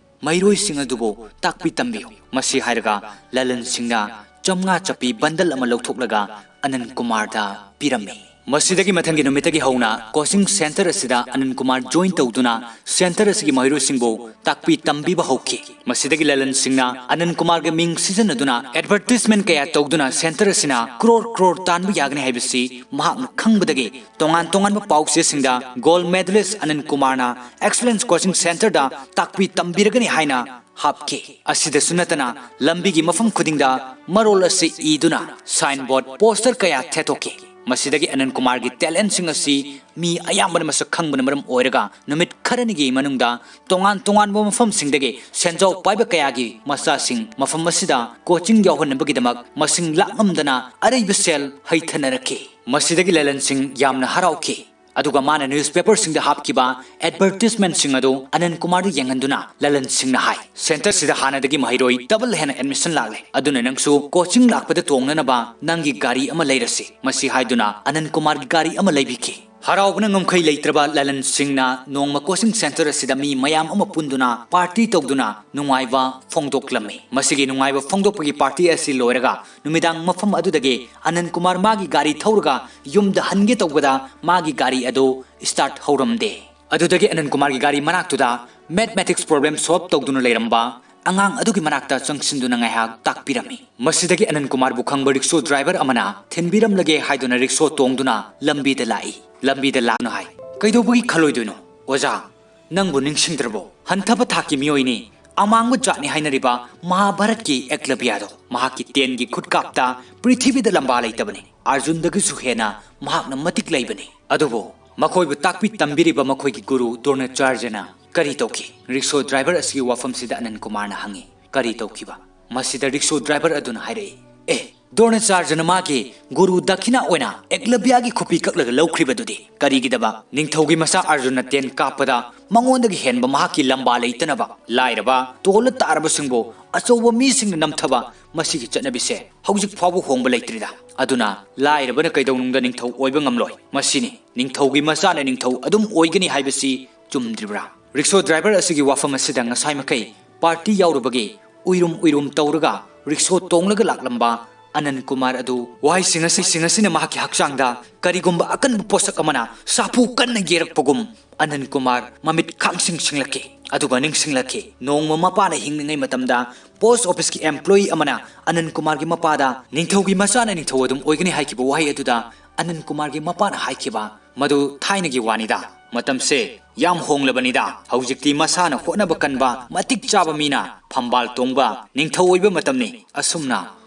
ꯃꯍꯩꯔꯣꯏꯁꯤꯡ ꯑꯗꯨꯕꯨ ꯇꯥꯛꯄꯤ ꯇꯝꯕꯤꯌꯨ꯫" ꯃꯁꯤ ꯍꯥꯏꯔꯒ ꯂꯂꯟ ꯁꯤꯡꯅ ꯆꯥꯝꯃꯉꯥ ꯆꯞꯄꯤ ꯕꯟꯗꯜ ꯑꯃ ꯂꯧꯊꯣꯛꯂꯒ ꯑꯅꯟ ꯀꯨꯃꯥꯔꯗ ꯄꯤꯔꯝꯃꯤ꯫ ꯃꯁꯤꯗꯒꯤ ꯃꯊꯪꯒꯤ ꯅꯨꯃꯤꯠꯇꯒꯤ ꯍꯧꯅ ꯀꯣꯆꯤꯡ ꯁꯦꯟꯇꯔ ꯑꯁꯤꯗ ꯑꯅꯟ ꯀꯨꯃꯥꯔ ꯖꯣꯏꯟ ꯇꯧꯗꯨꯅ ꯁꯦꯟꯇꯔ ꯑꯁꯤꯒꯤ ꯃꯍꯩꯔꯣꯏꯁꯤꯡꯕꯨ ꯇꯥꯛꯄꯤ ꯇꯝꯕꯤꯕ ꯍꯧꯈꯤ꯫ ꯃꯁꯤꯗꯒꯤ ꯂꯂꯟ ꯁꯤꯡꯅ ꯑꯅꯟ ꯀꯨꯃꯥꯔꯒꯤ ꯃꯤꯡ ꯁꯤꯖꯤꯟꯅꯗꯨꯅ ꯑꯦꯗꯚꯔꯇꯤꯁꯃꯦꯟ ꯀꯌꯥ ꯇꯧꯗꯨꯅ ꯁꯦꯟꯇꯔ ꯑꯁꯤꯅ ꯀ꯭ꯔꯣꯔ ꯀ꯭ꯔꯣꯔ ꯇꯥꯟꯕ ꯌꯥꯒꯅꯤ ꯍꯥꯏꯕꯁꯤ ꯃꯍꯥꯛꯅ ꯈꯪꯕꯗꯒꯤ ꯇꯣꯉꯥꯟ ꯇꯣꯉꯥꯟꯕ ꯄꯥꯎꯆꯦꯁꯤꯡꯗ ꯒꯣꯜꯗ ꯃꯦꯗꯂꯤꯁ ꯑꯅꯟ ꯀꯨꯃꯥꯔꯅ ꯑꯦꯛꯁꯂꯦꯟꯁ ꯀꯣꯆꯤꯡ ꯁꯦꯟꯇꯔꯗ ꯇꯥꯛꯄꯤ ꯇꯝꯕꯤꯔꯒꯅꯤ ꯍꯥꯏꯅ ꯍꯥꯞꯈꯤ꯫ ꯑꯁꯤꯗꯁꯨ ꯅꯠꯇꯅ ꯂꯝꯕꯤꯒꯤ ꯃꯐꯝ ꯈꯨꯗꯤꯡꯗ ꯃꯔꯣꯜ ꯑꯁꯤ ꯏꯗꯨꯅ ꯁꯥꯏꯟ ꯕꯣꯔꯗ, ꯄꯣꯁꯇꯔ ꯀꯌꯥ ꯊꯦꯠꯇꯣꯛꯈꯤ꯫ ꯃꯁꯤꯗꯒꯤ ꯑꯅꯟ ꯀꯨꯃꯥꯔꯒꯤ ꯇꯦꯂꯦꯟꯁꯤꯡ ꯑꯁꯤ ꯃꯤ ꯑꯌꯥꯝꯕꯅ ꯃꯁꯛ ꯈꯪꯕꯅ ꯃꯔꯝ ꯑꯣꯏꯔꯒ ꯅꯨꯃꯤꯠ ꯈꯔꯅꯤꯒꯤ ꯃꯅꯨꯡꯗ ꯇꯣꯉꯥꯟ ꯇꯣꯉꯥꯟꯕ ꯃꯐꯝꯁꯤꯡꯗꯒꯤ ꯁꯦꯟꯖꯥꯎ ꯄꯥꯏꯕ ꯀꯌꯥꯒꯤ ꯃꯆꯥꯁꯤꯡ ꯃꯐꯝ ꯑꯁꯤꯗ ꯀꯣꯆꯤꯡ ꯌꯥꯎꯍꯟꯅꯕꯒꯤꯗꯃꯛ ꯃꯁꯤꯡ ꯂꯥꯛꯉꯝꯗꯅ ꯑꯔꯩꯕ ꯁꯦꯜ ꯍꯩꯊꯅꯔꯛꯈꯤ꯫ ꯃꯁꯤꯗꯒꯤ ꯂꯂꯟꯁꯤꯡ ꯌꯥꯝꯅ ꯍꯔꯥꯎꯈꯤ꯫ ꯑꯗꯨꯒ ꯃꯥꯅ ꯅ꯭ꯌꯨꯁꯄꯦꯄꯔꯁꯤꯡꯗ ꯍꯥꯞꯈꯤꯕ ꯑꯦꯗꯚꯔꯇꯤꯁꯃꯦꯟꯁꯤꯡ ꯑꯗꯨ ꯑꯅꯟ ꯀꯨꯃꯥꯔꯗ ꯌꯦꯡꯍꯟꯗꯨꯅ ꯂꯂꯟꯁꯤꯡꯅ ꯍꯥꯏ, "ꯁꯦꯟꯇꯔꯁꯤꯗ ꯍꯥꯟꯅꯗꯒꯤ ꯃꯍꯩꯔꯣꯏ ꯗꯕꯜ ꯍꯦꯟꯅ ꯑꯦꯗꯃꯤꯁꯟ ꯂꯥꯛꯂꯦ, ꯑꯗꯨꯅ ꯅꯪꯁꯨ ꯀꯣꯆꯤꯡ ꯂꯥꯛꯄꯗ ꯇꯣꯡꯅꯅꯕ ꯅꯪꯒꯤ ꯒꯥꯔꯤ ꯑꯃ ꯂꯩꯔꯁꯤ"꯫ ꯃꯁꯤ ꯍꯥꯏꯗꯨꯅ ꯑꯅꯟ ꯀꯨꯃꯥꯔꯒꯤ ꯒꯥꯔꯤ ꯑꯃ ꯂꯩꯕꯤꯈꯤ꯫ ꯍꯔꯥꯎꯕꯅ ꯉꯝꯈꯩ ꯂꯩꯇ꯭ꯔꯕ ꯂꯂꯟꯁꯤꯡꯅ ꯅꯣꯡꯃ ꯀꯣꯆꯤꯡ ꯁꯦꯟꯇꯔ ꯑꯁꯤꯗ ꯃꯤ ꯃꯌꯥꯝ ꯑꯃ ꯄꯨꯟꯗꯨꯅ ꯄꯥꯔꯇꯤ ꯇꯧꯗꯨꯅ ꯅꯨꯡꯉꯥꯏꯕ ꯐꯣꯡꯗꯣꯛꯂꯝꯃꯤ꯫ ꯃꯁꯤꯒꯤ ꯅꯨꯡꯉꯥꯏꯕ ꯐꯣꯡꯗꯣꯛꯄꯒꯤ ꯄꯥꯔꯇꯤ ꯑꯁꯤ ꯂꯣꯏꯔꯒ ꯅꯨꯃꯤꯗꯥꯡ ꯃꯐꯝ ꯑꯗꯨꯗꯒꯤ ꯑꯅꯟ ꯀꯨꯃꯥꯔ ꯃꯥꯒꯤ ꯒꯥꯔꯤ ꯊꯧꯔꯒ ꯌꯨꯝꯗ ꯍꯟꯒꯦ ꯇꯧꯕꯗ ꯃꯥꯒꯤ ꯒꯥꯔꯤ ꯑꯗꯨ ꯁ꯭ꯇꯥꯔꯠ ꯍꯧꯔꯝꯗꯦ꯫ ꯑꯗꯨꯗꯒꯤ ꯑꯅꯟ ꯀꯨꯃꯥꯔꯒꯤ ꯒꯥꯔꯤ ꯃꯅꯥꯛꯇꯨꯗ ꯃꯦꯊꯃꯦꯇꯤꯛꯁ ꯄ꯭ꯔꯣꯕ꯭ꯂꯦꯝ ꯁꯣꯜꯕ ꯇꯧꯗꯨꯅ ꯂꯩꯔꯝꯕ ꯑꯉꯥꯡ ꯑꯗꯨꯒꯤ ꯃꯅꯥꯛꯇ ꯆꯪꯁꯤꯟꯗꯨꯅ ꯉꯥꯏꯍꯥꯛ ꯇꯥꯛꯄꯤꯔꯝꯃꯤ꯫ ꯃꯁꯤꯗꯒꯤ ꯑꯅꯟ ꯀꯨꯃꯥꯔꯕꯨ ꯈꯪꯕ ꯔꯤꯛꯁꯣ ꯗ꯭ꯔꯥꯏꯚꯔ ꯑꯃꯅ ꯊꯤꯟꯕꯤꯔꯝꯂꯒꯦ ꯍꯥꯏꯗꯨꯅ ꯔꯤꯛꯁꯣ ꯇꯣꯡꯗꯨꯅ ꯂꯝꯕꯤꯗ ꯂꯥꯛꯏ꯫ ꯂꯝꯕꯤꯗ ꯂꯥꯛꯅ ꯍꯥꯏ, "ꯀꯩꯗꯧꯕꯒꯤ ꯈꯜꯂꯣꯏꯗꯣꯏꯅꯣ? ꯑꯣꯖꯥ, ꯅꯪꯕꯨ ꯅꯤꯡꯁꯤꯡꯗ꯭ꯔꯕꯣ? ꯍꯟꯊꯕ ꯊꯥꯛꯀꯤ ꯃꯤꯑꯣꯏꯅꯤ, ꯑꯃꯥꯡꯕ ꯖꯥꯠꯅꯤ ꯍꯥꯏꯅꯔꯤꯕ ꯃꯍꯥꯚꯥꯔꯠꯀꯤ ꯑꯦꯛꯂꯕ꯭ꯌꯥꯗꯣ꯫ ꯃꯍꯥꯛꯀꯤ ꯇꯦꯟꯒꯤ ꯈꯨꯠꯀꯥꯞꯇ ꯄ꯭ꯔꯤꯊꯤꯕꯤꯗ ꯂꯝꯕꯥ ꯂꯩꯇꯕꯅꯤ꯫ ꯑꯔꯖꯨꯟꯗꯒꯤꯁꯨ ꯍꯦꯟꯅ ꯃꯍꯥꯛꯅ ꯃꯇꯤꯛ ꯂꯩꯕꯅꯤ꯫ ꯑꯗꯨꯕꯨ ꯃꯈꯣꯏꯕꯨ ꯇꯥꯛꯄꯤ ꯇꯝꯕꯤꯔꯤꯕ ꯃꯈꯣꯏꯒꯤ ꯒꯨꯔꯨ ꯗ꯭ꯔꯣꯅꯥꯆꯥꯔꯌꯅ ꯀꯔꯤ ꯇꯧꯈꯤ?" ꯔꯤꯛꯁꯣ ꯗ꯭ꯔꯥꯏꯚꯔ ꯑꯁꯤꯒꯤ ꯋꯥꯐꯝꯁꯤꯗ ꯑꯅꯟ ꯀꯨꯃꯥꯔꯅ ꯍꯪꯉꯤ, "ꯀꯔꯤ ꯇꯧꯈꯤꯕ?" ꯃꯁꯤꯗ ꯔꯤꯛꯁꯣ ꯗ꯭ꯔꯥꯏꯚꯔ ꯑꯗꯨꯅ ꯍꯥꯏꯔꯛꯏ, "ꯑꯦ, ꯗ꯭ꯔꯣꯅꯥꯆꯥꯔꯌꯅ ꯃꯥꯒꯤ ꯒꯨꯔꯨ ꯗꯈꯤꯅꯥ ꯑꯣꯏꯅ ꯑꯦꯛꯂꯕ꯭ꯌꯥꯒꯤ ꯈꯨꯄꯤ ꯀꯛꯂꯒ ꯂꯧꯈ꯭ꯔꯤꯕꯗꯨꯗꯤ ꯀꯔꯤꯒꯤꯗꯃꯛ? ꯅꯤꯡꯊꯧꯒꯤ ꯃꯆꯥ ꯑꯔꯖꯨꯟꯅ ꯇꯦꯟ ꯀꯥꯞꯄꯗ ꯃꯉꯣꯟꯗꯒꯤ ꯍꯦꯟꯕ ꯃꯍꯥꯛꯀꯤ ꯂꯝꯕꯥ ꯂꯩꯇꯅꯕ, ꯂꯥꯏꯔꯕ, ꯇꯣꯜꯂ ꯇꯥꯔꯕꯁꯤꯡꯕꯨ ꯑꯆꯧꯕ ꯃꯤꯁꯤꯡꯅ ꯅꯝꯊꯕ, ꯃꯁꯤꯒꯤ ꯆꯠꯅꯕꯤꯁꯦ ꯍꯧꯖꯤꯛ ꯐꯥꯎꯕ ꯍꯣꯡꯕ ꯂꯩꯇ꯭ꯔꯤꯗ꯫ ꯑꯗꯨꯅ ꯂꯥꯏꯔꯕꯅ ꯀꯩꯗꯧꯅꯨꯡꯗ ꯅꯤꯡꯊꯧ ꯑꯣꯏꯕ ꯉꯝꯂꯣꯏ꯫ ꯃꯁꯤꯅꯤ ꯅꯤꯡꯊꯧꯒꯤ ꯃꯆꯥꯅ ꯅꯤꯡꯊꯧ ꯑꯗꯨꯝ ꯑꯣꯏꯒꯅꯤ ꯍꯥꯏꯕꯁꯤ ꯆꯨꯝꯗ꯭ꯔꯤꯕ꯭ꯔꯥ?" ꯔꯤꯛꯁꯣ ꯗ꯭ꯔꯥꯏꯚꯔ ꯑꯁꯤꯒꯤ ꯋꯥꯐꯝ ꯑꯁꯤꯗ ꯉꯁꯥꯏ ꯃꯈꯩ ꯄꯥꯔꯇꯤ ꯌꯥꯎꯔꯨꯕꯒꯤ ꯎꯏꯔꯨꯝ ꯎꯏꯔꯨꯝ ꯇꯧꯔꯒ ꯔꯤꯛꯁꯣ ꯇꯣꯡꯂꯒ ꯂꯥꯛꯂꯝꯕ ꯑꯅꯟ ꯀꯨꯃꯥꯔ ꯑꯗꯨ ꯋꯥꯍꯩꯁꯤꯡ ꯑꯁꯤ, ꯁꯤꯡ ꯑꯁꯤꯅ ꯃꯍꯥꯛꯀꯤ ꯍꯛꯆꯥꯡꯗ ꯀꯔꯤꯒꯨꯝꯕ ꯑꯀꯟꯕ ꯄꯣꯠꯁꯛ ꯑꯃꯅ ꯁꯥꯐꯨ ꯀꯟꯅ ꯌꯩꯔꯛꯄꯒꯨꯝ ꯑꯅꯟ ꯀꯨꯃꯥꯔ ꯃꯃꯤꯠ ꯈꯥꯡꯁꯤꯡ ꯁꯤꯡꯂꯛꯈꯤ꯫ ꯑꯗꯨꯒ ꯅꯤꯡꯁꯤꯡꯂꯛꯈꯤ, ꯅꯣꯡꯃ ꯃꯄꯥꯅ ꯍꯤꯡꯂꯤꯉꯩ ꯃꯇꯝꯗ ꯄꯣꯁ ꯑꯣꯐꯤꯁꯀꯤ ꯑꯦꯝꯄ꯭ꯂꯣꯌꯤ ꯑꯃꯅ ꯑꯅꯟ ꯀꯨꯃꯥꯔꯒꯤ ꯃꯄꯥꯗ "ꯅꯤꯡꯊꯧꯒꯤ ꯃꯆꯥꯅ ꯅꯤꯡꯊꯧ ꯑꯗꯨꯝ ꯑꯣꯏꯒꯅꯤ" ꯍꯥꯏꯈꯤꯕ ꯋꯥꯍꯩ ꯑꯗꯨꯗ ꯑꯅꯟ ꯀꯨꯃꯥꯔꯒꯤ ꯃꯄꯥꯅ ꯍꯥꯏꯈꯤꯕ ꯃꯗꯨ ꯊꯥꯏꯅꯒꯤ ꯋꯥꯅꯤꯗ꯫ ꯃꯇꯝꯁꯦ ꯌꯥꯝ ꯍꯣꯡꯂꯕꯅꯤꯗ꯫ ꯍꯧꯖꯤꯛꯇꯤ ꯃꯁꯥꯅ ꯍꯣꯠꯅꯕ ꯀꯟꯕ, ꯃꯇꯤꯛ ꯆꯥꯕ ꯃꯤꯅ ꯐꯝꯕꯥꯜ ꯇꯣꯡꯕ, ꯅꯤꯡꯊꯧ ꯑꯣꯏꯕ ꯃꯇꯝꯅꯤ꯫ ꯑꯁꯨꯝꯅ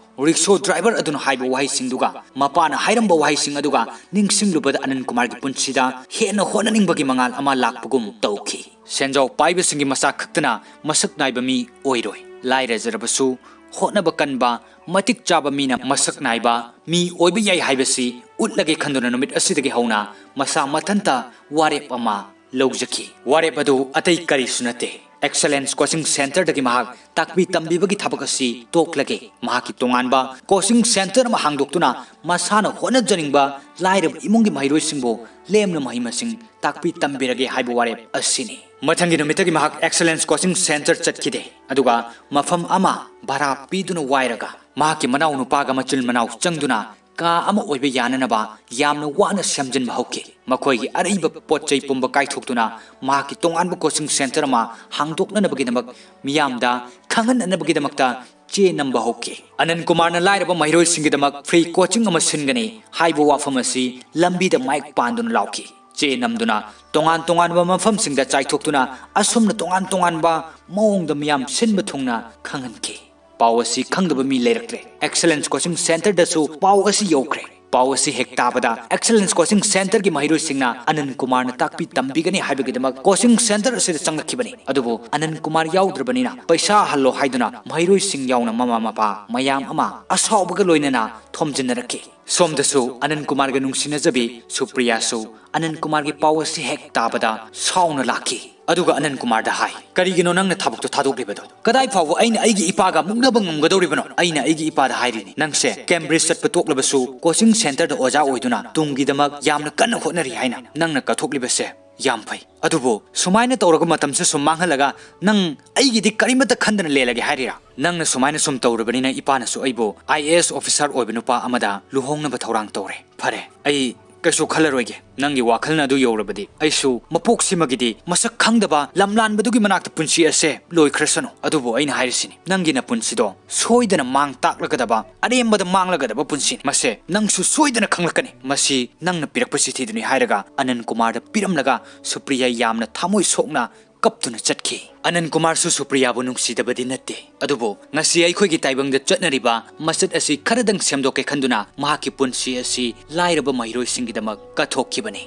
ꯔꯤꯛꯁꯣ ꯗ꯭ꯔꯥꯏꯚꯔ ꯑꯗꯨꯅ ꯍꯥꯏꯕ ꯋꯥꯍꯩꯁꯤꯡꯗꯨꯒ ꯃꯄꯥꯅ ꯍꯥꯏꯔꯝꯕ ꯋꯥꯍꯩꯁꯤꯡ ꯑꯗꯨꯒ ꯅꯤꯡꯁꯤꯡꯂꯨꯕꯗ ꯑꯅꯟ ꯀꯨꯃꯥꯔꯒꯤ ꯄꯨꯟꯁꯤꯗ ꯍꯦꯟꯅ ꯍꯣꯠꯅꯅꯤꯡꯕꯒꯤ ꯃꯉꯥꯜ ꯑꯃ ꯂꯥꯛꯄꯒꯨꯝ ꯇꯧꯈꯤ꯫ ꯁꯦꯟꯖꯥꯎ ꯄꯥꯏꯕꯁꯤꯡꯒꯤ ꯃꯆꯥ ꯈꯛꯇꯅ ꯃꯁꯛ ꯅꯥꯏꯕ ꯃꯤ ꯑꯣꯏꯔꯣꯏ꯫ ꯂꯥꯏꯔꯖꯔꯕꯁꯨ ꯍꯣꯠꯅꯕ ꯀꯟꯕ, ꯃꯇꯤꯛ ꯆꯥꯕ ꯃꯤꯅ ꯃꯁꯛ ꯅꯥꯏꯕ ꯃꯤ ꯑꯣꯏꯕ ꯌꯥꯏ ꯍꯥꯏꯕꯁꯤ ꯎꯠꯂꯒꯦ ꯈꯟꯗꯨꯅ ꯅꯨꯃꯤꯠ ꯑꯁꯤꯗꯒꯤ ꯍꯧꯅ ꯃꯁꯥ ꯃꯊꯟꯇ ꯋꯥꯔꯦꯞ ꯑꯃ ꯂꯧꯖꯈꯤ꯫ ꯋꯥꯔꯦꯞ ꯑꯗꯨ ꯑꯇꯩ ꯀꯔꯤꯁꯨ ꯅꯠꯇꯦ, ꯑꯦꯛꯁꯂꯦꯟꯁ ꯀꯣꯆꯤꯡ ꯁꯦꯟꯇꯔꯗꯒꯤ ꯃꯍꯥꯛ ꯇꯥꯛꯄꯤ ꯇꯝꯕꯤꯕꯒꯤ ꯊꯕꯛ ꯑꯁꯤ ꯇꯣꯛꯂꯒꯦ, ꯃꯍꯥꯛꯀꯤ ꯇꯣꯉꯥꯟꯕ ꯀꯣꯆꯤꯡ ꯁꯦꯟꯇꯔ ꯑꯃ ꯍꯥꯡꯗꯣꯛꯇꯨꯅ ꯃꯁꯥꯅ ꯍꯣꯠꯅꯖꯅꯤꯡꯕ ꯂꯥꯏꯔꯕ ꯏꯃꯨꯡꯒꯤ ꯃꯍꯩꯔꯣꯏꯁꯤꯡꯕꯨ ꯂꯦꯝꯅ ꯃꯍꯩ ꯃꯁꯤꯡ ꯇꯥꯛꯄꯤ ꯇꯝꯕꯤꯔꯒꯦ ꯍꯥꯏꯕ ꯋꯥꯔꯦꯞ ꯑꯁꯤꯅꯤ꯫ ꯃꯊꯪꯒꯤ ꯅꯨꯃꯤꯠꯇꯒꯤ ꯃꯍꯥꯛ ꯑꯦꯛꯁꯂꯦꯟꯁ ꯀꯣꯆꯤꯡ ꯁꯦꯟꯇꯔ ꯆꯠꯈꯤꯗꯦ, ꯑꯗꯨꯒ ꯃꯐꯝ ꯑꯃ ꯚꯔꯥ ꯄꯤꯗꯨꯅ ꯋꯥꯏꯔꯒ ꯃꯍꯥꯛꯀꯤ ꯃꯅꯥꯎ ꯅꯨꯄꯥꯒ ꯃꯆꯤꯟ ꯃꯅꯥꯎ ꯆꯪꯗꯨꯅ ꯀꯥ ꯑꯃ ꯑꯣꯏꯕ ꯌꯥꯅꯅꯕ ꯌꯥꯝꯅ ꯋꯥꯅ ꯁꯦꯝꯖꯤꯟꯕ ꯍꯧꯈꯤ꯫ ꯃꯈꯣꯏꯒꯤ ꯑꯔꯩꯕ ꯄꯣꯠ ꯆꯩ ꯄꯨꯝꯕ ꯀꯥꯏꯊꯣꯛꯇꯨꯅ ꯃꯍꯥꯛꯀꯤ ꯇꯣꯉꯥꯟꯕ ꯀꯣꯆꯤꯡ ꯁꯦꯟꯇꯔ ꯑꯃ ꯍꯥꯡꯗꯣꯛꯅꯅꯕꯒꯤꯗꯃꯛ ꯃꯤꯌꯥꯝꯗ ꯈꯪꯍꯟꯅꯅꯕꯒꯤꯗꯃꯛꯇ ꯆꯦ ꯅꯝꯕ ꯍꯧꯈꯤ꯫ ꯑꯅꯟ ꯀꯨꯃꯥꯔꯅ ꯂꯥꯏꯔꯕ ꯃꯍꯩꯔꯣꯏꯁꯤꯡꯒꯤꯗꯃꯛ ꯐ꯭ꯔꯤ ꯀꯣꯆꯤꯡ ꯑꯃ ꯁꯤꯟꯒꯅꯤ ꯍꯥꯏꯕ ꯋꯥꯐꯝ ꯑꯁꯤ ꯂꯝꯕꯤꯗ ꯃꯥꯏꯛ ꯄꯥꯟꯗꯨꯅ ꯂꯥꯎꯈꯤ꯫ ꯆꯦ ꯅꯝꯗꯨꯅ ꯇꯣꯉꯥꯟ ꯇꯣꯉꯥꯟꯕ ꯃꯐꯝꯁꯤꯡꯗ ꯆꯥꯏꯊꯣꯛꯇꯨꯅ ꯑꯁꯨꯝꯅ ꯇꯣꯉꯥꯟ ꯇꯣꯉꯥꯟꯕ ꯃꯑꯣꯡꯗ ꯃꯤꯌꯥꯝ ꯁꯤꯟꯕ ꯊꯨꯡꯅ ꯈꯪꯍꯟꯈꯤ꯫ ꯄꯥꯎ ꯑꯁꯤ ꯈꯪꯗꯕ ꯃꯤ ꯂꯩꯔꯛꯇ꯭ꯔꯦ꯫ ꯑꯦꯛꯁꯂꯦꯟꯁ ꯀꯣꯆꯤꯡ ꯁꯦꯟꯇꯔꯗꯁꯨ ꯄꯥꯎ ꯑꯁꯤ ꯌꯧꯈ꯭ꯔꯦ꯫ ꯄꯥꯎ ꯑꯁꯤ ꯍꯦꯛ ꯇꯥꯕꯗ ꯑꯦꯛꯁꯂꯦꯟꯁ ꯀꯣꯆꯤꯡ ꯁꯦꯟꯇꯔꯒꯤ ꯃꯍꯩꯔꯣꯏꯁꯤꯡꯅ ꯑꯅꯟ ꯀꯨꯃꯥꯔꯅ ꯇꯥꯛꯄꯤ ꯇꯝꯕꯤꯒꯅꯤ ꯍꯥꯏꯕꯒꯤꯗꯃꯛ ꯀꯣꯆꯤꯡ ꯁꯦꯟꯇꯔ ꯑꯁꯤꯗ ꯆꯪꯂꯛꯈꯤꯕꯅꯤ꯫ ꯑꯗꯨꯕꯨ ꯑꯅꯟ ꯀꯨꯃꯥꯔ ꯌꯥꯎꯗ꯭ꯔꯕꯅꯤꯅ ꯄꯩꯁꯥ ꯍꯜꯂꯣ ꯍꯥꯏꯗꯨꯅ ꯃꯍꯩꯔꯣꯏꯁꯤꯡ ꯌꯥꯎꯅ ꯃꯃꯥ ꯃꯄꯥ ꯃꯌꯥꯝ ꯑꯃ ꯑꯁꯥꯎꯕꯒ ꯂꯣꯏꯅꯅ ꯊꯣꯝꯖꯤꯟꯅꯔꯛꯈꯤ꯫ ꯁꯣꯝꯗꯁꯨ ꯑꯅꯟ ꯀꯨꯃꯥꯔꯒ ꯅꯨꯡꯁꯤꯅꯖꯕꯤ ꯁꯨꯄ꯭ꯔꯤꯌꯥꯁꯨ ꯑꯅꯟ ꯀꯨꯃꯥꯔꯒꯤ ꯄꯥꯎ ꯑꯁꯤ ꯍꯦꯛ ꯇꯥꯕꯗ ꯁꯥꯎꯅ ꯂꯥꯛꯈꯤ꯫ ꯑꯗꯨꯒ ꯑꯅꯟ ꯀꯨꯃꯥꯔꯗ ꯍꯥꯏ, "ꯀꯔꯤꯒꯤꯅꯣ ꯅꯪꯅ ꯊꯕꯛꯇꯣ ꯊꯥꯗꯣꯛꯂꯤꯕꯗꯣ? ꯀꯗꯥꯏ ꯐꯥꯎꯕ ꯑꯩꯅ ꯑꯩꯒꯤ ꯏꯄꯥꯒ ꯃꯨꯛꯅꯕ ꯉꯝꯒꯗꯧꯔꯤꯕꯅꯣ? ꯑꯩꯅ ꯑꯩꯒꯤ ꯏꯄꯥꯗ ꯍꯥꯏꯔꯤꯅꯤ, ꯅꯪꯁꯦ ꯀꯦꯝꯕ꯭ꯔꯤꯖ ꯆꯠꯄ ꯇꯣꯛꯂꯕꯁꯨ ꯀꯣꯆꯤꯡ ꯁꯦꯟꯇꯔꯗ ꯑꯣꯖꯥ ꯑꯣꯏꯗꯨꯅ ꯇꯨꯡꯒꯤꯗꯃꯛ ꯌꯥꯝꯅ ꯀꯟꯅ ꯍꯣꯠꯅꯔꯤ ꯍꯥꯏꯅ꯫ ꯅꯪꯅ ꯀꯠꯊꯣꯛꯂꯤꯕꯁꯦ "ꯌꯥꯝ ꯐꯩ, ꯑꯗꯨꯕꯨ ꯁꯨꯃꯥꯏꯅ ꯇꯧꯔꯒ ꯃꯇꯝꯁꯦ ꯁꯨꯝ ꯃꯥꯡꯍꯜꯂꯒ ꯅꯪ ꯑꯩꯒꯤꯗꯤ ꯀꯔꯤꯃꯠꯇ ꯈꯟꯗꯅ ꯂꯦꯜꯂꯒꯦ ꯍꯥꯏꯔꯤꯔꯥ? ꯅꯪꯅ ꯁꯨꯃꯥꯏꯅ ꯁꯨꯝ ꯇꯧꯔꯕꯅꯤꯅ ꯏꯄꯥꯅꯁꯨ ꯑꯩꯕꯨ ꯑꯥꯏ ꯑꯦ ꯑꯦꯁ ꯑꯣꯐꯤꯁꯥꯔ ꯑꯣꯏꯕ ꯅꯨꯄꯥ ꯑꯃꯗ ꯂꯨꯍꯣꯡꯅꯕ ꯊꯧꯔꯥꯡ ꯇꯧꯔꯦ꯫ ꯐꯔꯦ, ꯑꯩ ꯀꯩꯁꯨ ꯈꯜꯂꯔꯣꯏꯒꯦ꯫ ꯅꯪꯒꯤ ꯋꯥꯈꯜꯅ ꯑꯗꯨ ꯌꯧꯔꯕꯗꯤ ꯑꯩꯁꯨ ꯃꯄꯣꯛꯁꯤꯃꯒꯤꯗꯤ ꯃꯁꯛ ꯈꯪꯗꯕ ꯂꯝꯂꯥꯟꯕꯗꯨꯒꯤ ꯃꯅꯥꯛꯇ ꯄꯨꯟꯁꯤ ꯑꯁꯦ ꯂꯣꯏꯈ꯭ꯔꯁꯅꯨ꯫ ꯑꯗꯨꯕꯨ ꯑꯩꯅ ꯍꯥꯏꯔꯤꯁꯤꯅꯤ, ꯅꯪꯒꯤ ꯅꯄꯨꯟꯁꯤꯗꯣ ꯁꯣꯏꯗꯅ ꯃꯥꯡ ꯇꯥꯛꯂꯒꯗꯕ, ꯑꯔꯦꯝꯕꯗ ꯃꯥꯡꯂꯒꯗꯕ ꯄꯨꯟꯁꯤꯅꯤ꯫ ꯃꯁꯦ ꯅꯪꯁꯨ ꯁꯣꯏꯗꯅ ꯈꯪꯂꯛꯀꯅꯤ꯫ ꯃꯁꯤ ꯅꯪꯅ ꯄꯤꯔꯛꯄ ꯆꯤꯊꯤꯗꯨꯅꯤ" ꯍꯥꯏꯔꯒ ꯑꯅꯟ ꯀꯨꯃꯥꯔꯗ ꯄꯤꯔꯝꯂꯒ ꯁꯨꯄ꯭ꯔꯤꯌꯥ ꯌꯥꯝꯅ ꯊꯃꯣꯏ ꯁꯣꯛꯅ ꯀꯞꯇꯨꯅ ꯆꯠꯈꯤ꯫ ꯑꯅꯟ ꯀꯨꯃꯥꯔꯁꯨ ꯁꯨꯄ꯭ꯔꯤꯌꯥꯕꯨ ꯅꯨꯡꯁꯤꯗꯕꯗꯤ ꯅꯠꯇꯦ, ꯑꯗꯨꯕꯨ ꯉꯁꯤ ꯑꯩꯈꯣꯏꯒꯤ ꯇꯥꯏꯕꯪꯗ ꯆꯠꯅꯔꯤꯕ ꯃꯆꯠ ꯑꯁꯤ ꯈꯔꯗꯪ ꯁꯦꯝꯗꯣꯛꯀꯦ ꯈꯟꯗꯨꯅ ꯃꯍꯥꯛꯀꯤ ꯄꯨꯟꯁꯤ ꯑꯁꯤ ꯂꯥꯏꯔꯕ ꯃꯍꯩꯔꯣꯏꯁꯤꯡꯒꯤꯗꯃꯛ ꯀꯠꯊꯣꯛꯈꯤꯕꯅꯤ꯫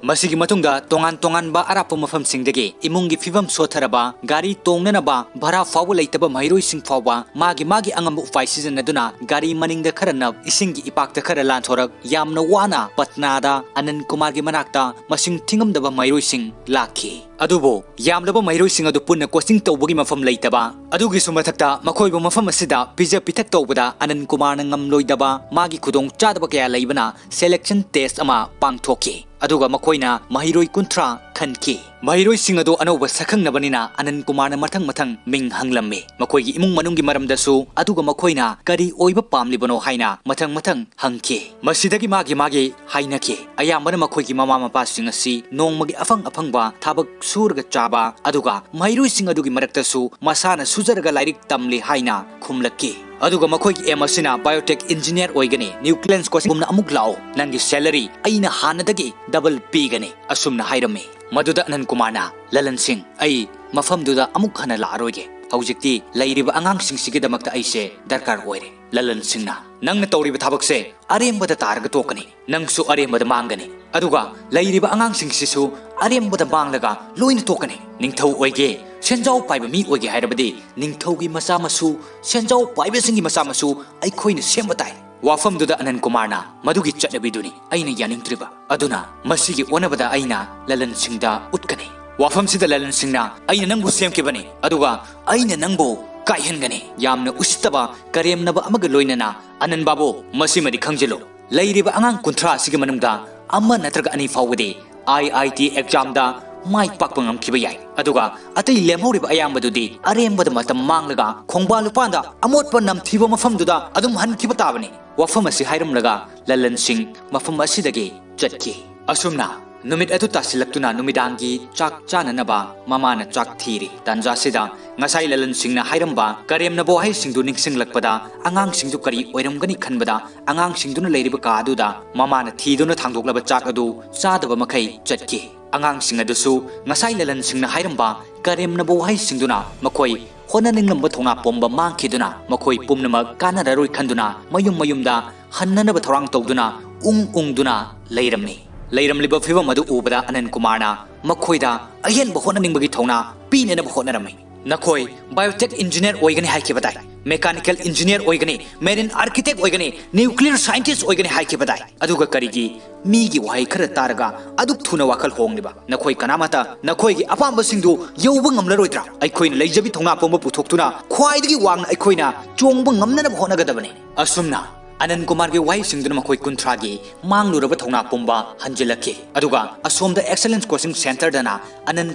ꯃꯁꯤꯒꯤ ꯃꯇꯨꯡꯗ ꯇꯣꯉꯥꯟ ꯇꯣꯉꯥꯟꯕ ꯑꯔꯥꯞꯄ ꯃꯐꯝꯁꯤꯡꯗꯒꯤ ꯏꯃꯨꯡꯒꯤ ꯐꯤꯕꯝ ꯁꯣꯠꯊꯔꯕ, ꯒꯥꯔꯤ ꯇꯣꯡꯅꯅꯕ ꯚꯔꯥ ꯐꯥꯎꯕ ꯂꯩꯇꯕ ꯃꯍꯩꯔꯣꯏꯁꯤꯡ ꯐꯥꯎꯕ ꯃꯥꯒꯤ ꯃꯥꯒꯤ ꯑꯉꯝꯕ ꯎꯄꯥꯏ ꯁꯤꯖꯤꯟꯅꯗꯨꯅ ꯒꯥꯔꯤ ꯃꯅꯤꯡꯗ ꯈꯔ ꯅꯞ, ꯏꯁꯤꯡꯒꯤ ꯏꯄꯥꯛꯇ ꯈꯔ ꯂꯥꯟꯊꯣꯔꯛ, ꯌꯥꯝꯅ ꯋꯥꯅ ꯄꯠꯅꯥꯗ ꯑꯅꯟ ꯀꯨꯃꯥꯔꯒꯤ ꯃꯅꯥꯛꯇ ꯃꯁꯤꯡ ꯊꯤꯉꯝꯗꯕ ꯃꯍꯩꯔꯣꯏꯁꯤꯡ ꯂꯥꯛꯈꯤ꯫ ꯑꯗꯨꯕꯨ ꯌꯥꯝꯂꯕ ꯃꯍꯩꯔꯣꯏꯁꯤꯡ ꯑꯗꯨ ꯄꯨꯟꯅ ꯀꯣꯆꯤꯡ ꯇꯧꯕꯒꯤ ꯃꯐꯝ ꯂꯩꯇꯕ, ꯑꯗꯨꯒꯤꯁꯨ ꯃꯊꯛꯇ ꯃꯈꯣꯏꯕꯨ ꯃꯐꯝ ꯑꯁꯤꯗ ꯄꯤꯖ ꯄꯤꯊꯛ ꯇꯧꯕꯗ ꯑꯅꯟ ꯀꯨꯃꯥꯔꯅ ꯉꯝꯂꯣꯏꯗꯕ ꯃꯥꯒꯤ ꯈꯨꯗꯣꯡꯆꯥꯗꯕ ꯀꯌꯥ ꯂꯩꯕꯅ ꯁꯦꯂꯦꯛꯁꯟ ꯇꯦꯁ ꯑꯃ ꯄꯥꯡꯊꯣꯛꯈꯤ꯫ ꯑꯗꯨꯒ ꯃꯈꯣꯏꯅ ꯃꯍꯩꯔꯣꯏ ꯀꯨꯟꯊ꯭ꯔꯥ ꯈꯟꯈꯤ꯫ ꯃꯍꯩꯔꯣꯏꯁꯤꯡ ꯑꯗꯨ ꯑꯅꯧꯕ ꯁꯛꯈꯪꯅꯕꯅꯤꯅ ꯑꯅꯟ ꯀꯨꯃꯥꯔꯅ ꯃꯊꯪ ꯃꯊꯪ ꯃꯤꯡ ꯍꯪꯂꯝꯃꯤ꯫ ꯃꯈꯣꯏꯒꯤ ꯏꯃꯨꯡ ꯃꯅꯨꯡꯒꯤ ꯃꯔꯝꯗꯁꯨ, ꯑꯗꯨꯒ ꯃꯈꯣꯏꯅ ꯀꯔꯤ ꯑꯣꯏꯕ ꯄꯥꯝꯂꯤꯕꯅꯣ ꯍꯥꯏꯅ ꯃꯊꯪ ꯃꯊꯪ ꯍꯪꯈꯤ꯫ ꯃꯁꯤꯗꯒꯤ ꯃꯥꯒꯤ ꯃꯥꯒꯤ ꯍꯥꯏꯅꯈꯤ꯫ ꯑꯌꯥꯝꯕꯅ ꯃꯈꯣꯏꯒꯤ ꯃꯃꯥ ꯃꯄꯥꯁꯤꯡ ꯑꯁꯤ ꯅꯣꯡꯃꯒꯤ ꯑꯐꯪ ꯑꯐꯪꯕ ꯊꯕꯛ ꯁꯨꯔꯒ ꯆꯥꯕ, ꯑꯗꯨꯒ ꯃꯍꯩꯔꯣꯏꯁꯤꯡ ꯑꯗꯨꯒꯤ ꯃꯔꯛꯇꯁꯨ ꯃꯁꯥꯅ ꯁꯨꯖꯔꯒ ꯂꯥꯏꯔꯤꯛ ꯇꯝꯂꯤ ꯍꯥꯏꯅ ꯈꯨꯝꯂꯛꯈꯤ꯫ ꯑꯗꯨꯒ ꯃꯈꯣꯏꯒꯤ ꯑꯦꯝ ꯑꯁꯤꯅ ꯕꯥꯏꯑꯣꯇꯦꯛ ꯏꯟꯖꯤꯅꯤꯌꯥꯔ ꯑꯣꯏꯒꯅꯤ, ꯅ꯭ꯌꯨꯀ꯭ꯂꯤꯌꯟꯁ ꯀꯣꯆꯤꯡꯒꯨꯝꯅ ꯑꯃꯨꯛ ꯂꯥꯛꯑꯣ, ꯅꯪꯒꯤ ꯁꯦꯂꯔꯤ ꯑꯩꯅ ꯍꯥꯟꯅꯗꯒꯤ ꯗꯕꯜ ꯄꯤꯒꯅꯤ, ꯑꯁꯨꯝꯅ ꯍꯥꯏꯔꯝꯃꯤ꯫ ꯃꯗꯨꯗ ꯑꯅꯟ ꯀꯨꯃꯥꯔꯅ, "ꯂꯂꯟ ꯁꯤꯡ, ꯑꯩ ꯃꯐꯝꯗꯨꯗ ꯑꯃꯨꯛ ꯍꯟꯅ ꯂꯥꯛꯑꯔꯣꯏꯒꯦ꯫ ꯍꯧꯖꯤꯛꯇꯤ ꯂꯩꯔꯤꯕ ꯑꯉꯥꯡꯁꯤꯡꯁꯤꯒꯤꯗꯃꯛꯇ ꯑꯩꯁꯦ ꯗꯔꯀꯥꯔ ꯑꯣꯏꯔꯦ꯫" ꯂꯂꯟ ꯁꯤꯡꯅ, "ꯅꯪꯅ ꯇꯧꯔꯤꯕ ꯊꯕꯛꯁꯦ ꯑꯔꯦꯝꯕꯗ ꯇꯥꯔꯒ ꯇꯣꯛꯀꯅꯤ, ꯅꯪꯁꯨ ꯑꯔꯦꯝꯕꯗ ꯃꯥꯡꯒꯅꯤ, ꯑꯗꯨꯒ ꯂꯩꯔꯤꯕ ꯑꯉꯥꯡꯁꯤꯡꯁꯤꯁꯨ ꯑꯔꯦꯝꯕꯗ ꯃꯥꯡꯂꯒ ꯂꯣꯏꯅ ꯇꯣꯛꯀꯅꯤ꯫ ꯅꯤꯡꯊꯧ ꯑꯣꯏꯒꯦ, ꯁꯦꯟꯖꯥꯎ ꯄꯥꯏꯕ ꯃꯤ ꯑꯣꯏꯒꯦ ꯍꯥꯏꯔꯕꯗꯤ ꯅꯤꯡꯊꯧꯒꯤ ꯃꯆꯥ ꯃꯁꯨ, ꯁꯦꯟꯖꯥꯎ ꯄꯥꯏꯕꯁꯤꯡꯒꯤ ꯃꯆꯥ ꯃꯁꯨ ꯑꯩꯈꯣꯏꯅ ꯁꯦꯝꯕ ꯇꯥꯏ꯫" ꯋꯥꯐꯝꯗꯨꯗ ꯑꯅꯟ ꯀꯨꯃꯥꯔꯅ, "ꯃꯗꯨꯒꯤ ꯆꯠꯅꯕꯤꯗꯨꯅꯤ ꯑꯩꯅ ꯌꯥꯅꯤꯡꯗ꯭ꯔꯤꯕ꯫ ꯑꯗꯨꯅ ꯃꯁꯤꯒꯤ ꯑꯣꯟꯅꯕꯗ ꯑꯩꯅ ꯂꯂꯟ ꯁꯤꯡꯗ ꯎꯠꯀꯅꯤ꯫" ꯋꯥꯐꯝꯁꯤꯗ ꯂꯂꯟ ꯁꯤꯡꯅ, "ꯑꯩꯅ ꯅꯪꯕꯨ ꯁꯦꯝꯈꯤꯕꯅꯤ, ꯑꯗꯨꯒ ꯑꯩꯅ ꯅꯪꯕꯨ ꯀꯥꯏꯍꯟꯒꯅꯤ꯫" ꯌꯥꯝꯅ ꯎꯁꯤꯠꯇꯕ ꯀꯔꯦꯝꯅꯕ ꯑꯃꯒ ꯂꯣꯏꯅꯅ, "ꯑꯅꯟ ꯕꯥꯕꯨ, ꯃꯁꯤꯃꯗꯤ ꯈꯪꯖꯤꯜꯂꯨ, ꯂꯩꯔꯤꯕ ꯑꯉꯥꯡ ꯀꯨꯟꯊ꯭ꯔꯥ ꯑꯁꯤꯒꯤ ꯃꯅꯨꯡꯗ ꯑꯃ ꯅꯠꯇ꯭ꯔꯒ ꯑꯅꯤ ꯐꯥꯎꯕꯗꯤ ꯑꯥꯏ ꯑꯥꯏ ꯇꯤ ꯑꯦꯛꯖꯥꯝꯗ ꯃꯥꯏ ꯄꯥꯛꯄ ꯉꯝꯈꯤꯕ ꯌꯥꯏ꯫ ꯑꯗꯨꯒ ꯑꯇꯩ ꯂꯦꯝꯍꯧꯔꯤꯕ ꯑꯌꯥꯝꯕꯗꯨꯗꯤ ꯑꯔꯦꯝꯕꯗ ꯃꯇꯝ ꯃꯥꯡꯂꯒ ꯈꯣꯡꯕꯥꯟ ꯂꯨꯄꯥꯟꯗ ꯑꯃꯣꯠꯄ ꯅꯝꯊꯤꯕ ꯃꯐꯝꯗꯨꯗ ꯑꯗꯨꯝ ꯍꯟꯈꯤꯕ ꯇꯥꯕꯅꯤ꯫ ꯋꯥꯐꯝ ꯑꯁꯤ ꯍꯥꯏꯔꯝꯂꯒ ꯂꯂꯟ ꯁꯤꯡ ꯃꯐꯝ ꯑꯁꯤꯗꯒꯤ ꯆꯠꯈꯤ꯫ ꯑꯁꯨꯝꯅ ꯅꯨꯃꯤꯠ ꯑꯗꯨ ꯇꯥꯁꯤꯜꯂꯛꯇꯨꯅ ꯅꯨꯃꯤꯗꯥꯡꯒꯤ ꯆꯥꯛ ꯆꯥꯅꯅꯕ ꯃꯃꯥꯅ ꯆꯥꯛ ꯊꯤꯔꯤ꯫ ꯇꯥꯟꯖꯥꯁꯤꯗ ꯉꯁꯥꯏ ꯂꯂꯟ ꯁꯤꯡꯅ ꯍꯥꯏꯔꯝꯕ ꯀꯔꯦꯝꯅꯕ ꯋꯥꯍꯩꯁꯤꯡꯗꯨ ꯅꯤꯡꯁꯤꯡꯂꯛꯄꯗ ꯑꯉꯥꯡꯁꯤꯡꯗꯨ ꯀꯔꯤ ꯑꯣꯏꯔꯝꯒꯅꯤ ꯈꯟꯕꯗ ꯑꯉꯥꯡꯁꯤꯡꯗꯨꯅ ꯂꯩꯔꯤꯕ ꯀꯥ ꯑꯗꯨꯗ ꯃꯃꯥꯅ ꯊꯤꯗꯨꯅ ꯊꯥꯡꯗꯣꯛꯂꯕ ꯆꯥꯛ ꯑꯗꯨ ꯆꯥꯗꯕ ꯃꯈꯩ ꯆꯠꯈꯤ꯫ ꯑꯉꯥꯡꯁꯤꯡ ꯑꯗꯨꯁꯨ ꯉꯁꯥꯏ ꯂꯂꯟꯁꯤꯡꯅ ꯍꯥꯏꯔꯝꯕ ꯀꯔꯦꯝꯅꯕ ꯋꯥꯍꯩꯁꯤꯡꯗꯨꯅ ꯃꯈꯣꯏ ꯍꯣꯠꯅꯅꯤꯡꯂꯝꯕ ꯊꯧꯅꯥ ꯄꯨꯝꯕ ꯃꯥꯡꯈꯤꯗꯨꯅ ꯃꯈꯣꯏ ꯄꯨꯝꯅꯃꯛ ꯀꯥꯟꯅꯔꯔꯣꯏ ꯈꯟꯗꯨꯅ ꯃꯌꯨꯝ ꯃꯌꯨꯝꯗ ꯍꯟꯅꯅꯕ ꯊꯧꯔꯥꯡ ꯇꯧꯗꯨꯅ ꯎꯪ ꯎꯪꯗꯨꯅ ꯂꯩꯔꯝꯃꯤ꯫ ꯂꯩꯔꯝꯂꯤꯕ ꯐꯤꯕꯝ ꯑꯗꯨ ꯎꯕꯗ ꯑꯅꯟ ꯀꯨꯃꯥꯔꯅ ꯃꯈꯣꯏꯗ ꯑꯍꯦꯟꯕ ꯍꯣꯠꯅꯅꯤꯡꯕꯒꯤ ꯊꯧꯅꯥ ꯄꯤꯅꯅꯕ ꯍꯣꯠꯅꯔꯝꯃꯤ꯫ ꯅꯈꯣꯏ ꯕꯥꯏꯑꯣꯇꯦꯛ ꯏꯟꯖꯤꯅꯤꯌꯔ ꯑꯣꯏꯒꯅꯤ ꯍꯥꯏꯈꯤꯕꯗꯥꯏ, ꯃꯦꯀꯥꯅꯤꯀꯦꯜ ꯏꯟꯖꯤꯅꯤꯌꯔ ꯑꯣꯏꯒꯅꯤ, ꯃꯦꯔꯤꯟ ꯑꯥꯔꯀꯤꯇꯦꯛ ꯑꯣꯏꯒꯅꯤ, ꯅ꯭ꯌꯨꯀ꯭ꯂꯤꯌꯔ ꯁꯥꯏꯟꯇꯤꯁ ꯑꯣꯏꯒꯅꯤ ꯍꯥꯏꯈꯤꯕꯗꯥꯏ꯫ ꯑꯗꯨꯒ ꯀꯔꯤꯒꯤ ꯃꯤꯒꯤ ꯋꯥꯍꯩ ꯈꯔ ꯇꯥꯔꯒ ꯑꯗꯨꯛ ꯊꯨꯅ ꯋꯥꯈꯜ ꯍꯣꯡꯂꯤꯕ? ꯅꯈꯣꯏ ꯀꯅꯥꯃꯠꯇ ꯅꯈꯣꯏꯒꯤ ꯑꯄꯥꯝꯕꯁꯤꯡꯗꯨ ꯌꯧꯕ ꯉꯝꯂꯔꯣꯏꯗ꯭ꯔꯥ? ꯑꯩꯈꯣꯏꯅ ꯂꯩꯖꯕꯤ ꯊꯧꯅꯥ ꯄꯨꯝꯕ ꯄꯨꯊꯣꯛꯇꯨꯅ ꯈ꯭ꯋꯥꯏꯗꯒꯤ ꯋꯥꯡꯅ ꯑꯩꯈꯣꯏꯅ ꯆꯣꯡꯕ ꯉꯝꯅꯅꯕ ꯍꯣꯠꯅꯒꯗꯕꯅꯤ꯫ ꯑꯁꯨꯝꯅ ꯑꯅꯟ ꯀꯨꯃꯥꯔꯒꯤ ꯋꯥꯍꯩꯁꯤꯡꯗꯨꯅ ꯃꯈꯣꯏ ꯀꯨꯟꯊ꯭ꯔꯥꯒꯤ ꯃꯥꯡꯂꯨꯔꯕ ꯊꯧꯅꯥ ꯄꯨꯝꯕ ꯍꯟꯖꯤꯜꯂꯛꯈꯤ꯫ ꯑꯗꯨꯒ ꯑꯁꯣꯝꯗ ꯑꯦꯛꯁꯂꯦꯟꯁ ꯀꯣꯆꯤꯡ ꯁꯦꯟꯇꯔꯗꯅ ꯑꯅꯟ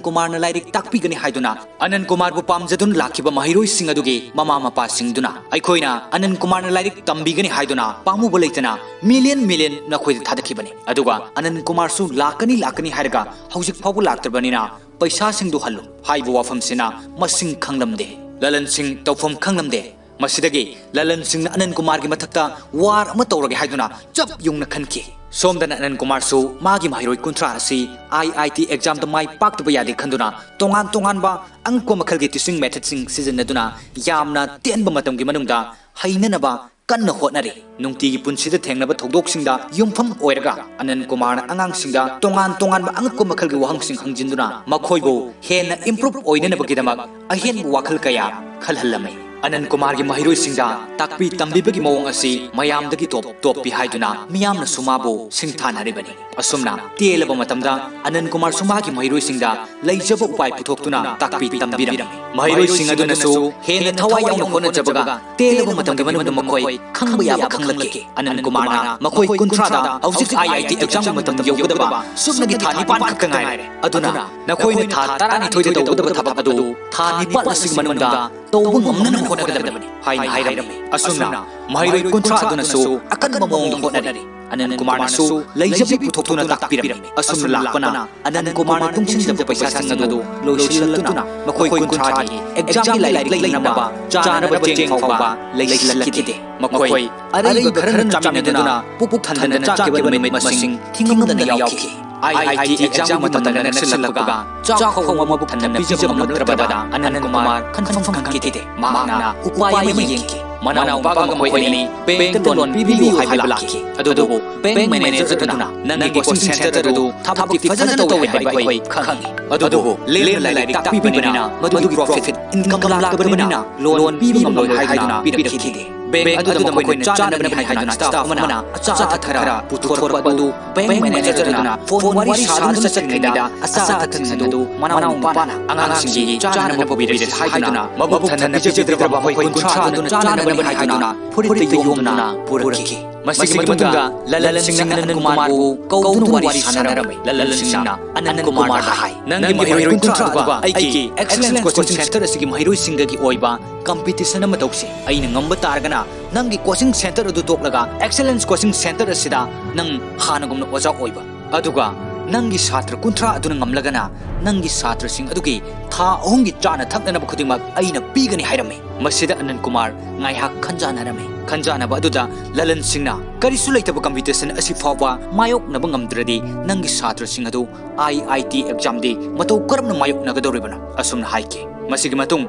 ꯀꯨꯃꯥꯔꯅ ꯂꯥꯏꯔꯤꯛ ꯇꯥꯛꯄꯤꯒꯅꯤ ꯍꯥꯏꯗꯨꯅ, ꯑꯅꯟ ꯀꯨꯃꯥꯔꯕꯨ ꯄꯥꯝꯖꯗꯨꯅ ꯂꯥꯛꯈꯤꯕ ꯃꯍꯩꯔꯣꯏꯁꯤꯡ ꯑꯗꯨꯒꯤ ꯃꯃꯥ ꯃꯄꯥꯁꯤꯡꯗꯨꯅ ꯑꯩꯈꯣꯏꯅ ꯑꯅꯟ ꯀꯨꯃꯥꯔꯅ ꯂꯥꯏꯔꯤꯛ ꯇꯝꯕꯤꯒꯅꯤ ꯍꯥꯏꯗꯨꯅ ꯄꯥꯝꯃꯨꯕ ꯂꯩꯇꯅ ꯃꯤꯂꯤꯌꯟ ꯃꯤꯂꯤꯌꯟ ꯅꯈꯣꯏꯗ ꯊꯥꯗꯈꯤꯕꯅꯤ꯫ ꯑꯗꯨꯒ ꯑꯅꯟ ꯀꯨꯃꯥꯔꯁꯨ ꯂꯥꯛꯀꯅꯤ ꯂꯥꯛꯀꯅꯤ ꯍꯥꯏꯔꯒ ꯍꯧꯖꯤꯛ ꯐꯥꯎꯕ ꯂꯥꯛꯇ꯭ꯔꯕꯅꯤꯅ ꯄꯩꯁꯥꯁꯤꯡꯗꯨ ꯍꯜꯂꯨ ꯍꯥꯏꯕ ꯋꯥꯐꯝꯁꯤꯅ ꯃꯁꯤꯡ ꯈꯪꯂꯝꯗꯦ꯫ ꯂꯂꯟꯁꯤꯡ ꯇꯧꯐꯝ ꯈꯪꯂꯝꯗꯦ꯫ ꯃꯁꯤꯗꯒꯤ ꯂꯂꯟꯁꯤꯡꯅ ꯑꯅꯟ ꯀꯨꯃꯥꯔꯒꯤ ꯃꯊꯛꯇ ꯋꯥꯔ ꯑꯃ ꯇꯧꯔꯒꯦ ꯍꯥꯏꯗꯨꯅ ꯆꯞ ꯌꯨꯡꯅ ꯈꯟꯈꯤ꯫ ꯁꯣꯝꯗꯅ ꯑꯅꯟ ꯀꯨꯃꯥꯔꯁꯨ ꯃꯥꯒꯤ ꯃꯍꯩꯔꯣꯏ ꯀꯨꯟꯊ꯭ꯔꯥ ꯑꯁꯤ ꯑꯥꯏ ꯑꯥꯏ ꯇꯤ ꯑꯦꯛꯖꯥꯝꯗ ꯃꯥꯏ ꯄꯥꯛꯇꯕ ꯌꯥꯗꯦ ꯈꯟꯗꯨꯅ ꯇꯣꯉꯥꯟ ꯇꯣꯉꯥꯟꯕ ꯑꯉꯛꯄ ꯃꯈꯜꯒꯤ ꯇꯤꯆꯤꯡ ꯃꯦꯊꯠꯁꯤꯡ ꯁꯤꯖꯤꯟꯅꯗꯨꯅ ꯌꯥꯝꯅ ꯇꯦꯟꯕ ꯃꯇꯝꯒꯤ ꯃꯅꯨꯡꯗ ꯍꯩꯅꯅꯕ ꯀꯟꯅ ꯍꯣꯠꯅꯔꯤ꯫ ꯅꯨꯡꯇꯤꯒꯤ ꯄꯨꯟꯁꯤꯗ ꯊꯦꯡꯅꯕ ꯊꯧꯗꯣꯛꯁꯤꯡꯗ ꯌꯨꯝꯐꯝ ꯑꯣꯏꯔꯒ ꯑꯅꯟ ꯀꯨꯃꯥꯔꯅ ꯑꯉꯥꯡꯁꯤꯡꯗ ꯇꯣꯉꯥꯟ ꯇꯣꯉꯥꯟꯕ ꯑꯉꯛꯄ ꯃꯈꯜꯒꯤ ꯋꯥꯍꯪꯁꯤꯡ ꯍꯪꯖꯤꯟꯗꯨꯅ ꯃꯈꯣꯏꯕꯨ ꯍꯦꯟꯅ ꯏꯝꯄ꯭ꯔꯨꯞ ꯑꯣꯏꯅꯅꯕꯒꯤꯗꯃꯛ ꯑꯍꯦꯟꯕ ꯋꯥꯈꯜ ꯀꯌꯥ ꯈꯜꯍꯜꯂꯝꯃꯤ꯫ ꯑꯅꯟ ꯀꯨꯃꯥꯔꯒꯤ ꯃꯍꯩꯔꯣꯏꯁꯤꯡꯗ ꯇꯥꯛꯄꯤ ꯇꯝꯕꯤꯕꯒꯤ ꯃꯑꯣꯡ ꯑꯁꯤ ꯃꯌꯥꯝꯗꯒꯤ ꯇꯣꯞ ꯇꯣꯞꯄꯤ ꯍꯥꯏꯗꯨꯅ ꯃꯤꯌꯥꯝꯅꯁꯨ ꯃꯥꯕꯨ ꯁꯤꯡꯊꯥꯅꯔꯤꯕꯅꯤ꯫ ꯑꯁꯨꯝꯅ ꯇꯦꯜꯂꯕ ꯃꯇꯝꯗ ꯑꯅꯟ ꯀꯨꯃꯥꯔꯁꯨ ꯃꯥꯒꯤ ꯃꯍꯩꯔꯣꯏꯁꯤꯡꯗ ꯂꯩꯖꯕ ꯎꯄꯥꯏ ꯄꯨꯊꯣꯛꯇꯨꯅ ꯇꯥꯛꯄꯤ ꯇꯝꯕꯤꯔꯝꯃꯤ꯫ ꯃꯍꯩꯔꯣꯏꯁꯤꯡ ꯑꯗꯨꯅꯁꯨ ꯍꯦꯟꯅ ꯊꯋꯥꯏ ꯌꯥꯎꯅ ꯍꯣꯠꯅꯖꯕꯒ ꯇꯦꯜꯂꯕ ꯃꯇꯝꯒꯤ ꯃꯅꯨꯡꯗ ꯃꯈꯣꯏ ꯈꯪꯕ ꯌꯥꯕ ꯈꯪꯂꯛꯈꯤ꯫ ꯑꯅꯟ ꯀꯨꯃꯥꯔꯅ ꯃꯈꯣꯏ ꯀꯨꯟꯊ꯭ꯔꯥꯗ ꯍꯧꯖꯤꯛ IIT examꯒꯤ ꯃꯇꯝ ꯌꯧꯒꯗꯕ ꯁꯨꯞꯅꯒꯤ ꯊꯥ ꯅꯤꯄꯥꯟ ꯈꯛꯇ ꯉꯥꯏꯔꯦ, ꯑꯗꯨꯅ ꯅꯈꯣꯏꯅ ꯊꯥ ꯇꯔꯥꯅꯤꯊꯣꯏꯗ ꯇꯧꯒꯗꯕ ꯊꯕꯛ ꯑꯗꯨ ꯊꯥ ꯅꯤꯄꯥꯟ ꯑꯁꯤꯒꯤ ꯃꯅꯨꯡꯗ ꯇꯧꯕ ꯉꯝꯅꯅꯕ ꯍꯣꯠꯅꯒꯗꯕꯅꯤ ꯍꯥꯏꯅ ꯍꯥꯏꯔꯝꯃꯤ꯫ ꯑꯁꯨꯝꯅ ꯃꯍꯩꯔꯣꯏ ꯀꯨꯟꯊ꯭ꯔꯥ ꯑꯗꯨꯅꯁꯨ ꯑꯀꯟꯕ ꯃꯑꯣꯡꯗ ꯍꯣꯠꯅꯔꯤ꯫ ꯑꯅꯟ ꯀꯨꯃꯥꯔꯅꯁꯨ ꯂꯩꯖꯕꯤ ꯄꯨꯊꯣꯛꯇꯨꯅ ꯇꯥꯛꯄꯤꯔꯝꯃꯤ꯫ ꯑꯁꯨꯝꯅ ꯂꯥꯛꯄꯅ ꯑꯅꯟ ꯀꯨꯃꯥꯔꯅ ꯇꯨꯡꯁꯤꯟꯖꯕ ꯄꯩꯁꯥꯁꯤꯡ ꯑꯗꯨ ꯂꯣꯏꯁꯤꯜꯂꯛꯇꯨꯅ ꯃꯈꯣꯏ ꯀꯨꯟꯊ꯭ꯔꯥꯒꯤ examꯒꯤ ꯂꯥꯏꯔꯤꯛ ꯂꯩꯅꯕ ꯆꯥꯅꯅꯕ ꯆꯦꯡ ꯐꯥꯎꯕ ꯂꯩꯁꯤꯜꯂꯛꯈꯤꯗꯦ꯫ ꯃꯈꯣꯏ ꯑꯔꯩꯕ ꯈꯔꯅ ꯆꯥꯃꯤꯟꯅꯗꯨꯅ ꯄꯨꯛ ꯊꯟꯗꯅ ꯆꯥꯈꯤꯕ ꯅꯨꯃꯤꯠ ꯃꯁꯤꯡ ꯊꯤꯉꯝꯗꯅ ꯌꯥꯎꯈꯤ꯫ IIT examꯒꯤ ꯃꯇꯝ ꯅꯛꯁꯤꯜꯂꯛꯄꯒ ꯆꯥꯛ ꯐꯥꯎꯕ ꯃꯕꯨꯛ ꯊꯟꯅ ꯄꯤꯖꯕ ꯉꯝꯂꯛꯇ꯭ꯔꯕꯗ ꯑꯅꯟ ꯀꯨꯃꯥꯔ ꯈꯟꯐꯝ ꯈꯪꯈꯤꯗꯦ꯫ ꯃꯍꯥꯛꯅ ꯎꯄꯥꯏ ꯑꯃ ꯌꯦꯡꯈꯤ꯫ ꯃꯅꯥꯎ ꯅꯨꯄꯥꯒ ꯃꯈꯣꯏ ꯑꯅꯤ bankꯇ loan ꯄꯤꯕꯤꯌꯨ ꯍꯥꯏꯕ ꯂꯥꯛꯈꯤ꯫ ꯑꯗꯨꯕꯨ bank manager ꯑꯗꯨꯅ ꯅꯪꯒꯤ coaching centre ꯑꯗꯨ ꯊꯕꯛꯇꯤ ꯐꯖꯅ ꯇꯧꯏ ꯍꯥꯏꯕ ꯑꯩꯈꯣꯏ ꯈꯪꯏ꯫ ꯑꯗꯨꯕꯨ ꯂꯦꯝꯅ ꯂꯥꯏꯔꯤꯛ ꯇꯥꯛꯄꯤꯕꯅꯤꯅ ꯃꯗꯨꯒꯤ profit income ꯂꯥꯛꯇꯕꯅꯤꯅ loan ꯄꯤꯕ ꯉꯝꯂꯣꯏ ꯍꯥꯏꯗꯨꯅ ꯄꯤꯔꯛꯈꯤꯗꯦ꯫ Bank ꯑꯗꯨꯗ ꯃꯈꯣꯏꯅ ꯆꯥꯅꯕꯅꯤ ꯍꯥꯏꯗꯨꯅ staff ꯑꯃꯅ ꯑꯆꯥ ꯑꯊꯛ ꯈꯔ ꯄꯨꯊꯣꯔꯛꯄ ꯑꯗꯨ bank manager ꯑꯗꯨꯅ phone ꯋꯥꯔꯤ ꯁꯥꯗꯨꯅ ꯆꯠꯈ꯭ꯔꯤꯉꯩꯗ ꯑꯆꯥ ꯑꯊꯛꯁꯤꯡ ꯑꯗꯨ ꯃꯅꯥꯎ ꯅꯨꯄꯥꯅ ꯑꯉꯥꯡꯁꯤꯡꯒꯤ ꯆꯥꯅꯅꯕ ꯄꯨꯕꯤꯔꯁꯤ ꯍꯥꯏꯗꯨꯅ ꯃꯕꯨꯛ ꯊꯟꯅ ꯄꯤꯖꯕꯤꯗ꯭ꯔꯕ ꯃꯈꯣꯏ ꯀꯨꯟꯊ꯭ꯔꯥ ꯑꯗꯨꯅ ꯆꯥꯅꯅꯕꯅꯤ ꯍꯥꯏꯗꯨꯅ ꯐꯨꯔꯤꯠꯇ ꯌꯣꯝꯗꯨꯅ ꯄꯨꯔꯛꯈꯤ꯫ ꯃꯁꯤꯒꯤ ꯃꯇꯨꯡꯗ ꯂꯂꯟꯁꯤꯡꯅ ꯑꯅꯟ ꯀꯨꯃꯥꯔꯕꯨ ꯀꯧꯗꯨꯅ ꯋꯥꯔꯤ ꯁꯥꯟꯅꯔꯝꯃꯤ꯫ ꯂꯂꯟꯁꯤꯡꯅ ꯑꯅꯟ ꯀꯨꯃꯥꯔꯗ ꯍꯥꯏ, "ꯅꯪꯒꯤ ꯃꯍꯩꯔꯣꯏ ꯀꯨꯟꯊ꯭ꯔꯥ ꯑꯗꯨꯒ ꯑꯩꯒꯤ excellence coaching centre ꯑꯁꯤꯒꯤ ꯃꯍꯩꯔꯣꯏꯁꯤꯡꯒꯒꯤ ꯑꯣꯏꯕ competition ꯑꯃ ꯇꯧꯁꯤ꯫ ꯑꯩꯅ ꯉꯝꯕ ꯇꯥꯔꯒꯅ ꯅꯪꯒꯤ coaching centre ꯑꯗꯨ ꯇꯣꯛꯂꯒ excellence coaching centre ꯑꯁꯤꯗ ꯅꯪ ꯍꯥꯟꯅꯒꯨꯝꯅ ꯑꯣꯖꯥ ꯑꯣꯏꯕ, ꯑꯗꯨꯒ ꯅꯪꯒꯤ ꯁꯥꯇ꯭ꯔ ꯀꯨꯟꯊ꯭ꯔꯥ ꯑꯗꯨꯅ ꯉꯝꯂꯒꯅ ꯅꯪꯒꯤ ꯁꯥꯇ꯭ꯔꯁꯤꯡ ꯑꯗꯨꯒꯤ ꯊꯥ ꯑꯍꯨꯝꯒꯤ ꯆꯥꯅ ꯊꯛꯅꯅꯕ ꯈꯨꯗꯤꯡꯃꯛ ꯑꯩꯅ ꯄꯤꯒꯅꯤ" ꯍꯥꯏꯔꯝꯃꯤ꯫ ꯃꯁꯤꯗ ꯑꯅꯟ ꯀꯨꯃꯥꯔ ꯉꯥꯏꯍꯥꯛ ꯈꯟꯖꯥꯅꯔꯝꯃꯤ꯫ ꯈꯟꯖꯥꯅꯕ ꯑꯗꯨꯗ ꯂꯂꯟꯁꯤꯡꯅ, "ꯀꯔꯤꯁꯨ ꯂꯩꯇꯕ competition ꯑꯁꯤ ꯐꯥꯎꯕ ꯃꯥꯌꯣꯛꯅꯕ ꯉꯝꯗ꯭ꯔꯗꯤ ꯅꯪꯒꯤ ꯁꯥꯇ꯭ꯔꯁꯤꯡ ꯑꯗꯨ IIT examꯗꯤ ꯃꯇꯧ ꯀꯔꯝꯅ ꯃꯥꯌꯣꯛꯅꯒꯗꯧꯔꯤꯕꯅꯣ?" ꯑꯁꯨꯝꯅ ꯍꯥꯏꯈꯤ꯫ ꯃꯁꯤꯒꯤ ꯃꯇꯨꯡ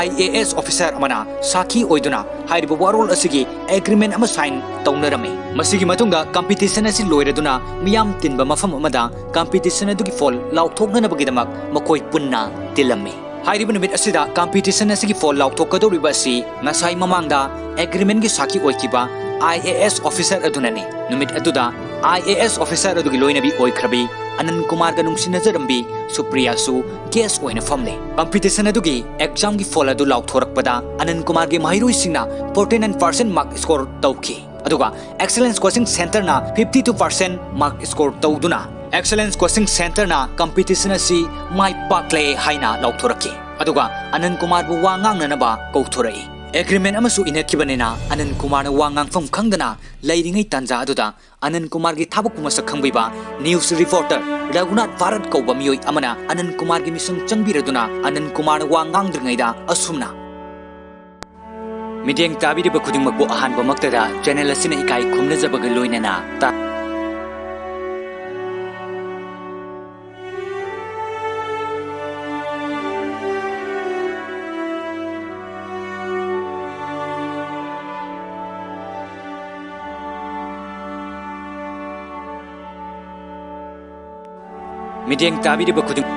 IAS officer ꯑꯃꯅ ꯁꯥꯈꯤ ꯑꯣꯏꯗꯨꯅ ꯍꯥꯏꯔꯤꯕ ꯋꯥꯔꯣꯜ ꯑꯁꯤꯒꯤ agreement ꯑꯃ sign ꯇꯧꯅꯔꯝꯃꯤ꯫ ꯃꯁꯤꯒꯤ ꯃꯇꯨꯡꯗ competition ꯑꯁꯤ ꯂꯣꯏꯔꯗꯨꯅ ꯃꯤꯌꯥꯝ ꯇꯤꯟꯕ ꯃꯐꯝ ꯑꯃꯗ competition ꯑꯗꯨꯒꯤ ꯐꯣꯜ ꯂꯥꯎꯊꯣꯛꯅꯅꯕꯒꯤꯗꯃꯛ ꯃꯈꯣꯏ ꯄꯨꯟꯅ ꯇꯤꯜꯂꯝꯃꯤ꯫ ꯍꯥꯏꯔꯤꯕ ꯅꯨꯃꯤꯠ ꯑꯁꯤꯗ ꯀꯝꯄꯤꯇꯤꯁꯟ ꯑꯁꯤꯒꯤ ꯐꯣꯜ ꯂꯥꯎꯊꯣꯛꯀꯗꯧꯔꯤꯕ ꯑꯁꯤ ꯉꯁꯥꯏ ꯃꯃꯥꯡꯗ ꯑꯦꯒ꯭ꯔꯤꯃꯦꯟꯒꯤ ꯁꯥꯈꯤ ꯑꯣꯏꯈꯤꯕ ꯑꯥꯏ ꯑꯦ ꯑꯦꯁ ꯑꯣꯐꯤꯁꯥꯔ ꯑꯗꯨꯅꯅꯤ꯫ ꯅꯨꯃꯤꯠ ꯑꯗꯨꯗ ꯑꯥꯏ ꯑꯦ ꯑꯦꯁ ꯑꯣꯐꯤꯁꯥꯔ ꯑꯗꯨꯒꯤ ꯂꯣꯏꯅꯕꯤ ꯑꯣꯏꯈ꯭ꯔꯕꯤ ꯑꯅꯟ ꯀꯨꯃꯥꯔꯒ ꯅꯨꯡꯁꯤꯅꯖꯔꯝꯕꯤ ꯁꯨꯄ꯭ꯔꯤꯌꯥꯁꯨ ꯒꯦꯁ ꯑꯣꯏꯅ ꯐꯝꯂꯦ꯫ ꯀꯝꯄꯤꯇꯤꯁꯟ ꯑꯗꯨꯒꯤ ꯑꯦꯛꯖꯥꯝꯒꯤ ꯐꯣꯜ ꯑꯗꯨ ꯂꯥꯎꯊꯣꯔꯛꯄꯗ ꯑꯅꯟ ꯀꯨꯃꯥꯔꯒꯤ ꯃꯍꯩꯔꯣꯏꯁꯤꯡꯅ forty nine percent mark score ꯇꯧꯈꯤ꯫ ꯑꯗꯨꯒ ꯑꯦꯛꯁꯦꯂꯦꯟꯁ ꯀꯣꯆꯤꯡ ꯁꯦꯟꯇꯔꯅ fifty two percent mark score ꯇꯧꯗꯨꯅ ꯑꯦꯛꯁꯦꯂꯦꯟꯁ ꯀꯣꯆꯤꯡ ꯁꯦꯟꯇꯔꯅ ꯀꯝꯄꯤꯇꯤꯁꯟ ꯑꯁꯤ ꯃꯥꯏ ꯄꯥꯛꯂꯦ ꯍꯥꯏꯅ ꯂꯥꯎꯊꯣꯔꯛꯈꯤ꯫ ꯑꯗꯨꯒ ꯑꯅꯟ ꯀꯨꯃꯥꯔꯕꯨ ꯋꯥ ꯉꯥꯡꯅꯅꯕ ꯀꯧꯊꯣꯔꯛꯏ꯫ ꯑꯦꯒ꯭ꯔꯤꯃꯦꯟ ꯑꯃꯁꯨ ꯏꯅꯈꯤꯕꯅꯤꯅ ꯑꯅꯟ ꯀꯨꯃꯥꯔꯅ ꯋꯥ ꯉꯥꯡꯐꯝ ꯈꯪꯗꯅ ꯂꯩꯔꯤꯉꯩ ꯇꯥꯟꯖꯥ ꯑꯗꯨꯗ ꯑꯅꯟ ꯀꯨꯃꯥꯔꯒꯤ ꯊꯕꯛꯄꯨ ꯃꯁꯛ ꯈꯪꯕꯤꯕ ꯅ꯭ꯌꯨꯁ ꯔꯤꯄꯣꯔꯇꯔ ꯔꯘꯨꯅꯥꯊ ꯚꯥꯔꯠ ꯀꯧꯕ ꯃꯤꯑꯣꯏ ꯑꯃꯅ ꯑꯅꯟ ꯀꯨꯃꯥꯔꯒꯤ ꯃꯤꯁꯪ ꯆꯪꯕꯤꯔꯗꯨꯅ ꯑꯅꯟ ꯀꯨꯃꯥꯔꯅ ꯋꯥ ꯉꯥꯡꯗ꯭ꯔꯤꯉꯩꯗ ꯑꯁꯨꯝꯅ ꯃꯤꯠꯌꯦꯡ ꯇꯥꯕꯤꯔꯤꯕ ꯈꯨꯗꯤꯡꯃꯛꯄꯨ ꯑꯍꯥꯟꯕꯃꯛꯇꯗ ꯆꯦꯅꯦꯜ ꯑꯁꯤꯅ ꯏꯀꯥꯏ ꯈꯨꯝꯅꯖꯕꯒ ꯂꯣꯏꯅꯅ ꯇꯥ- ꯃꯤꯠꯌꯦꯡ ꯇꯥꯕꯤꯔꯤꯕ ꯈꯨꯗꯤꯡ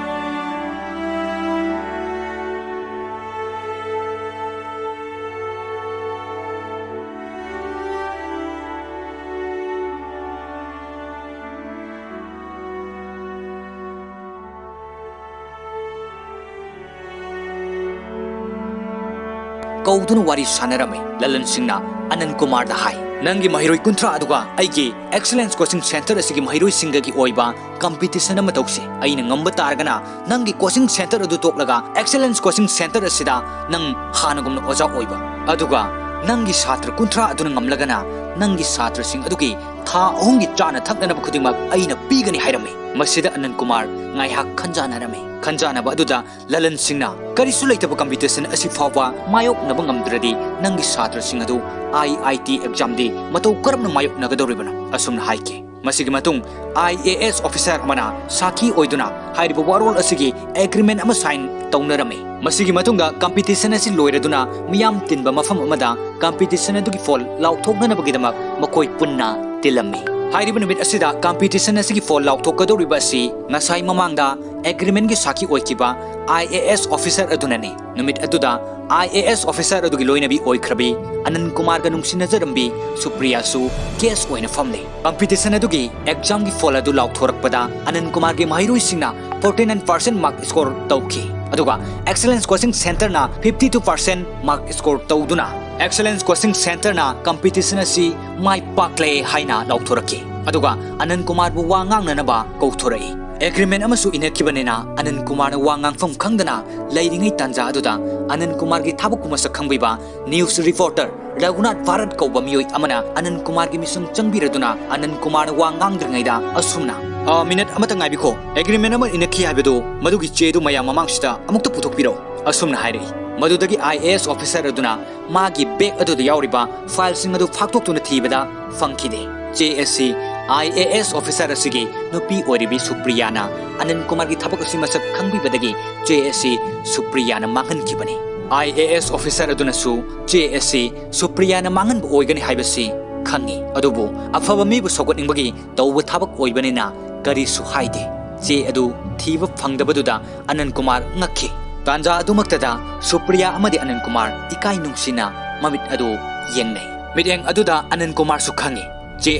ꯀꯧꯗꯨꯅ ꯋꯥꯔꯤ ꯁꯥꯟꯅꯔꯝꯃꯤ꯫ ꯂꯂꯟ ꯁꯤꯡꯅ ꯑꯅꯟ ꯀꯨꯃꯥꯔꯗ ꯍꯥꯏ, "ꯅꯪꯒꯤ ꯃꯍꯩꯔꯣꯏ ꯀꯨꯟꯊ꯭ꯔꯥ ꯑꯗꯨꯒ ꯑꯩꯒꯤ ꯑꯦꯛꯁꯦꯂꯦꯟꯁ ꯀꯣꯆꯤꯡ ꯁꯦꯟꯇꯔ ꯑꯁꯤꯒꯤ ꯃꯍꯩꯔꯣꯏꯁꯤꯡꯒꯒꯤ ꯑꯣꯏꯕ ꯀꯝꯄꯤꯇꯤꯁꯟ ꯑꯃ ꯇꯧꯁꯤ꯫ ꯑꯩꯅ ꯉꯝꯕ ꯇꯥꯔꯒꯅ ꯅꯪꯒꯤ ꯀꯣꯆꯤꯡ ꯁꯦꯟꯇꯔ ꯑꯗꯨ ꯇꯣꯛꯂꯒ ꯑꯦꯛꯁꯦꯂꯦꯟꯁ ꯀꯣꯆꯤꯡ ꯁꯦꯟꯇꯔ ꯑꯁꯤꯗ ꯅꯪ ꯍꯥꯟꯅꯒꯨꯝꯅ ꯑꯣꯖꯥ ꯑꯣꯏꯕ, ꯑꯗꯨꯒ ꯅꯪꯒꯤ ꯁꯥꯇ꯭ꯔ ꯀꯨꯟꯊ꯭ꯔꯥ ꯑꯗꯨꯅ ꯉꯝꯂꯒꯅ ꯅꯪꯒꯤ ꯁꯥꯇ꯭ꯔꯁꯤꯡ ꯑꯗꯨꯒꯤ ꯊꯥ ꯑꯍꯨꯝꯒꯤ ꯆꯥꯅ ꯊꯛꯅꯅꯕ ꯈꯨꯗꯤꯡꯃꯛ ꯑꯩꯅ ꯄꯤꯒꯅꯤ" ꯍꯥꯏꯔꯝꯃꯤ꯫ ꯃꯁꯤꯗ ꯑꯅꯟ ꯀꯨꯃꯥꯔ ꯉꯥꯏꯍꯥꯛ ꯈꯟꯖꯥꯟꯅꯔꯝꯃꯤ꯫ ꯈꯟꯖꯥꯟꯅꯕ ꯑꯗꯨꯗ ꯂꯂꯟ ꯁꯤꯡꯅ, "ꯀꯔꯤꯁꯨ ꯂꯩꯇꯕ ꯀꯝꯄꯤꯇꯤꯁꯟ ꯑꯁꯤ ꯐꯥꯎꯕ ꯃꯥꯌꯣꯛꯅꯕ ꯉꯝꯗ꯭ꯔꯗꯤ ꯅꯪꯒꯤ ꯁꯥꯇ꯭ꯔꯁꯤꯡ ꯑꯗꯨ ꯑꯥꯏ ꯑꯥꯏ ꯇꯤ ꯑꯦꯛꯖꯥꯝꯗꯤ ꯃꯇꯧ ꯀꯔꯝꯅ ꯃꯥꯌꯣꯛꯅꯒꯗꯧꯔꯤꯕꯅꯣ?" ꯑꯁꯨꯝꯅ ꯍꯥꯏꯈꯤ꯫ ꯃꯁꯤꯒꯤ ꯃꯇꯨꯡ ꯑꯥꯏ ꯑꯦ ꯑꯦꯁ ꯑꯣꯐꯤꯁꯥꯔ ꯑꯃꯅ ꯁꯥꯈꯤ ꯑꯣꯏꯗꯨꯅ ꯍꯥꯏꯔꯤꯕ ꯋꯥꯔꯣꯜ ꯑꯁꯤꯒꯤ ꯑꯦꯒ꯭ꯔꯤꯃꯦꯟ ꯑꯃ ꯁꯥꯏꯟ ꯇꯧꯅꯔꯝꯃꯤ꯫ ꯃꯁꯤꯒꯤ ꯃꯇꯨꯡꯗ ꯀꯝꯄꯤꯇꯤꯁꯟ ꯑꯁꯤ ꯂꯣꯏꯔꯗꯨꯅ ꯃꯤꯌꯥꯝ ꯇꯤꯟꯕ ꯃꯐꯝ ꯑꯃꯗ ꯀꯝꯄꯤꯇꯤꯁꯟ ꯑꯗꯨꯒꯤ ꯐꯣꯜ ꯂꯥꯎꯊꯣꯛꯅꯅꯕꯒꯤꯗꯃꯛ ꯃꯈꯣꯏ ꯄꯨꯟꯅ ꯇꯤꯜꯂꯝꯃꯤ꯫ ꯍꯥꯏꯔꯤꯕ ꯅꯨꯃꯤꯠ ꯑꯁꯤꯗ ꯀꯝꯄꯤꯇꯤꯁꯟ ꯑꯁꯤꯒꯤ ꯐꯣꯜ ꯂꯥꯎꯊꯣꯛꯀꯗꯧꯔꯤꯕ ꯑꯁꯤ ꯉꯁꯥꯏ ꯃꯃꯥꯡꯗ ꯑꯦꯒ꯭ꯔꯤꯃꯦꯟꯒꯤ ꯁꯥꯈꯤ ꯑꯣꯏꯈꯤꯕ ꯑꯥꯏ ꯑꯦ ꯑꯦꯁ ꯑꯣꯐꯤꯁꯔ ꯑꯗꯨꯅꯅꯤ꯫ ꯅꯨꯃꯤꯠ ꯑꯗꯨꯗ ꯑꯥꯏ ꯑꯦ ꯑꯦꯁ ꯑꯣꯐꯤꯁꯔ ꯑꯗꯨꯒꯤ ꯂꯣꯏꯅꯕꯤ ꯑꯣꯏꯈ꯭ꯔꯕꯤ ꯑꯅꯟ ꯀꯨꯃꯥꯔꯒ ꯅꯨꯡꯁꯤꯅꯖꯔꯝꯕꯤ ꯁꯨꯄ꯭ꯔꯤꯌꯥꯁꯨ ꯒꯦꯁ ꯑꯣꯏꯅ ꯐꯝꯂꯤ꯫ ꯀꯝꯄꯤꯇꯤꯁꯟ ꯑꯗꯨꯒꯤ ꯑꯦꯛꯖꯥꯝꯒꯤ ꯐꯣꯜ ꯑꯗꯨ ꯂꯥꯎꯊꯣꯔꯛꯄꯗ ꯑꯅꯟ ꯀꯨꯃꯥꯔꯒꯤ ꯃꯍꯩꯔꯣꯏꯁꯤꯡꯅ forty nine percent mark score ꯇꯧꯈꯤ, ꯑꯗꯨꯒ Excellence Coaching Centreꯅ fifty two percent mark score ꯇꯧꯗꯨꯅ Excellence Coaching Centreꯅ ꯀꯝꯄꯤꯇꯤꯁꯟ ꯑꯁꯤ ꯃꯥꯏ ꯄꯥꯛꯂꯦ ꯍꯥꯏꯅ ꯂꯥꯎꯊꯣꯔꯛꯈꯤ꯫ ꯑꯗꯨꯒ ꯑꯅꯟ ꯀꯨꯃꯥꯔꯕꯨ ꯋꯥ ꯉꯥꯡꯅꯅꯕ ꯀꯧꯊꯣꯔꯛꯏ꯫ ꯑꯦꯒ꯭ꯔꯤꯃꯦꯟ ꯑꯃꯁꯨ ꯏꯅꯈꯤꯕꯅꯤꯅ ꯑꯅꯟ ꯀꯨꯃꯥꯔꯅ ꯋꯥ ꯉꯥꯡꯐꯝ ꯈꯪꯗꯅ ꯂꯩꯔꯤꯉꯩ ꯇꯥꯟꯖꯥ ꯑꯗꯨꯗ ꯑꯅꯟ ꯀꯨꯃꯥꯔꯒꯤ ꯊꯕꯛꯄꯨ ꯃꯁꯛ ꯈꯪꯕꯤꯕ ꯅ꯭ꯌꯨꯁ ꯔꯤꯄꯣꯔꯇꯔ ꯔꯘꯨꯅꯥꯊ ꯚꯥꯔꯠ ꯀꯧꯕ ꯃꯤꯑꯣꯏ ꯑꯃꯅ ꯑꯅꯟ ꯀꯨꯃꯥꯔꯒꯤ ꯃꯤꯁꯝ ꯆꯪꯕꯤꯔꯗꯨꯅ ꯑꯅꯟ ꯀꯨꯃꯥꯔꯅ ꯋꯥ ꯉꯥꯡꯗ꯭ꯔꯤꯉꯩꯗ ꯑꯁꯨꯝꯅ, "ꯑ, ꯃꯤꯅꯠ ꯑꯃꯇ ꯉꯥꯏꯕꯤꯈꯣ, ꯑꯦꯒ꯭ꯔꯤꯃꯦꯟ ꯑꯃ ꯏꯅꯈꯤ ꯍꯥꯏꯕꯗꯨ ꯃꯗꯨꯒꯤ ꯆꯦꯗꯨ ꯃꯌꯥꯝ ꯃꯃꯥꯡꯁꯤꯗ ꯑꯃꯨꯛꯇ ꯄꯨꯊꯣꯛꯄꯤꯔꯛꯎ," ꯑꯁꯨꯝꯅ ꯍꯥꯏꯔꯛꯏ꯫ ꯃꯗꯨꯗꯒꯤ ꯑꯥꯏ ꯑꯦ ꯑꯦꯁ ꯑꯣꯐꯤꯁꯔ ꯑꯗꯨꯅ ꯃꯥꯒꯤ ꯕꯦꯒ ꯑꯗꯨꯗ ꯌꯥꯎꯔꯤꯕ ꯐꯥꯏꯜꯁꯤꯡ ꯑꯗꯨ ꯐꯥꯛꯇꯣꯛꯇꯨꯅ ꯊꯤꯕꯗ ꯐꯪꯈꯤꯗꯦ꯫ ꯆꯦ ꯑꯁꯤ ꯑꯥꯏ ꯑꯦ ꯑꯦꯁ ꯑꯣꯐꯤꯁꯔ ꯑꯁꯤꯒꯤ ꯅꯨꯄꯤ ꯑꯣꯏꯔꯤꯕꯤ ꯁꯨꯄ꯭ꯔꯤꯌꯥꯅ ꯑꯅꯟ ꯀꯨꯃꯥꯔꯒꯤ ꯊꯕꯛ ꯑꯁꯤ ꯃꯁꯛ ꯈꯪꯕꯤꯕꯗꯒꯤ ꯆꯦ ꯑꯁꯤ ꯁꯨꯄ꯭ꯔꯤꯌꯥꯅ ꯃꯥꯡꯍꯟꯈꯤꯕꯅꯤ꯫ ꯑꯥꯏ ꯑꯦ ꯑꯦꯁ ꯑꯣꯐꯤꯁꯔ ꯑꯗꯨꯅꯁꯨ ꯆꯦ ꯑꯁꯤ ꯁꯨꯄ꯭ꯔꯤꯌꯥꯅ ꯃꯥꯡꯍꯟꯕ ꯑꯣꯏꯒꯅꯤ ꯍꯥꯏꯕꯁꯤ ꯈꯪꯉꯤ, ꯑꯗꯨꯕꯨ ꯑꯐꯕ ꯃꯤꯕꯨ ꯁꯧꯒꯠꯅꯤꯡꯕꯒꯤ ꯇꯧꯕ ꯊꯕꯛ ꯑꯣꯏꯕꯅꯤꯅ ꯀꯔꯤꯁꯨ ꯍꯥꯏꯗꯦ꯫ ꯆꯦ ꯑꯗꯨ ꯊꯤꯕ ꯐꯪꯗꯕꯗꯨꯗ ꯑꯅꯟ ꯀꯨꯃꯥꯔ ꯉꯛꯈꯤ꯫ ꯇꯥꯟꯖꯥ ꯑꯗꯨꯃꯛꯇꯗ ꯁꯨꯄ꯭ꯔꯤꯌꯥ ꯑꯃꯗꯤ ꯑꯅꯟ ꯀꯨꯃꯥꯔ ꯏꯀꯥꯏ ꯅꯨꯡꯁꯤꯅ ꯃꯃꯤꯠ ꯑꯗꯨ ꯌꯦꯡꯅꯩ꯫ ꯃꯤꯠꯌꯦꯡ ꯑꯗꯨꯗ ꯑꯅꯟ ꯀꯨꯃꯥꯔꯁꯨ ꯈꯪꯉꯤ, ꯆꯦ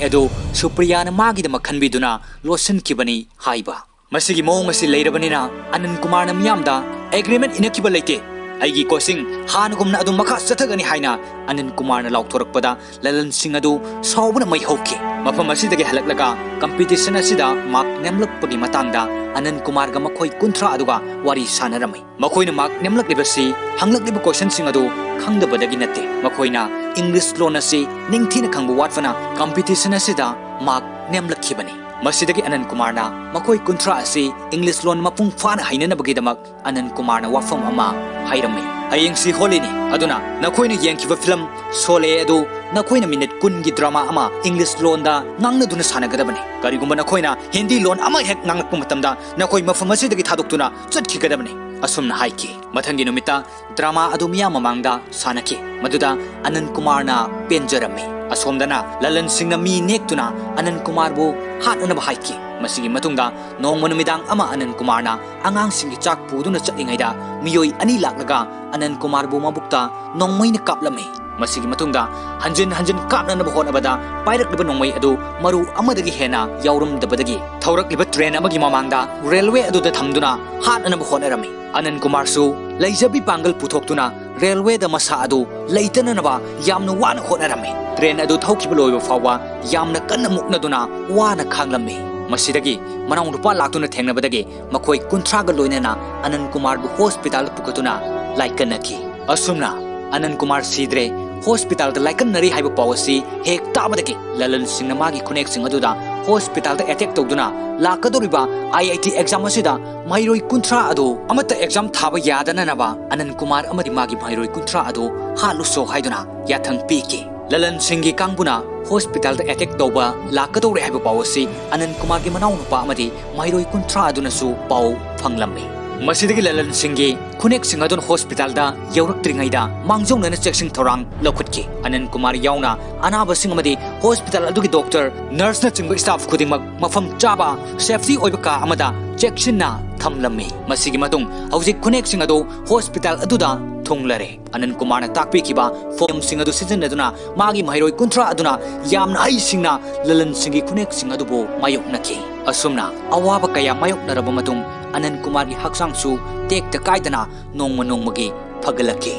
ꯑꯗꯨ ꯁꯨꯄ꯭ꯔꯤꯌꯥꯅ ꯃꯥꯒꯤꯗꯃꯛ ꯈꯟꯕꯤꯗꯨꯅ ꯂꯣꯠꯁꯤꯟꯈꯤꯕꯅꯤ ꯍꯥꯏꯕ꯫ ꯃꯁꯤꯒꯤ ꯃꯑꯣꯡ ꯑꯁꯤ ꯂꯩꯔꯕꯅꯤꯅ ꯑꯅꯟ ꯀꯨꯃꯥꯔꯅ ꯃꯤꯌꯥꯝꯗ, "ꯑꯦꯒ꯭ꯔꯤꯃꯦꯟ ꯏꯅꯈꯤꯕ ꯂꯩꯇꯦ, ꯑꯩꯒꯤ ꯀꯣꯆꯤꯡ ꯍꯥꯟꯅꯒꯨꯝꯅ ꯑꯗꯨꯝ ꯃꯈꯥ ꯆꯠꯊꯒꯅꯤ" ꯍꯥꯏꯅ ꯑꯅꯟ ꯀꯨꯃꯥꯔꯅ ꯂꯥꯎꯊꯣꯔꯛꯄꯗ ꯂꯂꯟꯁꯤꯡ ꯑꯗꯨ ꯁꯥꯎꯕꯅ ꯃꯩ ꯍꯧꯈꯤ꯫ ꯃꯐꯝ ꯑꯁꯤꯗꯒꯤ ꯍꯜꯂꯛꯂꯒ ꯀꯝꯄꯤꯇꯤꯁꯟ ꯑꯁꯤꯗ ꯃꯥꯔꯛ ꯅꯦꯝꯂꯛꯄꯒꯤ ꯃꯇꯥꯡꯗ ꯑꯅꯟ ꯀꯨꯃꯥꯔꯒ ꯃꯈꯣꯏ ꯀꯨꯟꯊ꯭ꯔꯥ ꯑꯗꯨꯒ ꯋꯥꯔꯤ ꯁꯥꯟꯅꯔꯝꯃꯤ꯫ ꯃꯈꯣꯏꯅ ꯃꯥꯔꯛ ꯅꯦꯝꯂꯛꯂꯤꯕꯁꯤ ꯍꯪꯂꯛꯂꯤꯕ ꯀꯣꯏꯁꯟꯁꯤꯡ ꯑꯗꯨ ꯈꯪꯗꯕꯗꯒꯤ ꯅꯠꯇꯦ, ꯃꯈꯣꯏꯅ ꯏꯪꯂꯤꯁ ꯂꯣꯟ ꯑꯁꯤ ꯅꯤꯡꯊꯤꯅ ꯈꯪꯕ ꯋꯥꯠꯄꯅ ꯀꯝꯄꯤꯇꯤꯁꯟ ꯑꯁꯤꯗ ꯃꯥꯔꯛ ꯅꯦꯝꯂꯛꯈꯤꯕꯅꯤ꯫ ꯃꯁꯤꯗꯒꯤ ꯑꯅꯟ ꯀꯨꯃꯥꯔꯅ ꯃꯈꯣꯏ ꯀꯨꯟꯊ꯭ꯔꯥ ꯑꯁꯤ ꯏꯪꯂꯤꯁ ꯂꯣꯟ ꯃꯄꯨꯡ ꯐꯥꯅ ꯍꯩꯅꯅꯕꯒꯤꯗꯃꯛ ꯑꯅꯟ ꯀꯨꯃꯥꯔꯅ ꯋꯥꯐꯝ ꯑꯃ ꯍꯥꯏꯔꯝꯃꯤ꯫ "ꯍꯌꯦꯡꯁꯤ ꯍꯣꯂꯤꯅꯤ, ꯑꯗꯨꯅ ꯅꯈꯣꯏꯅ ꯌꯦꯡꯈꯤꯕ ꯐꯤꯂꯝ ꯁꯣꯂꯦ ꯑꯗꯨ ꯅꯈꯣꯏꯅ ꯃꯤꯅꯤꯠ ꯀꯨꯟꯒꯤ ꯗ꯭ꯔꯃꯥ ꯑꯃ ꯏꯪꯂꯤꯁ ꯂꯣꯟꯗ ꯉꯥꯡꯅꯗꯨꯅ ꯁꯥꯟꯅꯒꯗꯕꯅꯤ꯫ ꯀꯔꯤꯒꯨꯝꯕ ꯅꯈꯣꯏꯅ ꯍꯤꯟꯗꯤ ꯂꯣꯟ ꯑꯃ ꯍꯦꯛ ꯉꯥꯡꯂꯛꯄ ꯃꯇꯝꯗ ꯅꯈꯣꯏ ꯃꯐꯝ ꯑꯁꯤꯗꯒꯤ ꯊꯥꯗꯣꯛꯇꯨꯅ ꯆꯠꯈꯤꯒꯗꯕꯅꯤ꯫ ꯑꯁꯨꯝꯅ ꯍꯥꯏꯈꯤ꯫ ꯃꯊꯪꯒꯤ ꯅꯨꯃꯤꯠꯇ ꯗ꯭ꯔꯃꯥ ꯑꯗꯨ ꯃꯤꯌꯥꯝ ꯃꯃꯥꯡꯗ ꯁꯥꯟꯅꯈꯤ꯫ ꯃꯗꯨꯗ ꯑꯅꯟ ꯀꯨꯃꯥꯔꯅ ꯄꯦꯟꯖꯔꯝꯃꯤ꯫ ꯑꯁꯣꯝꯗꯅ ꯂꯂꯟ ꯁꯤꯡꯅ ꯃꯤ ꯅꯦꯛꯇꯨꯅ ꯑꯅꯟ ꯀꯨꯃꯥꯔꯕꯨ ꯍꯥꯠꯅꯅꯕ ꯍꯥꯏꯈꯤ꯫ ꯃꯁꯤꯒꯤ ꯃꯇꯨꯡꯗ ꯅꯣꯡꯃ ꯅꯨꯃꯤꯗꯥꯡ ꯑꯃ ꯑꯅꯟ ꯀꯨꯃꯥꯔꯅ ꯑꯉꯥꯡꯁꯤꯡꯒꯤ ꯆꯥꯛ ꯄꯨꯗꯨꯅ ꯆꯠꯂꯤꯉꯩꯗ ꯃꯤꯑꯣꯏ ꯑꯅꯤ ꯂꯥꯛꯂꯒ ꯑꯅꯟ ꯀꯨꯃꯥꯔꯕꯨ ꯃꯕꯨꯛꯇ ꯅꯣꯡꯃꯩꯅ ꯀꯥꯞꯂꯝꯃꯤ꯫ ꯃꯁꯤꯒꯤ ꯃꯇꯨꯡꯗ ꯍꯟꯖꯤꯟ ꯍꯟꯖꯤꯟ ꯀꯥꯞꯅꯅꯕ ꯍꯣꯠꯅꯕꯗ ꯄꯥꯏꯔꯛꯂꯤꯕ ꯅꯣꯡꯃꯩ ꯑꯗꯨ ꯃꯔꯨ ꯑꯃꯗꯒꯤ ꯍꯦꯟꯅ ꯌꯥꯎꯔꯝꯗꯕꯗꯒꯤ ꯊꯧꯔꯛꯂꯤꯕ ꯇ꯭ꯔꯦꯟ ꯑꯃꯒꯤ ꯃꯃꯥꯡꯗ ꯔꯦꯜꯋꯦ ꯑꯗꯨꯗ ꯊꯝꯗꯨꯅ ꯍꯥꯠꯅꯅꯕ ꯍꯣꯠꯅꯔꯝꯃꯤ꯫ ꯑꯅꯟ ꯀꯨꯃꯥꯔꯁꯨ ꯂꯩꯖꯕꯤ ꯄꯥꯡꯒꯜ ꯄꯨꯊꯣꯛꯇꯨꯅ ꯔꯦꯜꯋꯦꯗ ꯃꯁꯥ ꯑꯗꯨ ꯂꯩꯇꯅꯅꯕ ꯌꯥꯝꯅ ꯋꯥꯅ ꯍꯣꯠꯅꯔꯝꯃꯤ꯫ ꯇ꯭ꯔꯦꯟ ꯑꯗꯨ ꯊꯧꯈꯤꯕ ꯂꯣꯏꯕ ꯐꯥꯎꯕ ꯌꯥꯝꯅ ꯀꯟꯅ ꯃꯨꯛꯅꯗꯨꯅ ꯋꯥꯅ ꯈꯥꯡꯂꯝꯃꯤ꯫ ꯃꯁꯤꯗꯒꯤ ꯃꯅꯥꯎ ꯅꯨꯄꯥ ꯂꯥꯛꯇꯨꯅ ꯊꯦꯡꯅꯕꯗꯒꯤ ꯃꯈꯣꯏ ꯀꯨꯟꯊ꯭ꯔꯥꯒ ꯂꯣꯏꯅꯅ ꯑꯅꯟ ꯀꯨꯃꯥꯔꯕꯨ ꯍꯣꯁꯄꯤꯇꯥꯜꯗ ꯄꯨꯈꯠꯇꯨꯅ ꯂꯥꯏꯀꯠꯅꯈꯤ꯫ ꯑꯁꯨꯝꯅ ꯑꯅꯟ ꯀꯨꯃꯥꯔ ꯁꯤꯗ꯭ꯔꯦ, ꯍꯣꯁꯄꯤꯇꯥꯜꯗ ꯂꯥꯏꯀꯠꯅꯔꯤ ꯍꯥꯏꯕ ꯄꯥꯎ ꯑꯁꯤ ꯍꯦꯛ ꯇꯥꯕꯗꯒꯤ ꯂꯂꯟ ꯁꯤꯡꯅ ꯃꯥꯒꯤ ꯈꯨꯅꯦꯛꯁꯤꯡ ꯑꯗꯨꯗ ꯍꯣꯁꯄꯤꯇꯥꯜꯗ ꯑꯦꯇꯦꯛ ꯇꯧꯗꯨꯅ ꯂꯥꯛꯀꯗꯧꯔꯤꯕ ꯑꯥꯏ ꯑꯥꯏ ꯇꯤ ꯑꯦꯛꯖꯥꯝ ꯑꯁꯤꯗ ꯃꯍꯩꯔꯣꯏ ꯀꯨꯟꯊ꯭ꯔꯥ ꯑꯗꯨ ꯑꯃꯠꯇ ꯑꯦꯛꯖꯥꯝ ꯊꯥꯕ ꯌꯥꯗꯅꯅꯕ ꯑꯅꯟ ꯀꯨꯃꯥꯔ ꯑꯃꯗꯤ ꯃꯥꯒꯤ ꯃꯍꯩꯔꯣꯏ ꯀꯨꯟꯊ꯭ꯔꯥ ꯑꯗꯨ ꯍꯥꯠꯂꯨꯁꯣ ꯍꯥꯏꯗꯨꯅ ꯌꯥꯊꯪ ꯄꯤꯈꯤ꯫ ꯂꯂꯟ ꯁꯤꯡꯒꯤ ꯀꯥꯡꯕꯨꯅ ꯍꯣꯁꯄꯤꯇꯥꯜꯗ ꯑꯦꯇꯦꯛ ꯇꯧꯕ ꯂꯥꯛꯀꯗꯧꯔꯦ ꯍꯥꯏꯕ ꯄꯥꯎ ꯑꯁꯤ ꯑꯅꯟ ꯀꯨꯃꯥꯔꯒꯤ ꯃꯅꯥꯎꯅꯨꯄꯥ ꯑꯃꯗꯤ ꯃꯍꯩꯔꯣꯏ ꯀꯨꯟꯊ꯭ꯔꯥ ꯑꯗꯨꯅꯁꯨ ꯄꯥꯎ ꯐꯪꯂꯝꯃꯤ꯫ ꯃꯁꯤꯗꯒꯤ ꯂꯂꯟ ꯁꯤꯡꯒꯤ ꯈꯨꯅꯦꯛꯁꯤꯡ ꯑꯗꯨꯅ ꯍꯣꯁꯄꯤꯇꯥꯜꯗ ꯌꯧꯔꯛꯇ꯭ꯔꯤꯉꯩꯗ ꯃꯥꯡꯖꯧꯅꯅ ꯆꯦꯛꯁꯤꯟ ꯊꯧꯔꯥꯡ ꯂꯧꯈꯠꯈꯤ꯫ ꯑꯅꯟ ꯀꯨꯃꯥꯔ ꯌꯥꯎꯅ ꯑꯅꯥꯕꯁꯤꯡ ꯑꯃꯗꯤ ꯍꯣꯁꯄꯤꯇꯥꯜ ꯑꯗꯨꯒꯤ ꯗꯣꯛꯇꯔ, ꯅꯔꯁꯅꯆꯤꯡꯕ ꯁ꯭ꯇꯥꯐ ꯈꯨꯗꯤꯡꯃꯛ ꯃꯐꯝ ꯆꯥꯕ ꯁꯦꯐꯇꯤ ꯑꯣꯏꯕ ꯀꯥ ꯑꯃꯗ ꯆꯦꯛꯁꯤꯟꯅ ꯊꯝꯂꯝꯃꯤ꯫ ꯃꯁꯤꯒꯤ ꯃꯇꯨꯡ ꯍꯧꯖꯤꯛ ꯈꯨꯅꯦꯛꯁꯤꯡ ꯑꯗꯨ ꯍꯣꯁꯄꯤꯇꯥꯜ ꯑꯗꯨꯗ ꯊꯨꯡꯂꯔꯦ꯫ ꯑꯅꯟ ꯀꯨꯃꯥꯔꯅ ꯇꯥꯛꯄꯤꯈꯤꯕ ꯐꯣꯔꯝꯁꯤꯡ ꯑꯗꯨ ꯁꯤꯖꯤꯟꯅꯗꯨꯅ ꯃꯥꯒꯤ ꯃꯍꯩꯔꯣꯏ ꯀꯨꯟꯊ꯭ꯔꯥ ꯑꯗꯨꯅ ꯌꯥꯝꯅ ꯍꯩꯁꯤꯡꯅ ꯂꯂꯟ ꯁꯤꯡꯒꯤ ꯈꯨꯅꯦꯛꯁꯤꯡ ꯑꯗꯨꯕꯨ ꯃꯥꯌꯣꯛꯅꯈꯤ꯫ ꯑꯁꯨꯝꯅ ꯑꯋꯥꯕ ꯀꯌꯥ ꯃꯥꯌꯣꯛꯅꯔꯕ ꯃꯇꯨꯡ ꯑꯅꯟ ꯀꯨꯃꯥꯔꯒꯤ ꯍꯛꯆꯥꯡꯁꯨ ꯇꯦꯛꯇ ꯀꯥꯏꯗꯅ ꯅꯣꯡꯃ ꯅꯣꯡꯃꯒꯤ ꯐꯒꯠꯂꯛꯈꯤ꯫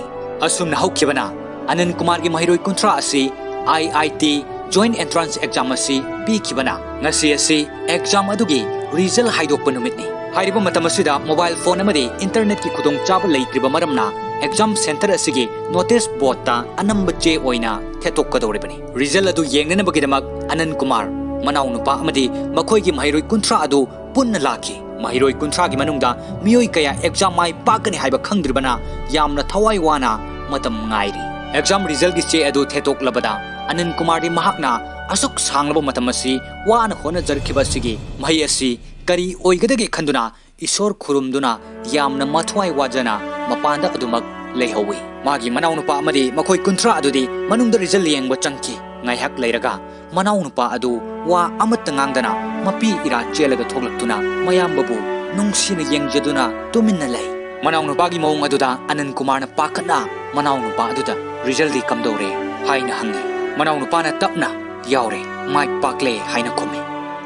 ꯑꯁꯨꯝꯅ ꯍꯧꯈꯤꯕꯅ ꯑꯅꯟ ꯀꯨꯃꯥꯔꯒꯤ ꯃꯍꯩꯔꯣꯏ ꯀꯨꯟꯊ꯭ꯔꯥ ꯑꯁꯤ ꯑꯥꯏ ꯑꯥꯏ ꯇꯤ ꯖꯣꯏꯟꯠ ꯑꯦꯟꯇ꯭ꯔꯥꯟꯁ ꯑꯦꯛꯖꯥꯝ ꯑꯁꯤ ꯄꯤꯈꯤꯕꯅ ꯉꯁꯤ ꯑꯁꯤ ꯑꯦꯛꯖꯥꯝ ꯑꯗꯨꯒꯤ ꯔꯤꯖꯜ ꯍꯥꯏꯗꯣꯛꯄ ꯅꯨꯃꯤꯠꯅꯤ꯫ ꯍꯥꯏꯔꯤꯕ ꯃꯇꯝ ꯑꯁꯤꯗ ꯃꯣꯕꯥꯏꯜ ꯐꯣꯟ ꯑꯃꯗꯤ ꯏꯟꯇꯔꯅꯦꯠꯀꯤ ꯈꯨꯗꯣꯡꯆꯥꯕ ꯂꯩꯇ꯭ꯔꯤꯕ ꯃꯔꯝꯅ ꯑꯦꯛꯖꯥꯝ ꯁꯦꯟꯇꯔ ꯑꯁꯤꯒꯤ ꯅꯣꯇꯤꯁ ꯕꯣꯔꯗꯇ ꯑꯅꯝꯕ ꯆꯦ ꯑꯣꯏꯅ ꯊꯦꯠꯇꯣꯛꯀꯗꯧꯔꯤꯕꯅꯤ꯫ ꯔꯤꯖꯜ ꯑꯗꯨ ꯌꯦꯡꯅꯅꯕꯒꯤꯗꯃꯛ ꯑꯅꯟ ꯀꯨꯃꯥꯔ, ꯃꯅꯥꯎꯅꯨꯄꯥ ꯑꯃꯗꯤ ꯃꯈꯣꯏꯒꯤ ꯃꯍꯩꯔꯣꯏ ꯀꯨꯟꯊ꯭ꯔꯥ ꯑꯗꯨ ꯄꯨꯟꯅ ꯂꯥꯛꯈꯤ꯫ ꯃꯍꯩꯔꯣꯏ ꯀꯨꯟꯊ꯭ꯔꯥꯒꯤ ꯃꯅꯨꯡꯗ ꯃꯤꯑꯣꯏ ꯀꯌꯥ ꯑꯦꯛꯖꯥꯝ ꯃꯥꯏ ꯄꯥꯛꯀꯅꯤ ꯍꯥꯏꯕ ꯈꯪꯗ꯭ꯔꯤꯕꯅ ꯌꯥꯝꯅ ꯊꯋꯥꯏ ꯋꯥꯅ ꯃꯇꯝ ꯉꯥꯏꯔꯤ꯫ ꯑꯦꯛꯖꯥꯝ ꯔꯤꯖꯜꯒꯤ ꯆꯦ ꯑꯗꯨ ꯊꯦꯠꯇꯣꯛꯂꯕꯗ ꯑꯅꯟ ꯀꯨꯃꯥꯔꯗꯤ ꯃꯍꯥꯛꯅ ꯑꯁꯨꯛ ꯁꯥꯡꯂꯕ ꯃꯇꯝ ꯑꯁꯤ ꯋꯥꯅ ꯍꯣꯠꯅꯖꯔꯛꯈꯤꯕ ꯑꯁꯤꯒꯤ ꯃꯍꯩ ꯑꯁꯤ ꯀꯔꯤ ꯑꯣꯏꯒꯗꯒꯦ ꯈꯟꯗꯨꯅ ꯏꯁꯣꯔ ꯈꯨꯔꯨꯝꯗꯨꯅ ꯌꯥꯝꯅ ꯃꯊ꯭ꯋꯥꯏ ꯋꯥꯖꯅ ꯃꯄꯥꯟꯗ ꯑꯗꯨꯃꯛ ꯂꯩꯍꯧꯏ꯫ ꯃꯥꯒꯤ ꯃꯅꯥꯎꯅꯨꯄꯥ ꯑꯃꯗꯤ ꯃꯈꯣꯏ ꯀꯨꯟꯊ꯭ꯔꯥ ꯑꯗꯨꯗꯤ ꯃꯅꯨꯡꯗ result ꯌꯦꯡꯕ ꯆꯪꯈꯤ꯫ ꯉꯥꯏꯍꯥꯛ ꯂꯩꯔꯒ ꯃꯅꯥꯎꯅꯨꯄꯥ ꯑꯗꯨ ꯋꯥ ꯑꯃꯠꯇ ꯉꯥꯡꯗꯅ ꯃꯄꯤ ꯏꯔꯥ ꯆꯦꯜꯂꯒ ꯊꯣꯛꯂꯛꯇꯨꯅ ꯃꯌꯥꯝꯕꯕꯨ ꯅꯨꯡꯁꯤꯅ ꯌꯦꯡꯖꯗꯨꯅ ꯇꯨꯃꯤꯟꯅ ꯂꯩ꯫ ꯃꯅꯥꯎꯅꯨꯄꯥꯒꯤ ꯃꯑꯣꯡ ꯑꯗꯨꯗ ꯑꯅꯟ ꯀꯨꯃꯥꯔꯅ ꯄꯥꯈꯠꯅ ꯃꯅꯥꯎꯅꯨꯄꯥ ꯑꯗꯨꯗ, "Result ꯗꯤ ꯀꯝꯗꯧꯔꯦ?" ꯍꯥꯏꯅ ꯍꯪꯉꯤ꯫ ꯃꯅꯥꯎꯅꯨꯄꯥꯅ ꯇꯞꯅ, "ꯌꯥꯎꯔꯦ, ꯃꯥꯏ ꯄꯥꯛꯂꯦ" ꯍꯥꯏꯅ ꯈꯨꯝꯃꯤ꯫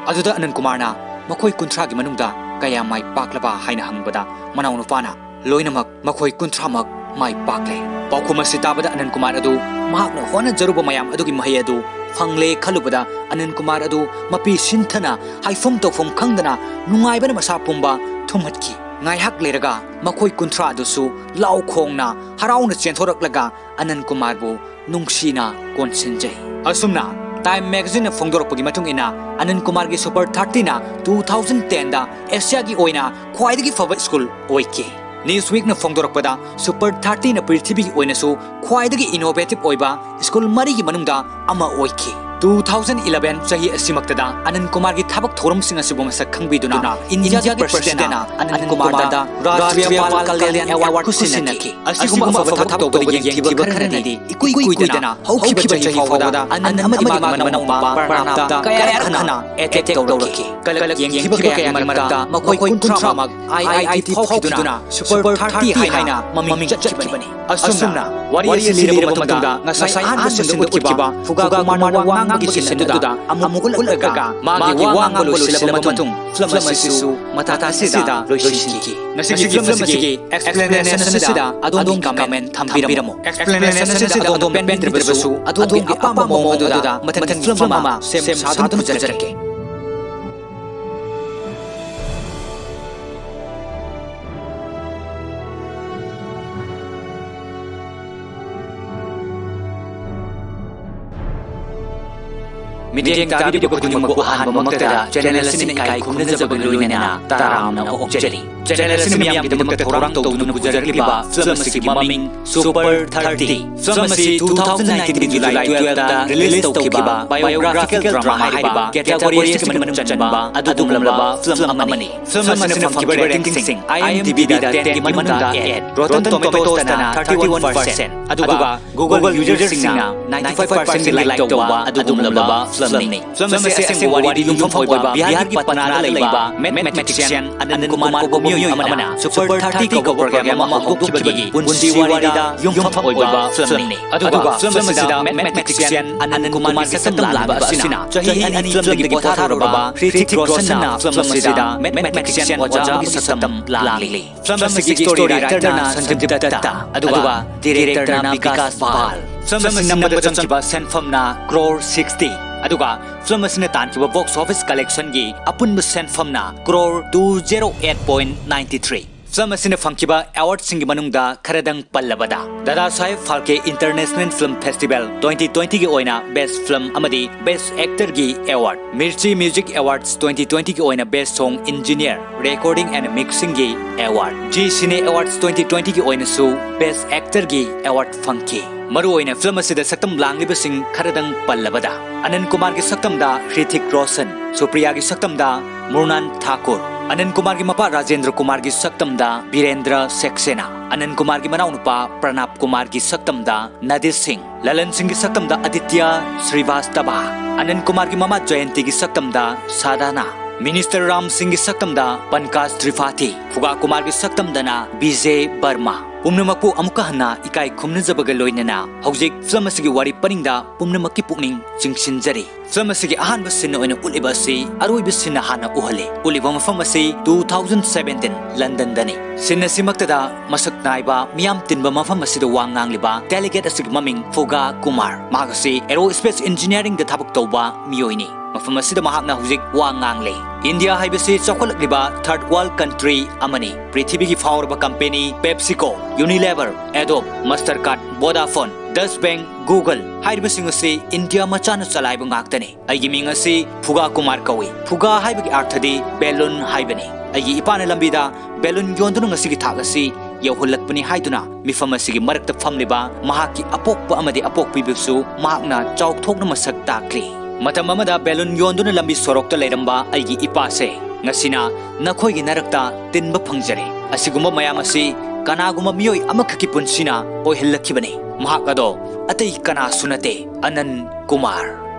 ꯑꯗꯨꯗ ꯑꯅꯟ ꯀꯨꯃꯥꯔꯅ, "ꯃꯈꯣꯏ ꯀꯨꯟꯊ꯭ꯔꯥꯒꯤ ꯃꯅꯨꯡꯗ ꯀꯌꯥ ꯃꯥꯏ ꯄꯥꯛꯂꯕ?" ꯍꯥꯏꯅ ꯍꯪꯕꯗ ꯃꯅꯥꯎꯅꯨꯄꯥꯅ, "ꯂꯣꯏꯅꯃꯛ, ꯃꯈꯣꯏ ꯀꯨꯟꯊ꯭ꯔꯥꯃꯛ ꯃꯥꯏ ꯄꯥꯛꯂꯦ"꯫ ꯄꯥꯎꯈꯨꯝ ꯑꯁꯤ ꯇꯥꯕꯗ ꯑꯅꯟ ꯀꯨꯃꯥꯔ ꯑꯗꯨ ꯃꯍꯥꯛꯅ ꯍꯣꯠꯅꯖꯔꯨꯕ ꯃꯌꯥꯝ ꯑꯗꯨꯒꯤ ꯃꯍꯩ ꯑꯗꯨ ꯐꯪꯂꯦ ꯈꯜꯂꯨꯕꯗ ꯑꯅꯟ ꯀꯨꯃꯥꯔ ꯑꯗꯨ ꯃꯄꯤ ꯁꯤꯟꯊꯅ ꯍꯥꯏꯐꯝ ꯇꯧꯐꯝ ꯈꯪꯗꯅ ꯅꯨꯡꯉꯥꯏꯕꯅ ꯃꯁꯥ ꯄꯨꯝꯕ ꯊꯨꯝꯍꯠꯈꯤ꯫ ꯉꯥꯏꯍꯥꯛ ꯂꯩꯔꯒ ꯃꯈꯣꯏ ꯀꯨꯟꯊ꯭ꯔꯥ ꯑꯗꯨꯁꯨ ꯂꯥꯎ ꯈꯣꯡꯅ ꯍꯔꯥꯎꯅ ꯆꯦꯟꯊꯣꯔꯛꯂꯒ ꯑꯅꯟ ꯀꯨꯃꯥꯔꯕꯨ ꯅꯨꯡꯁꯤꯅ ꯀꯣꯟꯁꯤꯟꯖꯩ꯫ ꯑꯁꯨꯝꯅ Time magazine ꯅ ꯐꯣꯡꯗꯣꯔꯛꯄꯒꯤ ꯃꯇꯨꯡ ꯏꯟꯅ ꯑꯅꯟ ꯀꯨꯃꯥꯔꯒꯤ Super thirty ꯅ two thousand ten ꯗ ꯑꯦꯁꯤꯌꯥꯒꯤ ꯑꯣꯏꯅ ꯈ꯭ꯋꯥꯏꯗꯒꯤ ꯐꯕ ꯁ꯭ꯀꯨꯜ ꯑꯣꯏꯈꯤ꯫ Newsweek ꯅ ꯐꯣꯡꯗꯣꯔꯛꯄꯗ Super thirty ꯅ ꯄ꯭ꯔꯤꯊꯤꯕꯤꯒꯤ ꯑꯣꯏꯅꯁꯨ ꯈ꯭ꯋꯥꯏꯗꯒꯤ innovative ꯑꯣꯏꯕ ꯁ꯭ꯀꯨꯜ ꯃꯔꯤꯒꯤ ꯃꯅꯨꯡꯗ ꯑꯃ ꯑꯣꯏꯈꯤ꯫ Two thousand eleven ꯆꯍꯤ ꯑꯁꯤꯃꯛꯇꯗ ꯑꯅꯟ ꯀꯨꯃꯥꯔꯒꯤ ꯊꯕꯛ ꯊꯧꯔꯝꯁꯤꯡ ꯑꯁꯤꯕꯨ ꯃꯁꯛ ꯈꯪꯕꯤꯗꯨꯅ ꯏꯟꯗꯤꯌꯥꯒꯤ ꯄ꯭ꯔꯁꯤꯗꯦꯟꯅ ꯑꯅꯟ ꯀꯨꯃꯥꯔꯗ ꯔꯥꯁꯇ꯭ꯔꯤꯌ ꯕꯥꯜ ꯀꯜꯌꯥꯟ ꯑꯦꯋꯥꯔꯗ ꯈꯨꯁꯤꯟꯅꯈꯤ꯫ ꯑꯁꯤꯒꯨꯝꯕ ꯑꯐꯕ ꯊꯕꯛ ꯇꯧꯕꯗ ꯌꯦꯡꯈꯤꯕ ꯈꯔꯅꯗꯤ ꯏꯀꯨꯏ ꯀꯨꯏꯗꯅ ꯍꯧꯈꯤꯕ ꯆꯍꯤ ꯐꯥꯎꯕꯗ ꯑꯅꯟ ꯑꯃꯗꯤ ꯃꯥꯒꯤ ꯃꯅꯥꯎꯅꯨꯄꯥ ꯄ꯭ꯔꯅꯥꯞꯇ ꯀꯌꯥꯔꯛ ꯍꯟꯅ attack ꯇꯧꯔꯛꯈꯤ꯫ ꯀꯂꯛ ꯌꯦꯡꯈꯤꯕ ꯀꯌꯥꯒꯤ ꯃꯔꯛꯇ ꯃꯈꯣꯏ ꯀꯨꯟꯊ꯭ꯔꯥꯃꯛ I I T ꯐꯥꯎꯈꯤꯗꯨꯅ Super thirty ꯍꯥꯏꯅ ꯃꯃꯤꯡ ꯆꯠꯈꯤꯕꯅꯤ꯫ ꯑꯁꯨꯝꯅ ꯋꯥꯔꯤ ꯑꯁꯤ ꯂꯤꯔꯕ ꯃꯇꯨꯡꯗ ꯉꯁꯥꯏ ꯑꯍꯥꯟꯕꯁꯤꯡꯗ ꯎꯠꯈꯤꯕ ꯐꯨꯒꯥ ꯀꯨꯃꯥꯔꯅ ꯋꯥ ꯉꯥꯡꯕꯒꯤ scene ꯑꯗꯨꯗ ꯑꯃꯨꯛ ꯎꯠꯂꯛꯂꯒ ꯃꯥꯒꯤ ꯋꯥ ꯉꯥꯡꯕ ꯂꯣꯏꯁꯤꯜꯂꯕ ꯃꯇꯨꯡ film ꯑꯁꯤꯁꯨ ꯃꯇꯥꯡ ꯑꯁꯤꯗ ꯂꯣꯏꯁꯤꯟꯈꯤ꯫ ꯉꯁꯤꯒꯤ film ꯑꯁꯤꯒꯤ explanation ꯑꯁꯤꯗ ꯑꯗꯣꯝꯒꯤ comment ꯊꯝꯕꯤꯔꯝꯃꯨ꯫ Explanation ꯑꯁꯤꯗ ꯑꯗꯣꯝ ꯄꯦꯟꯕꯤꯗ꯭ꯔꯕꯁꯨ ꯑꯗꯣꯝꯒꯤ ꯑꯄꯥꯝꯕ ꯃꯑꯣꯡ ꯑꯗꯨꯗ ꯃꯊꯪ film ꯑꯃ ꯁꯦꯝ ꯁꯥꯗꯨꯅ ꯄꯨꯖꯔꯛꯀꯦ꯫ ꯃꯤꯠꯌꯦꯡ ꯇꯥꯕꯤꯔꯤꯕ ꯈꯨꯗꯤꯡꯃꯛꯄꯨ ꯑꯍꯥꯟꯕꯃꯛꯇꯗ ꯆꯦꯅꯦꯜ ꯑꯁꯤꯅ ꯏꯀꯥꯏ ꯈꯨꯝꯅꯖꯕꯒ ꯂꯣꯏꯅꯅ ꯇꯔꯥꯝꯅ ꯑꯣꯛꯆꯔꯤ꯫ ꯆꯦꯅꯦꯜ ꯑꯁꯤꯅ ꯃꯤꯌꯥꯝꯒꯤꯗꯃꯛꯇ ꯊꯧꯔꯥꯡ ꯇꯧꯗꯨꯅ ꯄꯨꯖꯔꯛꯂꯤꯕ ꯐꯤꯂꯝ ꯑꯁꯤꯒꯤ ꯃꯃꯤꯡ Super thirty꯫ ꯐꯤꯂꯝ ꯑꯁꯤ two thousand nineteen July twelve ꯗ release ꯇꯧꯈꯤꯕ biographical drama ꯍꯥꯏꯔꯤꯕ category ꯑꯁꯤꯒꯤ ꯃꯅꯨꯡ ꯆꯟꯕ ꯑꯗꯨꯒꯨꯝꯂꯕ ꯐꯤꯂꯝ ꯑꯃꯅꯤ꯫ ꯐꯤꯂꯝ ꯑꯁꯤꯅ ꯐꯪꯈꯤꯕ ratingꯁꯤꯡ IMDb ꯗ ten ꯒꯤ ꯃꯅꯨꯡꯗ eight, Rotten Tomatoes ꯇꯅ thirty one percent, ꯑꯗꯨꯒ Google userꯁꯤꯡꯅ ninety five percent ꯒꯤ like ꯇꯧꯕ ꯑꯗꯨꯒꯨꯝꯂꯕ ꯐꯤꯂꯝꯅꯤ꯫ ꯐꯤꯂꯝ ꯑꯁꯤ ꯑꯁꯦꯡꯕ ꯋꯥꯔꯤꯗ ꯌꯨꯝꯐꯝ ꯑꯣꯏꯕ ꯕꯤꯍꯥꯔꯒꯤ ꯄꯠꯅꯥꯗ ꯂꯩꯕ mathematician ꯑꯅꯟ ꯀꯨꯃꯥꯔ ꯀꯧꯕ ꯃꯤꯑꯣꯏ ꯑꯃꯅ Super thirty ꯀꯧꯕ program ꯑꯃ ꯍꯧꯗꯣꯛꯈꯤꯕꯒꯤ ꯄꯨꯟꯁꯤ ꯋꯥꯔꯤꯗ ꯌꯨꯝꯐꯝ ꯑꯣꯏꯕ ꯐꯤꯂꯝꯅꯤ꯫ ꯑꯗꯨꯒ ꯐꯤꯂꯝ ꯑꯁꯤꯗ mathematician ꯑꯅꯟ ꯀꯨꯃꯥꯔꯒꯤ ꯁꯛꯇꯝ ꯂꯥꯡꯂꯤꯕ ꯑꯁꯤꯅ ꯆꯍꯤ ꯑꯅꯤ ꯐꯤꯂꯝꯗꯒꯤ ꯄꯣꯊꯥꯔꯨꯔꯕ ꯍ꯭ꯔꯤꯇꯤꯛ ꯔꯣꯁꯟꯅ ꯐꯤꯂꯝ ꯑꯁꯤꯗ mathematician ꯑꯣꯖꯥ ꯑꯃꯒꯤ ꯁꯛꯇꯝ ꯂꯥꯡꯂꯤ꯫ ꯐꯤꯂꯝ ꯑꯁꯤꯒꯤ story writer ꯅ ꯁꯟꯖꯤꯞ ꯗꯠꯇ, ꯑꯗꯨꯒ director ꯅ ꯕꯤꯀꯥꯁ ꯕꯥꯜ꯫ ꯐꯤꯂꯝ ꯑꯁꯤ ꯅꯝꯕꯗ ꯆꯪꯈꯤꯕ ꯁꯦꯟꯐꯝꯅ crore sixty, ꯑꯗꯨꯒ ꯐꯤꯂꯝ ꯑꯁꯤꯅ ꯇꯥꯟꯈꯤꯕ box office collection ꯒꯤ ꯑꯄꯨꯟꯕ ꯁꯦꯟꯐꯝꯅ crore two zero eight point nine three꯫ Film ꯑꯁꯤꯅ ꯐꯪꯈꯤꯕ award ꯁꯤꯡꯒꯤ ꯃꯅꯨꯡꯗ ꯈꯔꯗꯪ ꯄꯜꯂꯕꯗ, Dada Saheb Phalke International Film Festival twenty twenty ꯒꯤ ꯑꯣꯏꯅ best film ꯑꯃꯗꯤ best actor ꯒꯤ award, Mirchi Music Awards twenty twenty ꯒꯤ ꯑꯣꯏꯅ best song engineer, recording and mixing ꯒꯤ award, Zee Cine Awards twenty twenty ꯒꯤ ꯑꯣꯏꯅꯁꯨ best actor ꯒꯤ award ꯐꯪꯈꯤ꯫ ꯃꯔꯨꯑꯣꯏꯅ ꯐꯤꯂꯝ ꯑꯁꯤꯗ ꯁꯛꯇꯝ ꯂꯥꯡꯂꯤꯕꯁꯤꯡ ꯈꯔꯗꯪ ꯄꯜꯂꯕꯗ, ꯑꯅꯟ ꯀꯨꯃꯥꯔꯒꯤ ꯁꯛꯇꯝꯗ ꯍ꯭ꯔꯤꯇꯤꯛ ꯔꯣꯁꯟ, ꯁꯨꯄ꯭ꯔꯤꯌꯥꯒꯤ ꯁꯛꯇꯝꯗ ꯃ꯭ꯔꯨꯅꯥꯟ ꯊꯥꯀꯨꯔ, ꯑꯅꯟ ꯀꯨꯃꯥꯔꯒꯤ ꯃꯄꯥ ꯔꯥꯖꯦꯟꯗ꯭ꯔ ꯀꯨꯃꯥꯔꯒꯤ ꯁꯛꯇꯝꯗ ꯕꯤꯔꯦꯟꯗ꯭ꯔ ꯁꯦꯛꯁꯦꯅꯥ, ꯑꯅꯟ ꯀꯨꯃꯥꯔꯒꯤ ꯃꯅꯥꯎꯅꯨꯄꯥ ꯄ꯭ꯔꯅꯥꯕ ꯀꯨꯃꯥꯔꯒꯤ ꯁꯛꯇꯝꯗ ꯅꯗꯤꯁ ꯁꯤꯡ, ꯂꯂꯟ ꯁꯤꯡꯒꯤ ꯁꯛꯇꯝꯗ ꯑꯗꯤꯇ꯭ꯌ ꯁ꯭ꯔꯤꯚꯥꯁꯇꯕꯥ, ꯑꯅꯟ ꯀꯨꯃꯥꯔꯒꯤ ꯃꯃꯥ ꯖꯌꯟꯇꯤꯒꯤ ꯁꯛꯇꯝꯗ ꯁꯥꯗꯥꯅꯥ, Minister ꯔꯥꯝ ꯁꯤꯡꯒꯤ ꯁꯛꯇꯝꯗ ꯄꯟꯀꯥꯖ ꯇ꯭ꯔꯤꯄꯥꯊꯤ, ꯈꯨꯒꯥ ꯀꯨꯃꯥꯔꯒꯤ ꯁꯛꯇꯝꯗꯅ ꯕꯤꯖꯦ ꯕꯔꯃꯥ꯫ ꯄꯨꯝꯅꯃꯛꯄꯨ ꯑꯃꯨꯛꯀ ꯍꯟꯅ ꯏꯀꯥꯏ ꯈꯨꯝꯅꯖꯕꯒ ꯂꯣꯏꯅꯅ ꯍꯧꯖꯤꯛ ꯐꯤꯂꯝ ꯑꯁꯤꯒꯤ ꯋꯥꯔꯤ ꯄꯔꯤꯡꯗ ꯄꯨꯝꯅꯃꯛꯀꯤ ꯄꯨꯛꯅꯤꯡ ꯆꯤꯡꯁꯤꯟꯖꯔꯤ꯫ ꯐꯤꯂꯝ ꯑꯁꯤꯒꯤ ꯑꯍꯥꯟꯕ scene ꯑꯣꯏꯅ ꯎꯠꯂꯤꯕ ꯑꯁꯤ ꯑꯔꯣꯏꯕ scene ꯍꯥꯟꯅ ꯎꯍꯜꯂꯤ꯫ ꯎꯠꯂꯤꯕ ꯃꯐꯝ ꯑꯁꯤ two thousand seventeen London ꯗꯅꯤ꯫ Scene ꯑꯁꯤꯃꯛꯇꯗ ꯃꯁꯛ ꯅꯥꯏꯕ ꯃꯤꯌꯥꯝ ꯇꯤꯟꯕ ꯃꯐꯝ ꯑꯁꯤꯗ ꯋꯥ ꯉꯥꯡꯂꯤꯕ delegate ꯑꯁꯤꯒꯤ ꯃꯃꯤꯡ ꯐꯨꯒꯥ ꯀꯨꯃꯥꯔ꯫ ꯃꯍꯥꯛ ꯑꯁꯤ aerospace engineering ꯗ ꯊꯕꯛ ꯇꯧꯕ ꯃꯤꯑꯣꯏꯅꯤ꯫ ꯃꯐꯝ ꯑꯁꯤꯗ ꯃꯍꯥꯛꯅ ꯍꯧꯖꯤꯛ ꯋꯥ ꯉꯥꯡꯂꯤ꯫ ꯏꯟꯗꯤꯌꯥ ꯍꯥꯏꯕꯁꯤ ꯆꯥꯎꯈꯠꯂꯛꯂꯤꯕ third world country ꯑꯃꯅꯤ꯫ ꯄ꯭ꯔꯤꯊꯤꯕꯤꯒꯤ ꯐꯥꯎꯔꯕ company PepsiCo, Unilever, Adobe, Mastercard, Vodafone, dust bank, Google ꯍꯥꯏꯔꯤꯕꯁꯤꯡ ꯑꯁꯤ ꯏꯟꯗꯤꯌꯥ ꯃꯆꯥꯅ ꯆꯂꯥꯏꯕ ꯉꯥꯛꯇꯅꯤ꯫ ꯑꯩꯒꯤ ꯃꯤꯡ ꯑꯁꯤ ꯐꯨꯒꯥ ꯀꯨꯃꯥꯔ ꯀꯧꯏ꯫ ꯐꯨꯒꯥ ꯍꯥꯏꯕꯒꯤ ꯑꯥꯔꯊꯗꯤ ꯕꯦꯂꯨꯟ ꯍꯥꯏꯕꯅꯤ꯫ ꯑꯩꯒꯤ ꯏꯄꯥꯅ ꯂꯝꯕꯤꯗ ꯕꯦꯂꯨꯟ ꯌꯣꯟꯗꯨꯅ ꯉꯁꯤꯒꯤ ꯊꯥꯛ ꯑꯁꯤ ꯌꯧꯍꯜꯂꯛꯄꯅꯤ ꯍꯥꯏꯗꯨꯅ ꯃꯤꯐꯝ ꯑꯁꯤꯒꯤ ꯃꯔꯛꯇ ꯐꯝꯂꯤꯕ ꯃꯍꯥꯛꯀꯤ ꯑꯄꯣꯛꯄ ꯑꯃꯗꯤ ꯑꯄꯣꯛꯄꯤꯕꯨꯁꯨ ꯃꯍꯥꯛꯅ ꯆꯥꯎꯊꯣꯛꯅ ꯃꯁꯛ ꯇꯥꯛꯂꯤ꯫ ꯃꯇꯝ ꯑꯃꯗ ꯕꯦꯂꯨꯟ ꯌꯣꯟꯗꯨꯅ ꯂꯝꯕꯤ ꯁꯣꯔꯣꯛꯇ ꯂꯩꯔꯝꯕ ꯑꯩꯒꯤ ꯏꯄꯥꯁꯦ ꯉꯁꯤꯅ ꯅꯈꯣꯏꯒꯤ ꯅꯔꯛꯇ ꯇꯤꯟꯕ ꯐꯪꯖꯔꯦ꯫ ꯑꯁꯤꯒꯨꯝꯕ ꯃꯌꯥꯝ ꯑꯁꯤ ꯀꯅꯥꯒꯨꯝꯕ ꯃꯤꯑꯣꯏ ꯑꯃꯈꯛꯀꯤ ꯄꯨꯟꯁꯤꯅ ꯑꯣꯏꯍꯜꯂꯛꯈꯤꯕꯅꯤ꯫ ꯃꯍꯥꯛ ꯑꯗꯣ ꯑꯇꯩ ꯀꯅꯥꯁꯨ ꯅꯠꯇꯦ, ꯑꯅꯟ ꯀꯨꯃꯥꯔ꯫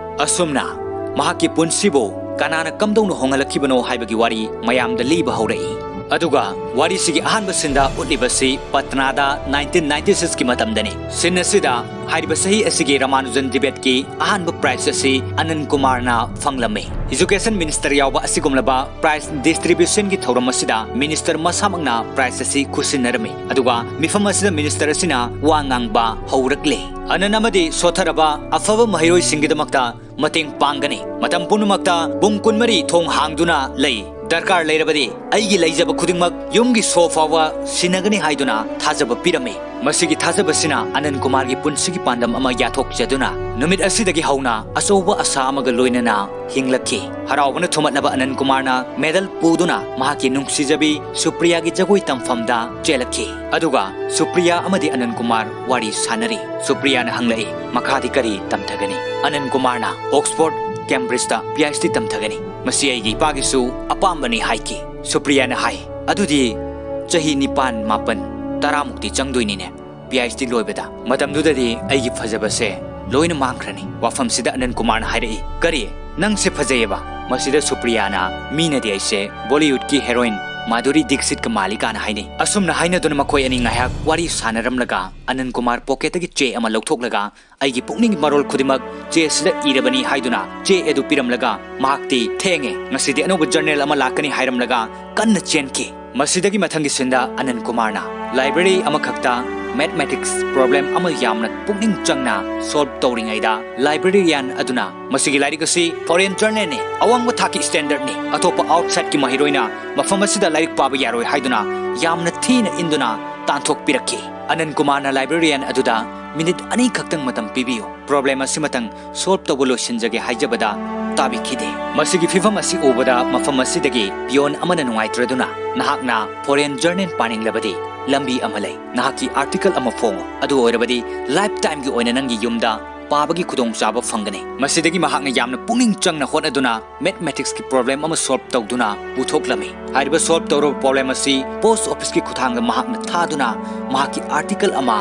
ꯑꯁꯨꯝꯅ ꯃꯍꯥꯛꯀꯤ ꯄꯨꯟꯁꯤꯕꯨ ꯀꯅꯥꯅ ꯀꯝꯗꯧꯅ ꯍꯣꯡꯍꯜꯂꯛꯈꯤꯕꯅꯣ ꯍꯥꯏꯕꯒꯤ ꯋꯥꯔꯤ ꯃꯌꯥꯝꯗ ꯂꯤꯕ ꯍꯧꯔꯛꯏ꯫ ꯑꯗꯨꯒ ꯋꯥꯔꯤꯁꯤꯒꯤ ꯑꯍꯥꯟꯕ ꯁꯤꯟꯗ ꯎꯠꯂꯤꯕꯁꯤ ꯄꯠꯅꯥꯗ ꯅꯥꯏꯟꯇꯤꯟ ꯅꯥꯏꯟꯇꯤ ꯁꯤꯛꯁꯀꯤ ꯃꯇꯝꯗꯅꯤ꯫ ꯁꯤꯟ ꯑꯁꯤꯗ ꯍꯥꯏꯔꯤꯕ ꯆꯍꯤ ꯑꯁꯤꯒꯤ ꯔꯃꯥꯅꯨꯖꯟ ꯗꯤꯕꯦꯠꯀꯤ ꯑꯍꯥꯟꯕ ꯄ꯭ꯔꯥꯏꯖ ꯑꯁꯤ ꯑꯅꯟ ꯀꯨꯃꯥꯔꯅ ꯐꯪꯂꯝꯃꯤ꯫ ꯏꯖꯨꯀꯦꯁꯟ ꯃꯤꯅꯤꯁꯇꯔ ꯌꯥꯎꯕ ꯑꯁꯤꯒꯨꯝꯂꯕ ꯄ꯭ꯔꯥꯏꯖ ꯗꯤꯁꯇ꯭ꯔꯤꯕ꯭ꯌꯨꯁꯟꯒꯤ ꯊꯧꯔꯝ ꯑꯁꯤꯗ ꯃꯤꯅꯤꯁꯇꯔ ꯃꯁꯥꯃꯛꯅ ꯄ꯭ꯔꯥꯏꯖ ꯑꯁꯤ ꯈꯨꯠꯁꯤꯟꯅꯔꯝꯃꯤ꯫ ꯑꯗꯨꯒ ꯃꯤꯐꯝ ꯑꯁꯤꯗ ꯃꯤꯅꯤꯁꯇꯔ ꯑꯁꯤꯅ ꯋꯥ ꯉꯥꯡꯕ ꯍꯧꯔꯛꯂꯦ꯫ ꯑꯅꯟ ꯑꯃꯗꯤ ꯁꯣꯠꯊꯔꯕ ꯑꯐꯕ ꯃꯍꯩꯔꯣꯏꯁꯤꯡꯒꯤꯗꯃꯛꯇ ꯃꯇꯦꯡ ꯄꯥꯡꯒꯅꯤ꯫ ꯃꯇꯝ ꯄꯨꯝꯅꯃꯛꯇ ꯄꯨꯡ ꯀꯨꯟꯃꯔꯤ ꯊꯣꯡ ꯍꯥꯡꯗꯨꯅ ꯂꯩ꯫ ꯗꯔꯀꯥꯔ ꯂꯩꯔꯕꯗꯤ ꯑꯩꯒꯤ ꯂꯩꯖꯕ ꯈꯨꯗꯤꯡꯃꯛ ꯌꯨꯝꯒꯤ ꯁꯣ ꯐꯥꯎꯕ ꯁꯤꯟꯅꯒꯅꯤ ꯍꯥꯏꯗꯨꯅ ꯊꯥꯖꯕ ꯄꯤꯔꯝꯃꯤ꯫ ꯃꯁꯤꯒꯤ ꯊꯥꯖꯕꯁꯤꯅ ꯑꯅꯟ ꯀꯨꯃꯥꯔꯒꯤ ꯄꯨꯟꯁꯤꯒꯤ ꯄꯥꯟꯗꯝ ꯑꯃ ꯌꯥꯊꯣꯛꯆꯗꯨꯅ ꯅꯨꯃꯤꯠ ꯑꯁꯤꯗꯒꯤ ꯍꯧꯅ ꯑꯆꯧꯕ ꯑꯁꯥ ꯑꯃꯒ ꯂꯣꯏꯅꯅ ꯍꯤꯡꯂꯛꯈꯤ꯫ ꯍꯔꯥꯎꯕꯅ ꯊꯨꯝꯍꯠꯂꯕ ꯑꯅꯟ ꯀꯨꯃꯥꯔꯅ ꯃꯦꯗꯜ ꯄꯨꯗꯨꯅ ꯃꯍꯥꯛꯀꯤ ꯅꯨꯡꯁꯤꯖꯕꯤ ꯁꯨꯄ꯭ꯔꯤꯌꯥꯒꯤ ꯖꯒꯣꯏ ꯇꯝꯐꯝꯗ ꯆꯦꯜꯂꯛꯈꯤ꯫ ꯑꯗꯨꯒ ꯁꯨꯄ꯭ꯔꯤꯌꯥ ꯑꯃꯗꯤ ꯑꯅꯟ ꯀꯨꯃꯥꯔ ꯋꯥꯔꯤ ꯁꯥꯟꯅꯔꯤ꯫ ꯁꯨꯄ꯭ꯔꯤꯌꯥꯅ ꯍꯪꯂꯛꯏ, "ꯃꯈꯥꯗꯤ ꯀꯔꯤ ꯇꯝꯊꯒꯅꯤ?" ꯑꯅꯟ ꯀꯨꯃꯥꯔꯅ, "ꯑꯣꯛꯁꯐꯣꯔꯗ, ꯀꯦꯝꯕ꯭ꯔꯤꯖꯇ ꯄꯤ ꯑꯩꯆ ꯗꯤ ꯇꯝꯊꯒꯅꯤ꯫ ꯃꯁꯤ ꯑꯩꯒꯤ ꯏꯄꯥꯒꯤꯁꯨ ꯑꯄꯥꯝꯕꯅꯤ" ꯍꯥꯏꯈꯤ꯫ ꯁꯨꯄ꯭ꯔꯤꯌꯥꯅ ꯍꯥꯏ, "ꯑꯗꯨꯗꯤ ꯆꯍꯤ ꯅꯤꯄꯥꯟ, ꯃꯥꯄꯟ, ꯇꯔꯥꯃꯨꯛꯇꯤ ꯆꯪꯗꯣꯏꯅꯤꯅꯦ ꯄꯤ ꯑꯩꯆ ꯗꯤ ꯂꯣꯏꯕꯗ꯫ ꯃꯇꯝꯗꯨꯗꯗꯤ ꯑꯩꯒꯤ ꯐꯖꯕꯁꯦ ꯂꯣꯏꯅ ꯃꯥꯡꯈ꯭ꯔꯅꯤ꯫" ꯋꯥꯐꯝꯁꯤꯗ ꯑꯅꯟ ꯀꯨꯃꯥꯔꯅ ꯍꯥꯏꯔꯛꯏ, "ꯀꯔꯤ? ꯅꯪꯁꯦ ꯐꯖꯩꯌꯦꯕ?" ꯃꯁꯤꯗ ꯁꯨꯄ꯭ꯔꯤꯌꯥꯅ, "ꯃꯤꯅꯗꯤ ꯑꯩꯁꯦ ꯕꯣꯂꯤꯋꯨꯗꯀꯤ ꯍꯦꯔꯣꯏꯟ ꯃꯥꯙꯨꯔꯤ ꯗꯤꯛꯁꯤꯠꯀ ꯃꯥꯜꯂꯤ" ꯀꯥꯏꯅ ꯍꯥꯏꯅꯩ꯫ ꯑꯁꯨꯝꯅ ꯍꯥꯏꯅꯗꯨꯅ ꯃꯈꯣꯏ ꯑꯅꯤ ꯉꯥꯏꯍꯥꯛ ꯋꯥꯔꯤ ꯁꯥꯟꯅꯔꯝꯂꯒ ꯑꯅꯟ ꯀꯨꯃꯥꯔ ꯄꯣꯀꯦꯠꯇꯒꯤ ꯆꯦ ꯑꯃ ꯂꯧꯊꯣꯛꯂꯒ ꯑꯩꯒꯤ ꯄꯨꯛꯅꯤꯡꯒꯤ ꯃꯔꯣꯜ ꯈꯨꯗꯤꯡꯃꯛ ꯆꯦ ꯑꯁꯤꯗ ꯏꯔꯕꯅꯤ ꯍꯥꯏꯗꯨꯅ ꯆꯦ ꯑꯗꯨ ꯄꯤꯔꯝꯂꯒ ꯃꯍꯥꯛꯇꯤ, "ꯊꯦꯡꯉꯦ, ꯉꯁꯤꯗꯤ ꯑꯅꯧꯕ ꯖꯔꯅꯦꯜ ꯑꯃ ꯂꯥꯛꯀꯅꯤ" ꯍꯥꯏꯔꯝꯂꯒ ꯀꯟꯅ ꯆꯦꯟꯈꯤ꯫ ꯃꯁꯤꯗꯒꯤ ꯃꯊꯪꯒꯤ ꯁꯤꯟꯗ ꯑꯅꯟ ꯀꯨꯃꯥꯔꯅ ꯂꯥꯏꯕ꯭ꯔꯦꯔꯤ ꯑꯃꯈꯛꯇ ꯃꯦꯊꯃꯦꯇꯤꯛꯁ ꯄ꯭ꯔꯣꯕ꯭ꯂꯦꯝ ꯑꯃ ꯌꯥꯝꯅ ꯄꯨꯛꯅꯤꯡ ꯆꯪꯅ ꯁꯣꯜꯕ ꯇꯧꯔꯤꯉꯩꯗ ꯂꯥꯏꯕ꯭ꯔꯦꯔꯤꯌꯥꯟ ꯑꯗꯨꯅ, "ꯃꯁꯤꯒꯤ ꯂꯥꯏꯔꯤꯛ ꯑꯁꯤ ꯐꯣꯔꯦꯟ ꯖꯔꯅꯦꯜꯅꯤ, ꯑꯋꯥꯡꯕ ꯊꯥꯛꯀꯤ ꯁ꯭ꯇꯦꯟꯗꯔꯗꯅꯤ, ꯑꯇꯣꯞꯄ ꯑꯥꯎꯠꯁꯥꯏꯗꯀꯤ ꯃꯍꯩꯔꯣꯏꯅ ꯃꯐꯝ ꯑꯁꯤꯗ ꯂꯥꯏꯔꯤꯛ ꯄꯥꯕ ꯌꯥꯔꯣꯏ" ꯍꯥꯏꯗꯨꯅ ꯌꯥꯝꯅ ꯊꯤꯅ ꯏꯟꯗꯨꯅ ꯇꯥꯟꯊꯣꯛꯄꯤꯔꯛꯈꯤ꯫ ꯑꯅꯟ ꯀꯨꯃꯥꯔꯅ librarian ꯑꯗꯨꯗ, "ꯃꯤꯅꯤꯠ ꯑꯅꯤ ꯈꯛꯇꯪ ꯃꯇꯝ ꯄꯤꯕꯤꯌꯨ, problem ꯑꯁꯤꯃꯇꯪ solve ꯇꯧꯕ ꯂꯣꯏꯁꯤꯟꯖꯒꯦ" ꯍꯥꯏꯖꯕꯗ ꯇꯥꯕꯤꯈꯤꯗꯦ꯫ ꯃꯁꯤꯒꯤ ꯐꯤꯚꯝ ꯑꯁꯤ ꯎꯕꯗ ꯃꯐꯝ ꯑꯁꯤꯗꯒꯤ peon ꯑꯃꯅ ꯅꯨꯡꯉꯥꯏꯇ꯭ꯔꯗꯨꯅ, "ꯅꯍꯥꯛꯅ foreign journal ꯄꯥꯅꯤꯡꯂꯕꯗꯤ ꯂꯝꯕꯤ ꯑꯃ ꯂꯩ꯫ ꯅꯍꯥꯛꯀꯤ article ꯑꯃ ꯐꯣꯡꯉꯨ꯫ ꯑꯗꯨ ꯑꯣꯏꯔꯕꯗꯤ lifetime ꯒꯤ ꯑꯣꯏꯅ ꯅꯪꯒꯤ ꯌꯨꯝꯗ ꯄꯥꯕꯒꯤ ꯈꯨꯗꯣꯡꯆꯥꯕ ꯐꯪꯒꯅꯤ"꯫ ꯃꯁꯤꯗꯒꯤ ꯃꯍꯥꯛꯅ ꯌꯥꯝꯅ ꯄꯨꯛꯅꯤꯡ ꯆꯪꯅ ꯍꯣꯠꯅꯗꯨꯅ mathematics ꯀꯤ problem ꯑꯃ solve ꯇꯧꯗꯨꯅ ꯄꯨꯊꯣꯛꯂꯝꯃꯤ꯫ ꯍꯥꯏꯔꯤꯕ solve ꯇꯧꯔꯕ problem ꯑꯁꯤ post office ꯀꯤ ꯈꯨꯠꯊꯥꯡꯗ ꯃꯍꯥꯛꯅ ꯊꯥꯗꯨꯅ ꯃꯍꯥꯛꯀꯤ article ꯑꯃ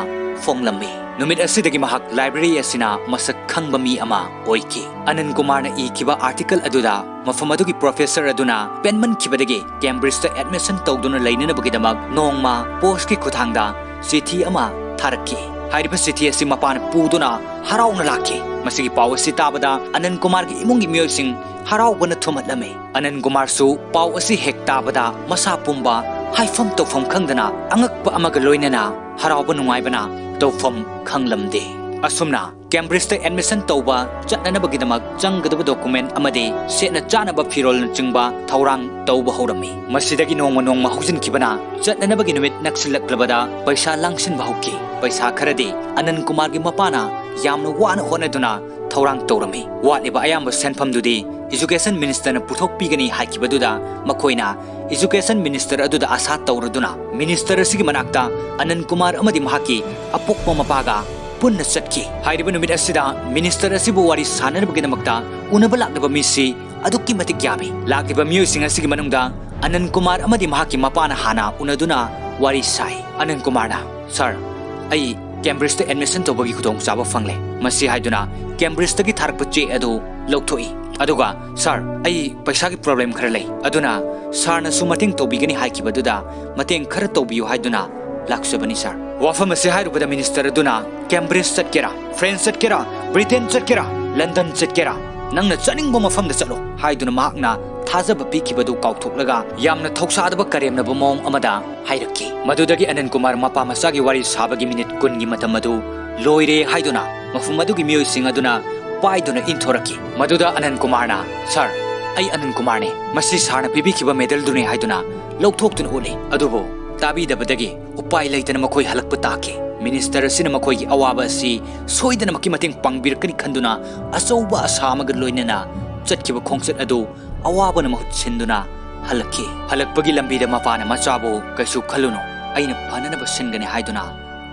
ꯐꯣꯡꯂꯝꯃꯤ꯫ ꯅꯨꯃꯤꯠ ꯑꯁꯤꯗꯒꯤ ꯃꯍꯥꯛ library ꯑꯁꯤꯅ ꯃꯁꯛ ꯈꯪꯕ ꯃꯤ ꯑꯃ ꯑꯣꯏꯈꯤ꯫ ꯑꯅꯟ ꯀꯨꯃꯥꯔꯅ ꯏꯈꯤꯕ article ꯑꯗꯨꯗ ꯃꯐꯝ ꯑꯗꯨꯒꯤ professor ꯑꯗꯨꯅ ꯄꯦꯟꯃꯟꯈꯤꯕꯗꯒꯤ Cambridge ꯇ admission ꯇꯧꯗꯨꯅ ꯂꯩꯅꯅꯕꯒꯤꯗꯃꯛ ꯅꯣꯡꯃ post ꯀꯤ ꯈꯨꯠꯊꯥꯡꯗ ꯆꯤꯊꯤ ꯑꯃ ꯊꯥꯔꯛꯈꯤ꯫ ꯍꯥꯏꯔꯤꯕ ꯆꯤꯊꯤ ꯑꯁꯤ ꯃꯄꯥꯅ ꯄꯨꯗꯨꯅ ꯍꯔꯥꯎꯅ ꯂꯥꯛꯈꯤ꯫ ꯃꯁꯤꯒꯤ ꯄꯥꯎ ꯑꯁꯤ ꯇꯥꯕꯗ ꯑꯅꯟ ꯀꯨꯃꯥꯔꯒꯤ ꯏꯃꯨꯡꯒꯤ ꯃꯤꯑꯣꯏꯁꯤꯡ ꯍꯔꯥꯎꯕꯅ ꯊꯨꯝꯍꯠꯂꯝꯃꯤ꯫ ꯑꯅꯟ ꯀꯨꯃꯥꯔꯁꯨ ꯄꯥꯎ ꯑꯁꯤ ꯍꯦꯛ ꯇꯥꯕꯗ ꯃꯁꯥ ꯄꯨꯝꯕ ꯍꯥꯏꯐꯝ ꯇꯧꯐꯝ ꯈꯪꯗꯅ ꯑꯉꯛꯄ ꯑꯃꯒ ꯂꯣꯏꯅꯅ ꯍꯔꯥꯎꯕ ꯅꯨꯡꯉꯥꯏꯕꯅ ꯇꯧꯐꯝ ꯈꯪꯂꯝꯗꯦ꯫ ꯑꯁꯨꯝꯅ Cambridge ꯇ admission ꯇꯧꯕ ꯆꯠꯅꯅꯕꯒꯤꯗꯃꯛ ꯆꯪꯒꯗꯕ document ꯑꯃꯗꯤ ꯁꯦꯠꯅ ꯆꯥꯅꯕ ꯐꯤꯔꯣꯜꯅꯆꯤꯡꯕ ꯊꯧꯔꯥꯡ ꯇꯧꯕ ꯍꯧꯔꯝꯃꯤ꯫ ꯃꯁꯤꯗꯒꯤ ꯅꯣꯡꯃ ꯅꯣꯡꯃ ꯍꯧꯖꯤꯟꯈꯤꯕꯅ ꯆꯠꯅꯅꯕꯒꯤ ꯅꯨꯃꯤꯠ ꯅꯛꯁꯤꯜꯂꯛꯂꯕꯗ ꯄꯩꯁꯥ ꯂꯥꯡꯁꯤꯟꯕ ꯍꯧꯈꯤ꯫ ꯄꯩꯁꯥ ꯈꯔꯗꯤ ꯑꯅꯟ ꯀꯨꯃꯥꯔꯒꯤ ꯃꯄꯥꯅ ꯌꯥꯝꯅ ꯋꯥꯅ ꯍꯣꯠꯅꯗꯨꯅ ꯊꯧꯔꯥꯡ ꯇꯧꯔꯝꯃꯤ꯫ ꯋꯥꯠꯂꯤꯕ ꯑꯌꯥꯝꯕ ꯁꯦꯟꯐꯝꯗꯨꯗꯤ education minister ꯅ ꯄꯨꯊꯣꯛꯄꯤꯒꯅꯤ ꯍꯥꯏꯈꯤꯕꯗꯨꯗ ꯃꯈꯣꯏꯅ education minister ꯑꯗꯨꯗ ꯑꯁꯥ ꯇꯧꯔꯗꯨꯅ minister ꯑꯁꯤꯒꯤ ꯃꯅꯥꯛꯇ ꯑꯅꯟ ꯀꯨꯃꯥꯔ ꯑꯃꯗꯤ ꯃꯍꯥꯛꯀꯤ ꯑꯄꯣꯛꯄ ꯃꯄꯥꯒ ꯄꯨꯟꯅ ꯆꯠꯈꯤ꯫ ꯍꯥꯏꯔꯤꯕ ꯅꯨꯃꯤꯠ ꯑꯁꯤꯗ minister ꯑꯁꯤꯕꯨ ꯋꯥꯔꯤ ꯁꯥꯅꯅꯕꯒꯤꯗꯃꯛꯇ ꯎꯅꯕ ꯂꯥꯛꯂꯤꯕ ꯃꯤꯁꯤ ꯑꯗꯨꯛꯀꯤ ꯃꯇꯤꯛ ꯌꯥꯝꯃꯤ꯫ ꯂꯥꯛꯂꯤꯕ ꯃꯤꯑꯣꯏꯁꯤꯡ ꯑꯁꯤꯒꯤ ꯃꯅꯨꯡꯗ ꯑꯅꯟ ꯀꯨꯃꯥꯔ ꯑꯃꯗꯤ ꯃꯍꯥꯛꯀꯤ ꯃꯄꯥꯅ ꯍꯥꯟꯅ ꯎꯅꯗꯨꯅ ꯋꯥꯔꯤ ꯁꯥꯏ꯫ ꯑꯅꯟ ꯀꯨꯃꯥꯔꯅ, "Sir, ꯑꯩ Cambridge ꯇ admission ꯇꯧꯕꯒꯤ ꯈꯨꯗꯣꯡꯆꯥꯕ ꯐꯪꯂꯦ"꯫ ꯃꯁꯤ ꯍꯥꯏꯗꯨꯅ Cambridge ꯇꯒꯤ ꯊꯥꯔꯛꯄ ꯆꯦ ꯑꯗꯨ ꯂꯧꯊꯣꯛꯏ꯫ ꯑꯗꯨꯒ, "Sir, ꯑꯩ ꯄꯩꯁꯥꯒꯤ problem ꯈꯔ ꯂꯩ, ꯑꯗꯨꯅ sir ꯅꯁꯨ ꯃꯇꯦꯡ ꯇꯧꯕꯤꯒꯅꯤ ꯍꯥꯏꯈꯤꯕꯗꯨꯗ ꯃꯇꯦꯡ ꯈꯔ ꯇꯧꯕꯤꯌꯨ ꯍꯥꯏꯗꯨꯅ ꯂꯥꯛꯆꯕꯅꯤ, sir"꯫ ꯋꯥꯐꯝ ꯑꯁꯤ ꯍꯥꯏꯔꯨꯕꯗ minister ꯑꯗꯨꯅ, "Cambridge ꯆꯠꯀꯦꯔꯥ, France ꯆꯠꯀꯦꯔꯥ, Britain ꯆꯠꯀꯦꯔꯥ, London ꯆꯠꯀꯦꯔꯥ, ꯅꯪꯅ ꯆꯠꯅꯤꯡꯕ ꯃꯐꯝꯗ ꯆꯠꯂꯣ" ꯍꯥꯏꯗꯨꯅ ꯃꯍꯥꯛꯅ ꯊꯥꯖꯕ ꯄꯤꯈꯤꯕꯗꯨ ꯀꯥꯎꯊꯣꯛꯂꯒ ꯌꯥꯝꯅ ꯊꯧꯁꯥꯗꯕ ꯀꯔꯦꯝꯅꯕ ꯃꯑꯣꯡ ꯑꯃꯗ ꯍꯥꯏꯔꯛꯈꯤ꯫ ꯃꯗꯨꯗꯒꯤ ꯑꯅꯟ ꯀꯨꯃꯥꯔ ꯃꯄꯥ ꯃꯆꯥꯒꯤ ꯋꯥꯔꯤ ꯁꯥꯕꯒꯤ ꯃꯤꯅꯤꯠ ꯀꯨꯟꯒꯤ ꯃꯇꯝ ꯑꯗꯨ ꯂꯣꯏꯔꯦ ꯍꯥꯏꯗꯨꯅ ꯃꯐꯝ ꯑꯗꯨꯒꯤ ꯃꯤꯑꯣꯏꯁꯤꯡ ꯑꯗꯨꯅ ꯄꯥꯏꯗꯨꯅ ꯏꯟꯊꯣꯔꯛꯈꯤ꯫ ꯃꯗꯨꯗ ꯑꯅꯟ ꯀꯨꯃꯥꯔꯅ, "Sir, ꯑꯩ ꯑꯅꯟ ꯀꯨꯃꯥꯔꯅꯤ, ꯃꯁꯤ sir ꯅ ꯄꯤꯕꯤꯈꯤꯕ medal ꯗꯨꯅꯤ" ꯍꯥꯏꯗꯨꯅ ꯂꯧꯊꯣꯛꯇꯨꯅ ꯎꯠꯂꯤ꯫ ꯑꯗꯨꯕꯨ ꯇꯥꯕꯤꯗꯕꯗꯒꯤ ꯎꯄꯥꯏ ꯂꯩꯇꯅ ꯃꯈꯣꯏ ꯍꯜꯂꯛꯄ ꯇꯥꯈꯤ꯫ ꯃꯤꯅꯤꯁꯇꯔ ꯑꯁꯤꯅ ꯃꯈꯣꯏꯒꯤ ꯑꯋꯥꯕ ꯑꯁꯤ ꯁꯣꯏꯗꯅ ꯃꯛꯀꯤ ꯃꯇꯦꯡ ꯄꯥꯡꯕꯤꯔꯛꯀꯅꯤ ꯈꯟꯗꯨꯅ ꯑꯆꯧꯕ ꯑꯁꯥ ꯑꯃꯒ ꯂꯣꯏꯅꯅ ꯆꯠꯈꯤꯕ ꯈꯣꯡꯆꯠ ꯑꯗꯨ ꯑꯋꯥꯕꯅ ꯃꯍꯨꯠ ꯁꯤꯟꯗꯨꯅ ꯍꯜꯂꯛꯈꯤ꯫ ꯍꯜꯂꯛꯄꯒꯤ ꯂꯝꯕꯤꯗ ꯃꯄꯥꯅ ꯃꯆꯥꯕꯨ "ꯀꯩꯁꯨ ꯈꯜꯂꯨꯅꯨ, ꯑꯩꯅ ꯐꯅꯅꯕ ꯁꯤꯟꯒꯅꯤ" ꯍꯥꯏꯗꯨꯅ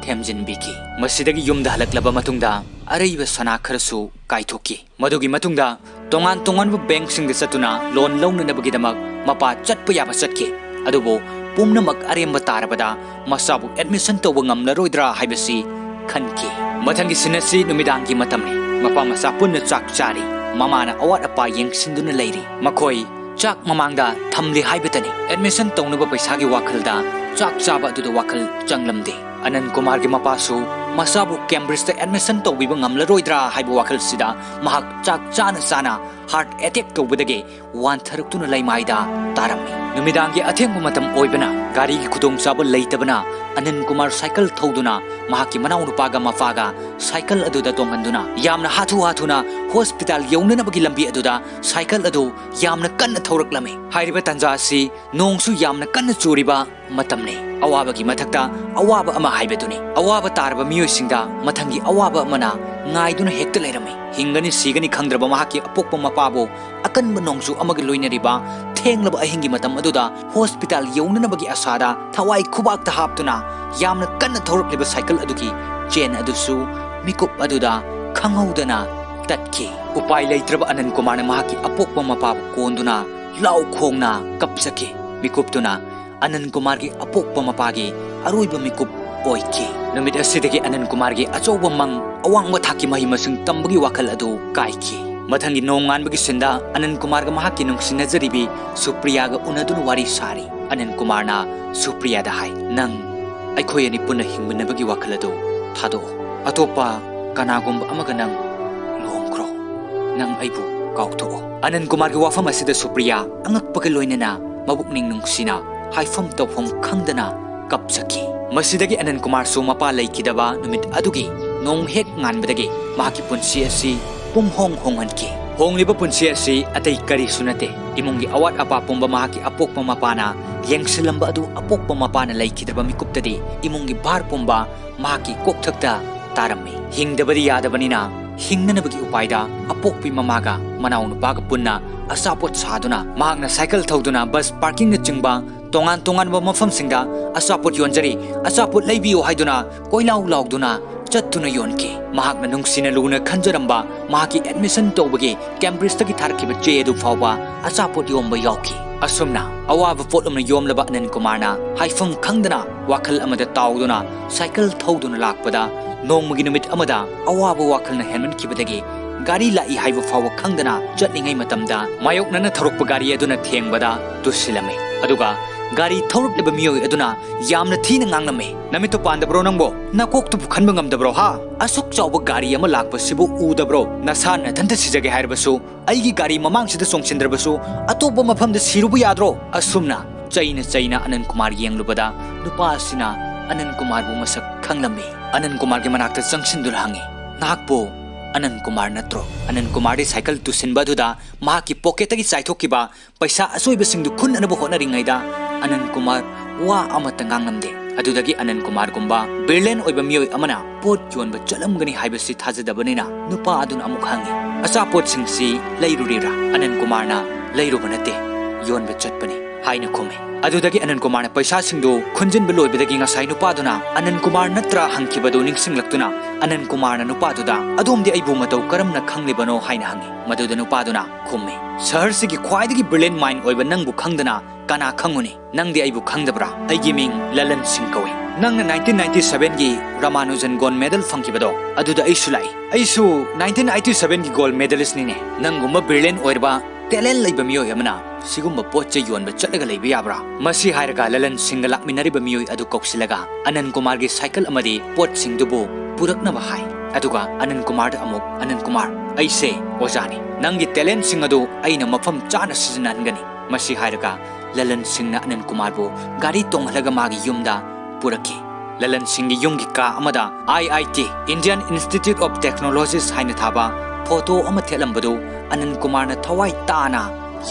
ꯊꯦꯝꯖꯤꯟꯕꯤꯈꯤ꯫ ꯃꯁꯤꯗꯒꯤ ꯌꯨꯝꯗ ꯍꯜꯂꯛꯂꯕ ꯃꯇꯨꯡꯗ ꯑꯔꯩꯕ ꯁꯅꯥ ꯈꯔꯁꯨ ꯀꯥꯏꯊꯣꯛꯈꯤ꯫ ꯃꯗꯨꯒꯤ ꯃꯇꯨꯡꯗ ꯇꯣꯉꯥꯟ ꯇꯣꯉꯥꯟꯕ ꯕꯦꯡꯛꯁꯤꯡꯗ ꯆꯠꯇꯨꯅ ꯂꯣꯟ ꯂꯧꯅꯅꯕꯒꯤꯗꯃꯛ ꯃꯄꯥ ꯆꯠꯄ ꯌꯥꯕ ꯆꯠꯈꯤ꯫ ꯑꯗꯨꯕꯨ ꯄꯨꯝꯅꯃꯛ ꯑꯔꯦꯝꯕ ꯇꯥꯔꯕꯗ ꯃꯆꯥꯕꯨ ꯑꯦꯗꯃꯤꯁꯟ ꯇꯧꯕ ꯉꯝꯂꯔꯣꯏꯗ꯭ꯔꯥ ꯍꯥꯏꯕꯁꯤ ꯈꯟꯈꯤ꯫ ꯃꯊꯪꯒꯤ ꯁꯤꯟ ꯑꯁꯤ ꯅꯨꯃꯤꯗꯥꯡꯒꯤ ꯃꯇꯝꯅꯤ꯫ ꯃꯄꯥ ꯃꯆꯥ ꯄꯨꯟꯅ ꯆꯥꯛ ꯆꯥꯔꯤ꯫ ꯃꯃꯥꯅ ꯑꯋꯥꯠ ꯑꯄꯥ ꯌꯦꯡꯁꯤꯟꯗꯨꯅ ꯂꯩꯔꯤ꯫ ꯃꯈꯣꯏ ꯆꯥꯛ ꯃꯃꯥꯡꯗ ꯊꯝꯂꯤ ꯍꯥꯏꯕꯇꯅꯤ꯫ ꯑꯦꯗꯃꯤꯁꯟ ꯇꯧꯅꯕ ꯄꯩꯁꯥꯒꯤ ꯋꯥꯈꯜꯗ ꯆꯥꯛ ꯆꯥꯕ ꯑꯗꯨꯗ ꯋꯥꯈꯜ ꯆꯪꯂꯝꯗꯦ꯫ ꯑꯅꯟ ꯀꯨꯃꯥꯔꯒꯤ ꯃꯄꯥꯁꯨ ꯃꯆꯥꯕꯨ ꯀꯦꯝꯕ꯭ꯔꯤꯖꯇ ꯑꯦꯗꯃꯤꯁꯟ ꯇꯧꯕꯤꯕ ꯉꯝꯂꯔꯣꯏꯗ꯭ꯔꯥ ꯍꯥꯏꯕ ꯋꯥꯈꯜꯁꯤꯗ ꯃꯍꯥꯛ ꯆꯥꯛ ꯆꯥꯅ ꯆꯥꯅ ꯍꯥꯔꯠ ꯑꯦꯇꯦꯛ ꯇꯧꯕꯗꯒꯤ ꯋꯥꯟꯊꯔꯛꯇꯨꯅ ꯂꯩꯃꯥꯏꯗ ꯇꯥꯔꯝꯃꯤ꯫ ꯅꯨꯃꯤꯗꯥꯡꯒꯤ ꯑꯊꯦꯡꯕ ꯃꯇꯝ ꯑꯣꯏꯕꯅ ꯒꯥꯔꯤꯒꯤ ꯈꯨꯗꯣꯡꯆꯥꯕ ꯂꯩꯇꯕꯅ ꯑꯅꯟ ꯀꯨꯃꯥꯔ ꯁꯥꯏꯀꯜ ꯊꯧꯗꯨꯅ ꯃꯍꯥꯛꯀꯤ ꯃꯅꯥꯎꯅꯨꯄꯥꯒ ꯃꯄꯥꯒ ꯁꯥꯏꯀꯜ ꯑꯗꯨꯗ ꯇꯣꯡꯍꯟꯗꯨꯅ ꯌꯥꯝꯅ ꯍꯥꯊꯨ ꯍꯥꯊꯨꯅ ꯍꯣꯁꯄꯤꯇꯥꯜ ꯌꯧꯅꯅꯕꯒꯤ ꯂꯝꯕꯤ ꯑꯗꯨꯗ ꯁꯥꯏꯀꯜ ꯑꯗꯨ ꯌꯥꯝꯅ ꯀꯟꯅ ꯊꯧꯔꯛꯂꯝꯃꯤ꯫ ꯍꯥꯏꯔꯤꯕ ꯇꯥꯟꯖꯥ ꯑꯁꯤ ꯅꯣꯡꯁꯨ ꯌꯥꯝꯅ ꯀꯟꯅ ꯆꯨꯔꯤꯕ ꯃꯇꯝꯅꯤ꯫ ꯑꯋꯥꯕꯒꯤ ꯃꯊꯛꯇ ꯑꯋꯥꯕ ꯑꯃ ꯍꯥꯏꯕꯗꯨꯅꯤ꯫ ꯑꯋꯥꯕ ꯇꯥꯔꯕ ꯃꯤꯑꯣꯏꯁꯤꯡꯗ ꯃꯊꯪꯒꯤ ꯑꯋꯥꯕ ꯑꯃꯅ ꯉꯥꯏꯗꯨꯅ ꯍꯦꯛꯇ ꯂꯩꯔꯝꯃꯤ꯫ ꯍꯤꯡꯒꯅꯤ ꯁꯤꯒꯅꯤ ꯈꯪꯗ꯭ꯔꯕ ꯃꯍꯥꯛꯀꯤ ꯑꯄꯣꯛꯄ ꯃꯄꯥꯕꯨ ꯑꯀꯟꯕ ꯅꯣꯡꯖꯨ ꯑꯃꯒ ꯂꯣꯏꯅꯔꯤꯕ ꯊꯦꯡꯂꯕ ꯑꯍꯤꯡꯒꯤ ꯃꯇꯝ ꯑꯗꯨꯗ ꯍꯣꯁꯄꯤꯇꯥꯜ ꯌꯧꯅꯅꯕꯒꯤ ꯑꯁꯥꯗ ꯊꯋꯥꯏ ꯈꯨꯕꯥꯛꯇ ꯍꯥꯞꯇꯨꯅ ꯌꯥꯝꯅ ꯀꯟꯅ ꯊꯧꯔꯛꯂꯤꯕ ꯁꯥꯏꯀꯜ ꯑꯗꯨꯒꯤ ꯆꯦꯟ ꯑꯗꯨꯁꯨ ꯃꯤꯀꯨꯞ ꯑꯗꯨꯗ ꯈꯪꯍꯧꯗꯅ ꯇꯠꯈꯤ꯫ ꯎꯄꯥꯏ ꯂꯩꯇ꯭ꯔꯕ ꯑꯅꯟ ꯀꯨꯃꯥꯔꯅ ꯃꯍꯥꯛꯀꯤ ꯑꯄꯣꯛꯄ ꯃꯄꯥꯕꯨ ꯀꯣꯟꯗꯨꯅ ꯂꯥꯎ ꯈꯣꯡꯅ ꯀꯞꯆꯈꯤ꯫ ꯃꯤꯀꯨꯞꯇꯨꯅ ꯑꯅꯟ ꯀꯨꯃꯥꯔꯒꯤ ꯑꯄꯣꯛꯄ ꯃꯄꯥꯒꯤ ꯑꯔꯣꯏꯕ ꯃꯤꯀꯨꯞ ꯑꯣꯏꯈꯤ꯫ ꯅꯨꯃꯤꯠ ꯑꯁꯤꯗꯒꯤ ꯑꯅꯟ ꯀꯨꯃꯥꯔꯒꯤ ꯑꯆꯧꯕ ꯃꯪ, ꯑꯋꯥꯡꯕ ꯊꯥꯛꯀꯤ ꯃꯍꯩ ꯃꯁꯤꯡ ꯇꯝꯕꯒꯤ ꯋꯥꯈꯜ ꯑꯗꯨ ꯀꯥꯏꯈꯤ꯫ ꯃꯊꯪꯒꯤ ꯅꯣꯡꯉꯥꯟꯕꯒꯤ ꯁꯤꯟꯗ ꯑꯅꯟ ꯀꯨꯃꯥꯔꯒ ꯃꯍꯥꯛꯀꯤ ꯅꯨꯡꯁꯤꯅꯖꯔꯤꯕꯤ ꯁꯨꯄ꯭ꯔꯤꯌꯥꯒ ꯎꯅꯗꯨꯅ ꯋꯥꯔꯤ ꯁꯥꯔꯤ꯫ ꯑꯅꯟ ꯀꯨꯃꯥꯔꯅ ꯁꯨꯄ꯭ꯔꯤꯌꯥꯗ ꯍꯥꯏ, "ꯅꯪ ꯑꯩꯈꯣꯏ ꯑꯅꯤ ꯄꯨꯟꯅ ꯍꯤꯡꯃꯤꯟꯅꯕꯒꯤ ꯋꯥꯈꯜ ꯑꯗꯨ ꯊꯥꯗꯣꯛꯑꯣ꯫ ꯑꯇꯣꯞꯄ ꯀꯅꯥꯒꯨꯝꯕ ꯑꯃꯒ ꯅꯪ ꯂꯨꯍꯣꯡꯈ꯭ꯔꯣ꯫ ꯅꯪ ꯑꯩꯕꯨ ꯀꯥꯎꯊꯣꯛꯑꯣ꯫" ꯑꯅꯟ ꯀꯨꯃꯥꯔꯒꯤ ꯋꯥꯐꯝ ꯑꯁꯤꯗ ꯁꯨꯄ꯭ꯔꯤꯌꯥ ꯑꯉꯛꯄꯒ ꯂꯣꯏꯅꯅ ꯃꯕꯨꯛꯅꯤꯡ ꯅꯨꯡꯁꯤꯅ ꯍꯥꯏꯐꯝ ꯇꯧꯐꯝ ꯈꯪꯗꯅ ꯀꯞꯆꯈꯤ꯫ ꯃꯁꯤꯗꯒꯤ ꯑꯅꯟ ꯀꯨꯃꯥꯔꯁꯨ ꯃꯄꯥ ꯂꯩꯈꯤꯗꯕ ꯅꯨꯃꯤꯠ ꯑꯗꯨꯒꯤ ꯅꯣꯡ ꯍꯦꯛ ꯉꯥꯟꯕꯗꯒꯤ ꯃꯍꯥꯛꯀꯤ ꯄꯨꯟꯁꯤ ꯑꯁꯤ ꯄꯨꯝꯍꯣꯡ ꯍꯣꯡꯍꯟꯈꯤ꯫ ꯍꯣꯡꯂꯤꯕ ꯄꯨꯟꯁꯤ ꯑꯁꯤ ꯑꯇꯩ ꯀꯔꯤꯁꯨ ꯅꯠꯇꯦ꯫ ꯏꯃꯨꯡꯒꯤ ꯑꯋꯥꯠ ꯑꯄꯥ ꯄꯨꯝꯕ ꯃꯍꯥꯛꯀꯤ ꯑꯄꯣꯛꯄ ꯃꯄꯥꯅ ꯌꯦꯡꯁꯤꯜꯂꯝꯕ ꯑꯗꯨ ꯑꯄꯣꯛꯄ ꯃꯄꯥꯅ ꯂꯩꯈꯤꯗ꯭ꯔꯕ ꯃꯤꯀꯨꯞꯇꯗꯤ ꯏꯃꯨꯡꯒꯤ ꯚꯥꯔ ꯄꯨꯝꯕ ꯃꯍꯥꯛꯀꯤ ꯀꯣꯛꯊꯛꯇ ꯇꯥꯔꯝꯃꯤ꯫ ꯍꯤꯡꯗꯕꯗꯤ ꯌꯥꯗꯕꯅꯤꯅ ꯍꯤꯡꯅꯅꯕꯒꯤ ꯎꯄꯥꯏꯗ ꯑꯄꯣꯛꯄꯤ ꯃꯃꯥꯒ ꯃꯅꯥꯎ ꯅꯨꯄꯥꯒ ꯄꯨꯟꯅ ꯑꯆꯥꯄꯣꯠ ꯁꯥꯗꯨꯅ, ꯃꯍꯥꯛꯅ ꯁꯥꯏꯀꯜ ꯊꯧꯗꯨꯅ ꯕꯁ ꯄꯥꯔꯀꯤꯡꯅꯆꯤꯡꯕ ꯇꯣꯉꯥꯟ ꯇꯣꯉꯥꯟꯕ ꯃꯐꯝꯁꯤꯡꯗ ꯑꯆꯥꯄꯣꯠ ꯌꯣꯟꯖꯔꯤ, ꯑꯆꯥꯄꯣꯠ ꯂꯩꯕꯤꯌꯨ ꯍꯥꯏꯗꯨꯅ ꯀꯣꯏꯂꯥꯎ ꯂꯥꯎꯗꯨꯅ ꯆꯠꯇꯨꯅ ꯌꯣꯟꯈꯤ꯫ ꯃꯍꯥꯛꯅ ꯅꯨꯡꯁꯤꯅ ꯂꯨꯅ ꯈꯟꯖꯔꯝꯕ ꯃꯍꯥꯛꯀꯤ ꯑꯦꯗꯃꯤꯁꯟ ꯇꯧꯕꯒꯤ ꯀꯦꯝꯕ꯭ꯔꯤꯖꯇꯒꯤ ꯊꯥꯔꯛꯈꯤꯕ ꯆꯦ ꯑꯗꯨ ꯐꯥꯎꯕ ꯑꯆꯥꯄꯣꯠ ꯌꯣꯟꯕ ꯌꯥꯎꯈꯤ꯫ ꯑꯁꯨꯝꯅ ꯑꯋꯥꯕ ꯄꯣꯠꯂꯨꯝꯅ ꯌꯣꯝꯂꯕ ꯑꯅꯟ ꯀꯨꯃꯥꯔꯅ ꯍꯥꯏꯐꯝ ꯈꯪꯗꯅ ꯋꯥꯈꯜ ꯑꯃꯗ ꯇꯥꯎꯗꯨꯅ ꯁꯥꯏꯀꯜ ꯊꯧꯗꯨꯅ ꯂꯥꯛꯄꯗ, ꯅꯣꯡꯃꯒꯤ ꯅꯨꯃꯤꯠ ꯑꯃꯗ ꯑꯋꯥꯕ ꯋꯥꯈꯜꯅ ꯍꯦꯟꯃꯟꯈꯤꯕꯗꯒꯤ ꯒꯥꯔꯤ ꯂꯥꯛꯏ ꯍꯥꯏꯕ ꯐꯥꯎꯕ ꯈꯪꯗꯅ ꯆꯠꯂꯤꯉꯩ ꯃꯇꯝꯗ ꯃꯥꯌꯣꯛꯅꯅ ꯊꯧꯔꯛꯄ ꯒꯥꯔꯤ ꯑꯗꯨꯅ ꯊꯦꯡꯕꯗ ꯇꯨꯁꯤꯜꯂꯝꯃꯤ꯫ ꯑꯗꯨꯒ ꯒꯥꯔꯤ ꯊꯧꯔꯛꯂꯤꯕ ꯃꯤꯑꯣꯏ ꯑꯗꯨꯅ ꯌꯥꯝꯅ ꯊꯤꯅ ꯉꯥꯡꯂꯝꯃꯤ꯫ "ꯅꯃꯤꯠꯇꯨ ꯄꯥꯟꯗꯕ꯭ꯔꯣ ꯅꯪꯕꯣ? ꯅꯀꯣꯛꯇꯨꯕꯨ ꯈꯟꯕ ꯉꯝꯗꯕ꯭ꯔꯣ ꯍꯥ? ꯑꯁꯨꯛ ꯆꯥꯎꯕ ꯒꯥꯔꯤ ꯑꯃ ꯂꯥꯛꯄꯁꯤꯕꯨ ꯎꯗꯕ꯭ꯔꯣ? ꯅꯁꯥ ꯅꯊꯟꯇ ꯁꯤꯖꯒꯦ ꯍꯥꯏꯔꯕꯁꯨ ꯑꯩꯒꯤ ꯒꯥꯔꯤ ꯃꯃꯥꯡꯁꯤꯗ ꯆꯣꯡꯁꯤꯟꯗ꯭ꯔꯕꯁꯨ ꯑꯇꯣꯞꯄ ꯃꯐꯝꯗ ꯁꯤꯔꯨꯕ ꯌꯥꯗ꯭ꯔꯣ?" ꯑꯁꯨꯝꯅ ꯆꯩꯅ ꯆꯩꯅ ꯑꯅꯟ ꯀꯨꯃꯥꯔ ꯌꯦꯡꯂꯨꯕꯗ ꯅꯨꯄꯥ ꯑꯁꯤꯅ ꯑꯅꯟ ꯀꯨꯃꯥꯔꯕꯨ ꯃꯁꯛ ꯈꯪꯂꯝꯃꯤ꯫ ꯑꯅꯟ ꯀꯨꯃꯥꯔꯒꯤ ꯃꯅꯥꯛꯇ ꯆꯪꯁꯤꯟꯗꯨꯅ ꯍꯪꯉꯤ, "ꯅꯍꯥꯛꯄꯨ ꯑꯅꯟ ꯀꯨꯃꯥꯔ ꯅꯠꯇ꯭ꯔꯣ?" ꯑꯅꯟ ꯀꯨꯃꯥꯔꯗꯤ ꯁꯥꯏꯀꯜ ꯇꯨꯁꯤꯟꯕ ꯑꯗꯨꯗ ꯃꯍꯥꯛꯀꯤ ꯄꯣꯀꯦꯠꯇꯒꯤ ꯆꯥꯏꯊꯣꯛꯈꯤꯕ ꯄꯩꯁꯥ ꯑꯆꯣꯏꯕꯁꯤꯡꯗꯨ ꯈꯨꯟꯅꯅꯕ ꯍꯣꯠꯅꯔꯤꯉꯩꯗ ꯑꯅꯟ ꯀꯨꯃꯥꯔ ꯋꯥ ꯑꯃꯠꯇ ꯉꯥꯡꯂꯝꯗꯦ꯫ ꯑꯗꯨꯗꯒꯤ ꯑꯅꯟ ꯀꯨꯃꯥꯔꯒꯨꯝꯕ ꯕ꯭ꯔꯤꯂꯤꯌꯟ ꯑꯣꯏꯕ ꯃꯤꯑꯣꯏ ꯑꯃꯅ ꯄꯣꯠ ꯌꯣꯟꯕ ꯆꯠꯂꯝꯒꯅꯤ ꯍꯥꯏꯕꯁꯤ ꯊꯥꯖꯗꯕꯅꯤꯅ ꯅꯨꯄꯥ ꯑꯗꯨꯅ ꯑꯃꯨꯛ ꯍꯪꯉꯤ, "ꯑꯆꯥꯄꯣꯠꯁꯤꯡꯁꯤ ꯂꯩꯔꯨꯔꯤꯕ꯭ꯔꯥ?" ꯑꯅꯟ ꯀꯨꯃꯥꯔꯅ, "ꯂꯩꯔꯨꯕ ꯅꯠꯇꯦ, ꯌꯣꯟꯕ ꯆꯠꯄꯅꯤ" ꯍꯥꯏꯅ ꯈꯨꯝꯃꯤ꯫ ꯑꯗꯨꯗꯒꯤ ꯑꯅꯟ ꯀꯨꯃꯥꯔꯅ ꯄꯩꯁꯥꯁꯤꯡꯗꯨ ꯈꯨꯟꯖꯤꯟꯕ ꯂꯣꯏꯕꯗꯒꯤ ꯉꯁꯥꯏ ꯅꯨꯄꯥꯗꯨꯅ ꯑꯅꯟ ꯀꯨꯃꯥꯔ ꯅꯠꯇ꯭ꯔꯥ ꯍꯪꯈꯤꯕꯗꯨ ꯅꯤꯡꯁꯤꯡꯂꯛꯇꯨꯅ ꯑꯅꯟ ꯀꯨꯃꯥꯔꯅ ꯅꯨꯄꯥꯗꯨꯗ, "ꯑꯗꯣꯝꯗꯤ ꯑꯩꯕꯨ ꯃꯇꯧ ꯀꯔꯝꯅ ꯈꯪꯂꯤꯕꯅꯣ?" ꯍꯥꯏꯅ ꯍꯪꯉꯤ꯫ ꯃꯗꯨꯗ ꯅꯨꯄꯥꯗꯨꯅ ꯈꯨꯝꯃꯤ, "ꯁꯍꯔꯁꯤꯒꯤ ꯈ꯭ꯋꯥꯏꯗꯒꯤ ꯕ꯭ꯔꯤꯂꯤꯌꯟ ꯃꯥꯏꯟ ꯑꯣꯏꯕ ꯅꯪꯕꯨ ꯈꯪꯗꯅ ꯀꯅꯥ ꯈꯪꯉꯨꯅꯤ? ꯅꯪꯗꯤ ꯑꯩꯕꯨ ꯈꯪꯗꯕ꯭ꯔꯥ? ꯑꯩꯒꯤ ꯃꯤꯡ ꯂꯂꯟ ꯁꯤꯡ ꯀꯧꯏ꯫ ꯅꯪꯅ nineteen ninety ꯁꯚꯦꯟꯒꯤ Ramanujan gold medal ꯐꯪꯈꯤꯕꯗꯣ, ꯑꯗꯨꯗ ꯑꯩꯁꯨ ꯂꯥꯛꯏ꯫ ꯑꯩꯁꯨ ꯅꯥꯏꯟꯇꯤꯟ ꯑꯥꯏꯇꯤ ꯁꯚꯦꯟꯒꯤ ꯒꯣꯜꯗ ꯃꯦꯗꯂꯤꯁꯅꯤꯅꯦ꯫ ꯅꯪꯒꯨꯝꯕ ꯕ꯭ꯔꯤꯂꯤꯌꯟ ꯑꯣꯏꯔꯕ, ꯇꯦꯂꯦꯟ ꯂꯩꯕ ꯃꯤꯑꯣꯏ ꯑꯃꯅ ꯁꯤꯒꯨꯝꯕ ꯄꯣꯠ ꯆꯩ ꯌꯣꯟꯕ ꯆꯠꯂꯒ ꯂꯩꯕ ꯌꯥꯕ꯭ꯔꯥ?" ꯃꯁꯤ ꯍꯥꯏꯔꯒ ꯂꯂꯟ ꯁꯤꯡꯒ ꯂꯥꯛꯃꯤꯟꯅꯔꯤꯕ ꯃꯤꯑꯣꯏ ꯑꯗꯨ ꯀꯧꯁꯤꯜꯂꯒ ꯑꯅꯟ ꯀꯨꯃꯥꯔꯒꯤ ꯁꯥꯏꯀꯜ ꯑꯃꯗꯤ ꯄꯣꯠꯁꯤꯡꯗꯨꯕꯨ ꯄꯨꯔꯛꯅꯕ ꯍꯥꯏ꯫ ꯑꯗꯨꯒ ꯑꯅꯟ ꯀꯨꯃꯥꯔꯗ ꯑꯃꯨꯛ, "ꯑꯅꯟ ꯀꯨꯃꯥꯔ, ꯑꯩꯁꯦ ꯑꯣꯖꯥꯅꯤ꯫ ꯅꯪꯒꯤ ꯇꯦꯂꯦꯟꯁꯤꯡ ꯑꯗꯨ ꯑꯩꯅ ꯃꯐꯝ ꯆꯥꯅ ꯁꯤꯖꯤꯟꯅꯍꯟꯒꯅꯤ"꯫ ꯃꯁꯤ ꯍꯥꯏꯔꯒ ꯂꯂꯟ ꯁꯤꯡꯅ ꯑꯅꯟ ꯀꯨꯃꯥꯔꯕꯨ ꯒꯥꯔꯤ ꯇꯣꯡꯍꯜꯂꯒ ꯃꯥꯒꯤ ꯌꯨꯝꯗ ꯄꯨꯔꯛꯈꯤ꯫ ꯂꯂꯟ ꯁꯤꯡꯒꯤ ꯌꯨꯝꯒꯤ ꯀꯥ ꯑꯃꯗ ꯑꯥꯏ ꯑꯥꯏ T, Indian Institute of Technologies ꯍꯥꯏꯅ ꯊꯥꯕ ꯐꯣꯇꯣ ꯑꯃ ꯊꯦꯠꯂꯝꯕꯗꯨ ꯑꯅꯟ ꯀꯨꯃꯥꯔꯅ ꯊꯋꯥꯏ ꯇꯥꯅ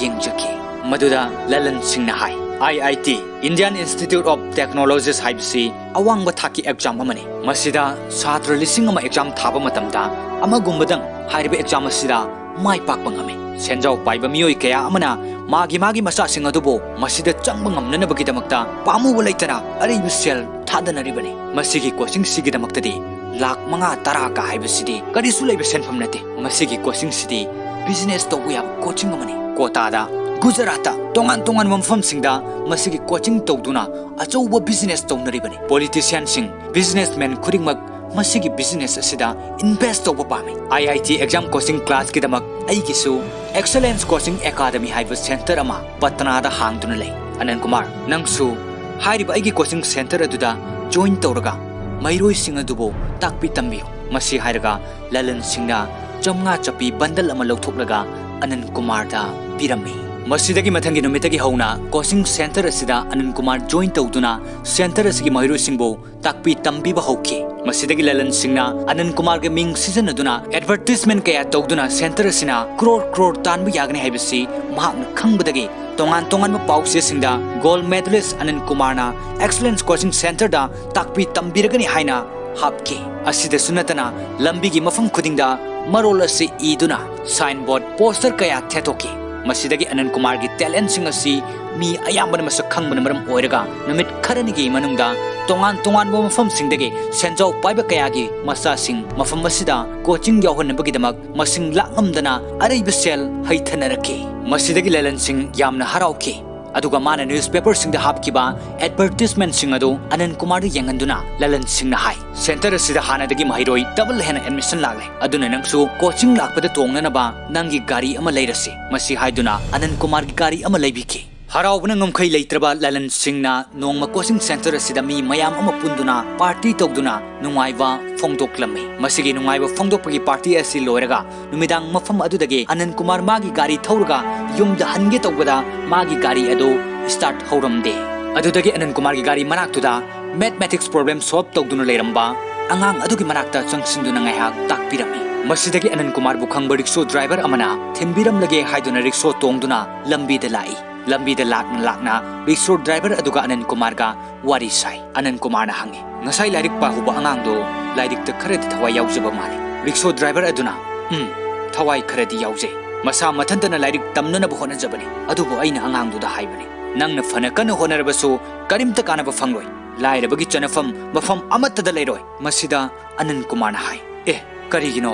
ꯌꯦꯡꯖꯈꯤ꯫ ꯃꯗꯨꯗ ꯂꯂꯟ ꯁꯤꯡꯅ ꯍꯥꯏ, "ꯑꯥꯏ ꯑꯥꯏ T, Indian Institute of Technologies ꯍꯥꯏꯕꯁꯤ ꯑꯋꯥꯡꯕ ꯊꯥꯛꯀꯤ ꯑꯦꯛꯖꯥꯝ ꯑꯃꯅꯤ꯫ ꯃꯁꯤꯗ ꯁꯥꯇ꯭ꯔ ꯂꯤꯁꯤꯡ ꯑꯃ ꯑꯦꯛꯖꯥꯝ ꯊꯥꯕ ꯃꯇꯝꯗ ꯑꯃꯒꯨꯝꯕꯗꯪ ꯍꯥꯏꯔꯤꯕ ꯑꯦꯛꯖꯥꯝ ꯑꯁꯤꯗ ꯃꯥꯏ ꯄꯥꯛꯄ ꯉꯝꯃꯤ꯫ ꯁꯦꯟꯖꯥꯎ ꯄꯥꯏꯕ ꯃꯤꯑꯣꯏ ꯀꯌꯥ ꯑꯃꯅ ꯃꯥꯒꯤ ꯃꯥꯒꯤ ꯃꯆꯥꯁꯤꯡ ꯑꯗꯨꯕꯨ ꯃꯁꯤꯗ ꯆꯪꯕ ꯉꯝꯅꯅꯕꯒꯤꯗꯃꯛꯇ ꯄꯥꯝꯃꯨꯕ ꯂꯩꯇꯅ ꯑꯔꯩꯕ ꯁꯦꯜ ꯊꯥꯗꯅꯔꯤꯕꯅꯤ꯫ ꯃꯁꯤꯒꯤ ꯀꯣꯆꯤꯡꯁꯤꯒꯤꯗꯃꯛꯇꯗꯤ ꯂꯥꯈ ꯃꯉꯥ ꯇꯔꯥ ꯀ ꯍꯥꯏꯕꯁꯤꯗꯤ ꯀꯔꯤꯁꯨ ꯂꯩꯕ ꯁꯦꯟꯐꯝ ꯅꯠꯇꯦ꯫ ꯃꯁꯤꯒꯤ ꯀꯣꯆꯤꯡꯁꯤꯗꯤ ꯕꯤꯖꯤꯅꯦꯁ ꯇꯧꯕ ꯌꯥꯕ ꯀꯣꯆꯤꯡ ꯑꯃꯅꯤ꯫ ꯀꯣꯇꯥꯗ, ꯒꯨꯖꯔꯥꯠꯇ, ꯇꯣꯉꯥꯟ ꯇꯣꯉꯥꯟꯕ ꯃꯐꯝꯁꯤꯡꯗ ꯃꯁꯤꯒꯤ ꯀꯣꯆꯤꯡ ꯇꯧꯗꯨꯅ ꯑꯆꯧꯕ ꯕꯤꯖꯤꯅꯦꯁ ꯇꯧꯅꯔꯤꯕꯅꯤ꯫ ꯄꯣꯂꯤꯇꯤꯁꯤꯌꯥꯟꯁꯤꯡ, ꯕꯤꯖꯤꯅꯦꯁꯃꯦꯟ ꯈꯨꯗꯤꯡꯃꯛ ꯃꯁꯤꯒꯤ ꯕꯤꯖꯤꯅꯦꯁ ꯑꯁꯤꯗ ꯏꯟꯚꯦꯁ ꯇꯧꯕ ꯄꯥꯝꯃꯤ꯫ ꯑꯥꯏ ꯑꯥꯏ ꯇꯤ ꯑꯦꯛꯖꯥꯝ ꯀꯣꯆꯤꯡ ꯀ꯭ꯂꯥꯁꯀꯤꯗꯃꯛ ꯑꯩꯒꯤꯁꯨ Excellence Coaching Academy ꯍꯥꯏꯕ ꯁꯦꯟꯇꯔ ꯑꯃ ꯄꯠꯅꯥꯗ ꯍꯥꯡꯗꯨꯅ ꯂꯩ꯫ ꯑꯅꯟ ꯀꯨꯃꯥꯔ, ꯅꯪꯁꯨ ꯍꯥꯏꯔꯤꯕ ꯑꯩꯒꯤ ꯀꯣꯆꯤꯡ ꯁꯦꯟꯇꯔ ꯑꯗꯨꯗ ꯖꯣꯏꯟ ꯇꯧꯔꯒ ꯃꯍꯩꯔꯣꯏꯁꯤꯡ ꯑꯗꯨꯕꯨ ꯇꯥꯛꯄꯤ ꯇꯝꯕꯤꯌꯨ꯫" ꯃꯁꯤ ꯍꯥꯏꯔꯒ ꯂꯂꯟ ꯁꯤꯡꯅ ꯆꯥꯝꯃꯉꯥ ꯆꯞꯄꯤ ꯕꯟꯗꯜ ꯑꯃ ꯂꯧꯊꯣꯛꯂꯒ ꯑꯅꯟ ꯀꯨꯃꯥꯔꯗ ꯄꯤꯔꯝꯃꯤ꯫ ꯃꯁꯤꯗꯒꯤ ꯃꯊꯪꯒꯤ ꯅꯨꯃꯤꯠꯇꯒꯤ ꯍꯧꯅ ꯀꯣꯆꯤꯡ ꯁꯦꯟꯇꯔ ꯑꯁꯤꯗ ꯑꯅꯟ ꯀꯨꯃꯥꯔ ꯖꯣꯏꯟ ꯇꯧꯗꯨꯅ ꯁꯦꯟꯇꯔ ꯑꯁꯤꯒꯤ ꯃꯍꯩꯔꯣꯏꯁꯤꯡꯕꯨ ꯇꯥꯛꯄꯤ ꯇꯝꯕꯤꯕ ꯍꯧꯈꯤ꯫ ꯃꯁꯤꯗꯒꯤ ꯂꯂꯟ ꯁꯤꯡꯅ ꯑꯅꯟ ꯀꯨꯃꯥꯔꯒꯤ ꯃꯤꯡ ꯁꯤꯖꯤꯟꯅꯗꯨꯅ ꯑꯦꯗꯚꯔꯇꯤꯁꯃꯦꯟ ꯀꯌꯥ ꯇꯧꯗꯨꯅ ꯁꯦꯟꯇꯔ ꯑꯁꯤꯅ ꯀ꯭ꯔꯣꯔ ꯀ꯭ꯔꯣꯔ ꯇꯥꯟꯕ ꯌꯥꯒꯅꯤ ꯍꯥꯏꯕꯁꯤ ꯃꯍꯥꯛꯅ ꯈꯪꯕꯗꯒꯤ ꯇꯣꯉꯥꯟ ꯇꯣꯉꯥꯟꯕ ꯄꯥꯎꯆꯦꯁꯤꯡꯗ ꯒꯣꯜꯗ ꯃꯦꯗꯂꯤꯁ ꯑꯅꯟ ꯀꯨꯃꯥꯔꯅ Excellence Coaching Centreꯗ ꯇꯥꯛꯄꯤ ꯇꯝꯕꯤꯔꯒꯅꯤ ꯍꯥꯏꯅ ꯍꯥꯞꯈꯤ꯫ ꯑꯁꯤꯗꯁꯨ ꯅꯠꯇꯅ ꯂꯝꯕꯤꯒꯤ ꯃꯐꯝ ꯈꯨꯗꯤꯡꯗ ꯃꯔꯣꯜ ꯑꯁꯤ ꯏꯗꯨꯅ ꯁꯥꯏꯟꯕꯣꯔꯗ, ꯄꯣꯁꯇꯔ ꯀꯌꯥ ꯊꯦꯠꯇꯣꯛꯈꯤ꯫ ꯃꯁꯤꯗꯒꯤ ꯑꯅꯟ ꯀꯨꯃꯥꯔꯒꯤ ꯇꯦꯂꯦꯟꯁꯤꯡ ꯑꯁꯤ ꯃꯤ ꯑꯌꯥꯝꯕꯅ ꯃꯁꯛ ꯈꯪꯕꯅ ꯃꯔꯝ ꯑꯣꯏꯔꯒ ꯅꯨꯃꯤꯠ ꯈꯔꯅꯤꯒꯤ ꯃꯅꯨꯡꯗ ꯇꯣꯉꯥꯟ ꯇꯣꯉꯥꯟꯕ ꯃꯐꯝꯁꯤꯡꯗꯒꯤ ꯁꯦꯟꯖꯥꯎ ꯄꯥꯏꯕ ꯀꯌꯥꯒꯤ ꯃꯆꯥꯁꯤꯡ ꯃꯐꯝ ꯑꯁꯤꯗ ꯀꯣꯆꯤꯡ ꯌꯥꯎꯍꯟꯅꯕꯒꯤꯗꯃꯛ ꯃꯁꯤꯡ ꯂꯥꯛꯉꯝꯗꯅ ꯑꯔꯩꯕ ꯁꯦꯜ ꯍꯩꯊꯅꯔꯛꯈꯤ꯫ ꯃꯁꯤꯗꯒꯤ ꯂꯂꯟꯁꯤꯡ ꯌꯥꯝꯅ ꯍꯔꯥꯎꯈꯤ꯫ ꯑꯗꯨꯒ ꯃꯥꯅ ꯅ꯭ꯌꯨꯁꯄꯦꯄꯔꯁꯤꯡꯗ ꯍꯥꯞꯈꯤꯕ ꯑꯦꯗꯚꯔꯇꯤꯁꯃꯦꯟꯁꯤꯡ ꯑꯗꯨ ꯑꯅꯟ ꯀꯨꯃꯥꯔꯗ ꯌꯦꯡꯍꯟꯗꯨꯅ ꯂꯂꯟꯁꯤꯡꯅ ꯍꯥꯏ, "ꯁꯦꯟꯇꯔ ꯑꯁꯤꯗ ꯍꯥꯟꯅꯗꯒꯤ ꯃꯍꯩꯔꯣꯏ ꯗꯕꯜ ꯍꯦꯟꯅ ꯑꯦꯗꯃꯤꯁꯟ ꯂꯥꯛꯂꯦ꯫ ꯑꯗꯨꯅ ꯅꯪꯁꯨ ꯀꯣꯆꯤꯡ ꯂꯥꯛꯄꯗ ꯇꯣꯡꯅꯅꯕ ꯅꯪꯒꯤ ꯒꯥꯔꯤ ꯑꯃ ꯂꯩꯔꯁꯤ꯫" ꯃꯁꯤ ꯍꯥꯏꯗꯨꯅ ꯑꯅꯟ ꯀꯨꯃꯥꯔꯒꯤ ꯒꯥꯔꯤ ꯑꯃ ꯂꯩꯕꯤꯈꯤ꯫ ꯍꯔꯥꯎꯕꯅ ꯉꯝꯈꯩ ꯂꯩꯇ꯭ꯔꯕ ꯂꯂꯟꯁꯤꯡꯅ ꯅꯣꯡꯃ ꯀꯣꯆꯤꯡ ꯁꯦꯟꯇꯔ ꯑꯁꯤꯗ ꯃꯤ ꯃꯌꯥꯝ ꯑꯃ ꯄꯨꯟꯗꯨꯅ ꯄꯥꯔꯇꯤ ꯇꯧꯗꯨꯅ ꯅꯨꯡꯉꯥꯏꯕ ꯐꯣꯡꯗꯣꯛꯂꯝꯃꯤ꯫ ꯃꯁꯤꯒꯤ ꯅꯨꯡꯉꯥꯏꯕ ꯐꯣꯡꯗꯣꯛꯄꯒꯤ ꯄꯥꯔꯇꯤ ꯑꯁꯤ ꯂꯣꯏꯔꯒ ꯅꯨꯃꯤꯗꯥꯡ ꯃꯐꯝ ꯑꯗꯨꯗꯒꯤ ꯑꯅꯟ ꯀꯨꯃꯥꯔ ꯃꯥꯒꯤ ꯒꯥꯔꯤ ꯊꯧꯔꯒ ꯌꯨꯝꯗ ꯍꯟꯒꯦ ꯇꯧꯕꯗ ꯃꯥꯒꯤ ꯒꯥꯔꯤ ꯑꯗꯨ ꯁ꯭ꯇꯥꯔꯠ ꯍꯧꯔꯝꯗꯦ꯫ ꯑꯗꯨꯗꯒꯤ ꯑꯅꯟ ꯀꯨꯃꯥꯔꯒꯤ ꯒꯥꯔꯤ ꯃꯅꯥꯛꯇꯨꯗ ꯃꯦꯊꯃꯦꯇꯤꯛꯁ ꯄ꯭ꯔꯣꯕ꯭ꯂꯦꯝ ꯁꯣꯜꯚ ꯇꯧꯗꯨꯅ ꯂꯩꯔꯝꯕ ꯑꯉꯥꯡ ꯑꯗꯨꯒꯤ ꯃꯅꯥꯛꯇ ꯆꯪꯁꯤꯟꯗꯨꯅ ꯉꯥꯏꯍꯥꯛ ꯇꯥꯛꯄꯤꯔꯝꯃꯤ꯫ ꯃꯁꯤꯗꯒꯤ ꯑꯅꯟ ꯀꯨꯃꯥꯔꯕꯨ ꯈꯪꯕ ꯔꯤꯛꯁꯣ ꯗ꯭ꯔꯥꯏꯚꯔ ꯑꯃꯅ ꯊꯤꯟꯕꯤꯔꯝꯂꯒꯦ ꯍꯥꯏꯗꯨꯅ ꯔꯤꯛꯁꯣ ꯇꯣꯡꯗꯨꯅ ꯂꯝꯕꯤꯗ ꯂꯥꯛꯏ꯫ ꯂꯝꯕꯤꯗ ꯂꯥꯛꯅ ꯂꯥꯛꯅ ꯔꯤꯛꯁꯣ ꯗ꯭ꯔꯥꯏꯚꯔ ꯑꯗꯨꯒ ꯑꯅꯟ ꯀꯨꯃꯥꯔꯒ ꯋꯥꯔꯤ ꯁꯥꯏ꯫ ꯑꯅꯟ ꯀꯨꯃꯥꯔꯅ ꯍꯪꯉꯤ, "ꯉꯁꯥꯏ ꯂꯥꯏꯔꯤꯛ ꯄꯥꯍꯧꯕ ꯑꯉꯥꯡꯗꯣ ꯂꯥꯏꯔꯤꯛꯇ ꯈꯔꯗꯤ ꯊꯋꯥꯏ ꯌꯥꯎꯖꯕ ꯃꯥꯜꯂꯤ?" ꯔꯤꯛꯁꯣ ꯗ꯭ꯔꯥꯏꯚꯔ ꯑꯗꯨꯅ, "ꯎꯝ, ꯊꯋꯥꯏ ꯈꯔꯗꯤ ꯌꯥꯎꯖꯩ꯫ ꯃꯁꯥ ꯃꯊꯟꯇꯅ ꯂꯥꯏꯔꯤꯛ ꯇꯝꯅꯅꯕ ꯍꯣꯠꯅꯖꯕꯅꯤ꯫ ꯑꯗꯨꯕꯨ ꯑꯩꯅ ꯑꯉꯥꯡꯗꯨꯗ ꯍꯥꯏꯕꯅꯤ, ꯅꯪꯅ ꯐꯅ ꯀꯟꯅ ꯍꯣꯠꯅꯔꯕꯁꯨ ꯀꯔꯤꯝꯇ ꯀꯥꯟꯅꯕ ꯐꯪꯂꯣꯏ꯫ ꯂꯥꯏꯔꯕꯒꯤ ꯆꯅꯐꯝ ꯃꯐꯝ ꯑꯃꯠꯇꯗ ꯂꯩꯔꯣꯏ꯫" ꯃꯁꯤꯗ ꯑꯅꯟ ꯀꯨꯃꯥꯔꯅ ꯍꯥꯏ, "ꯑꯦ, ꯀꯔꯤꯒꯤꯅꯣ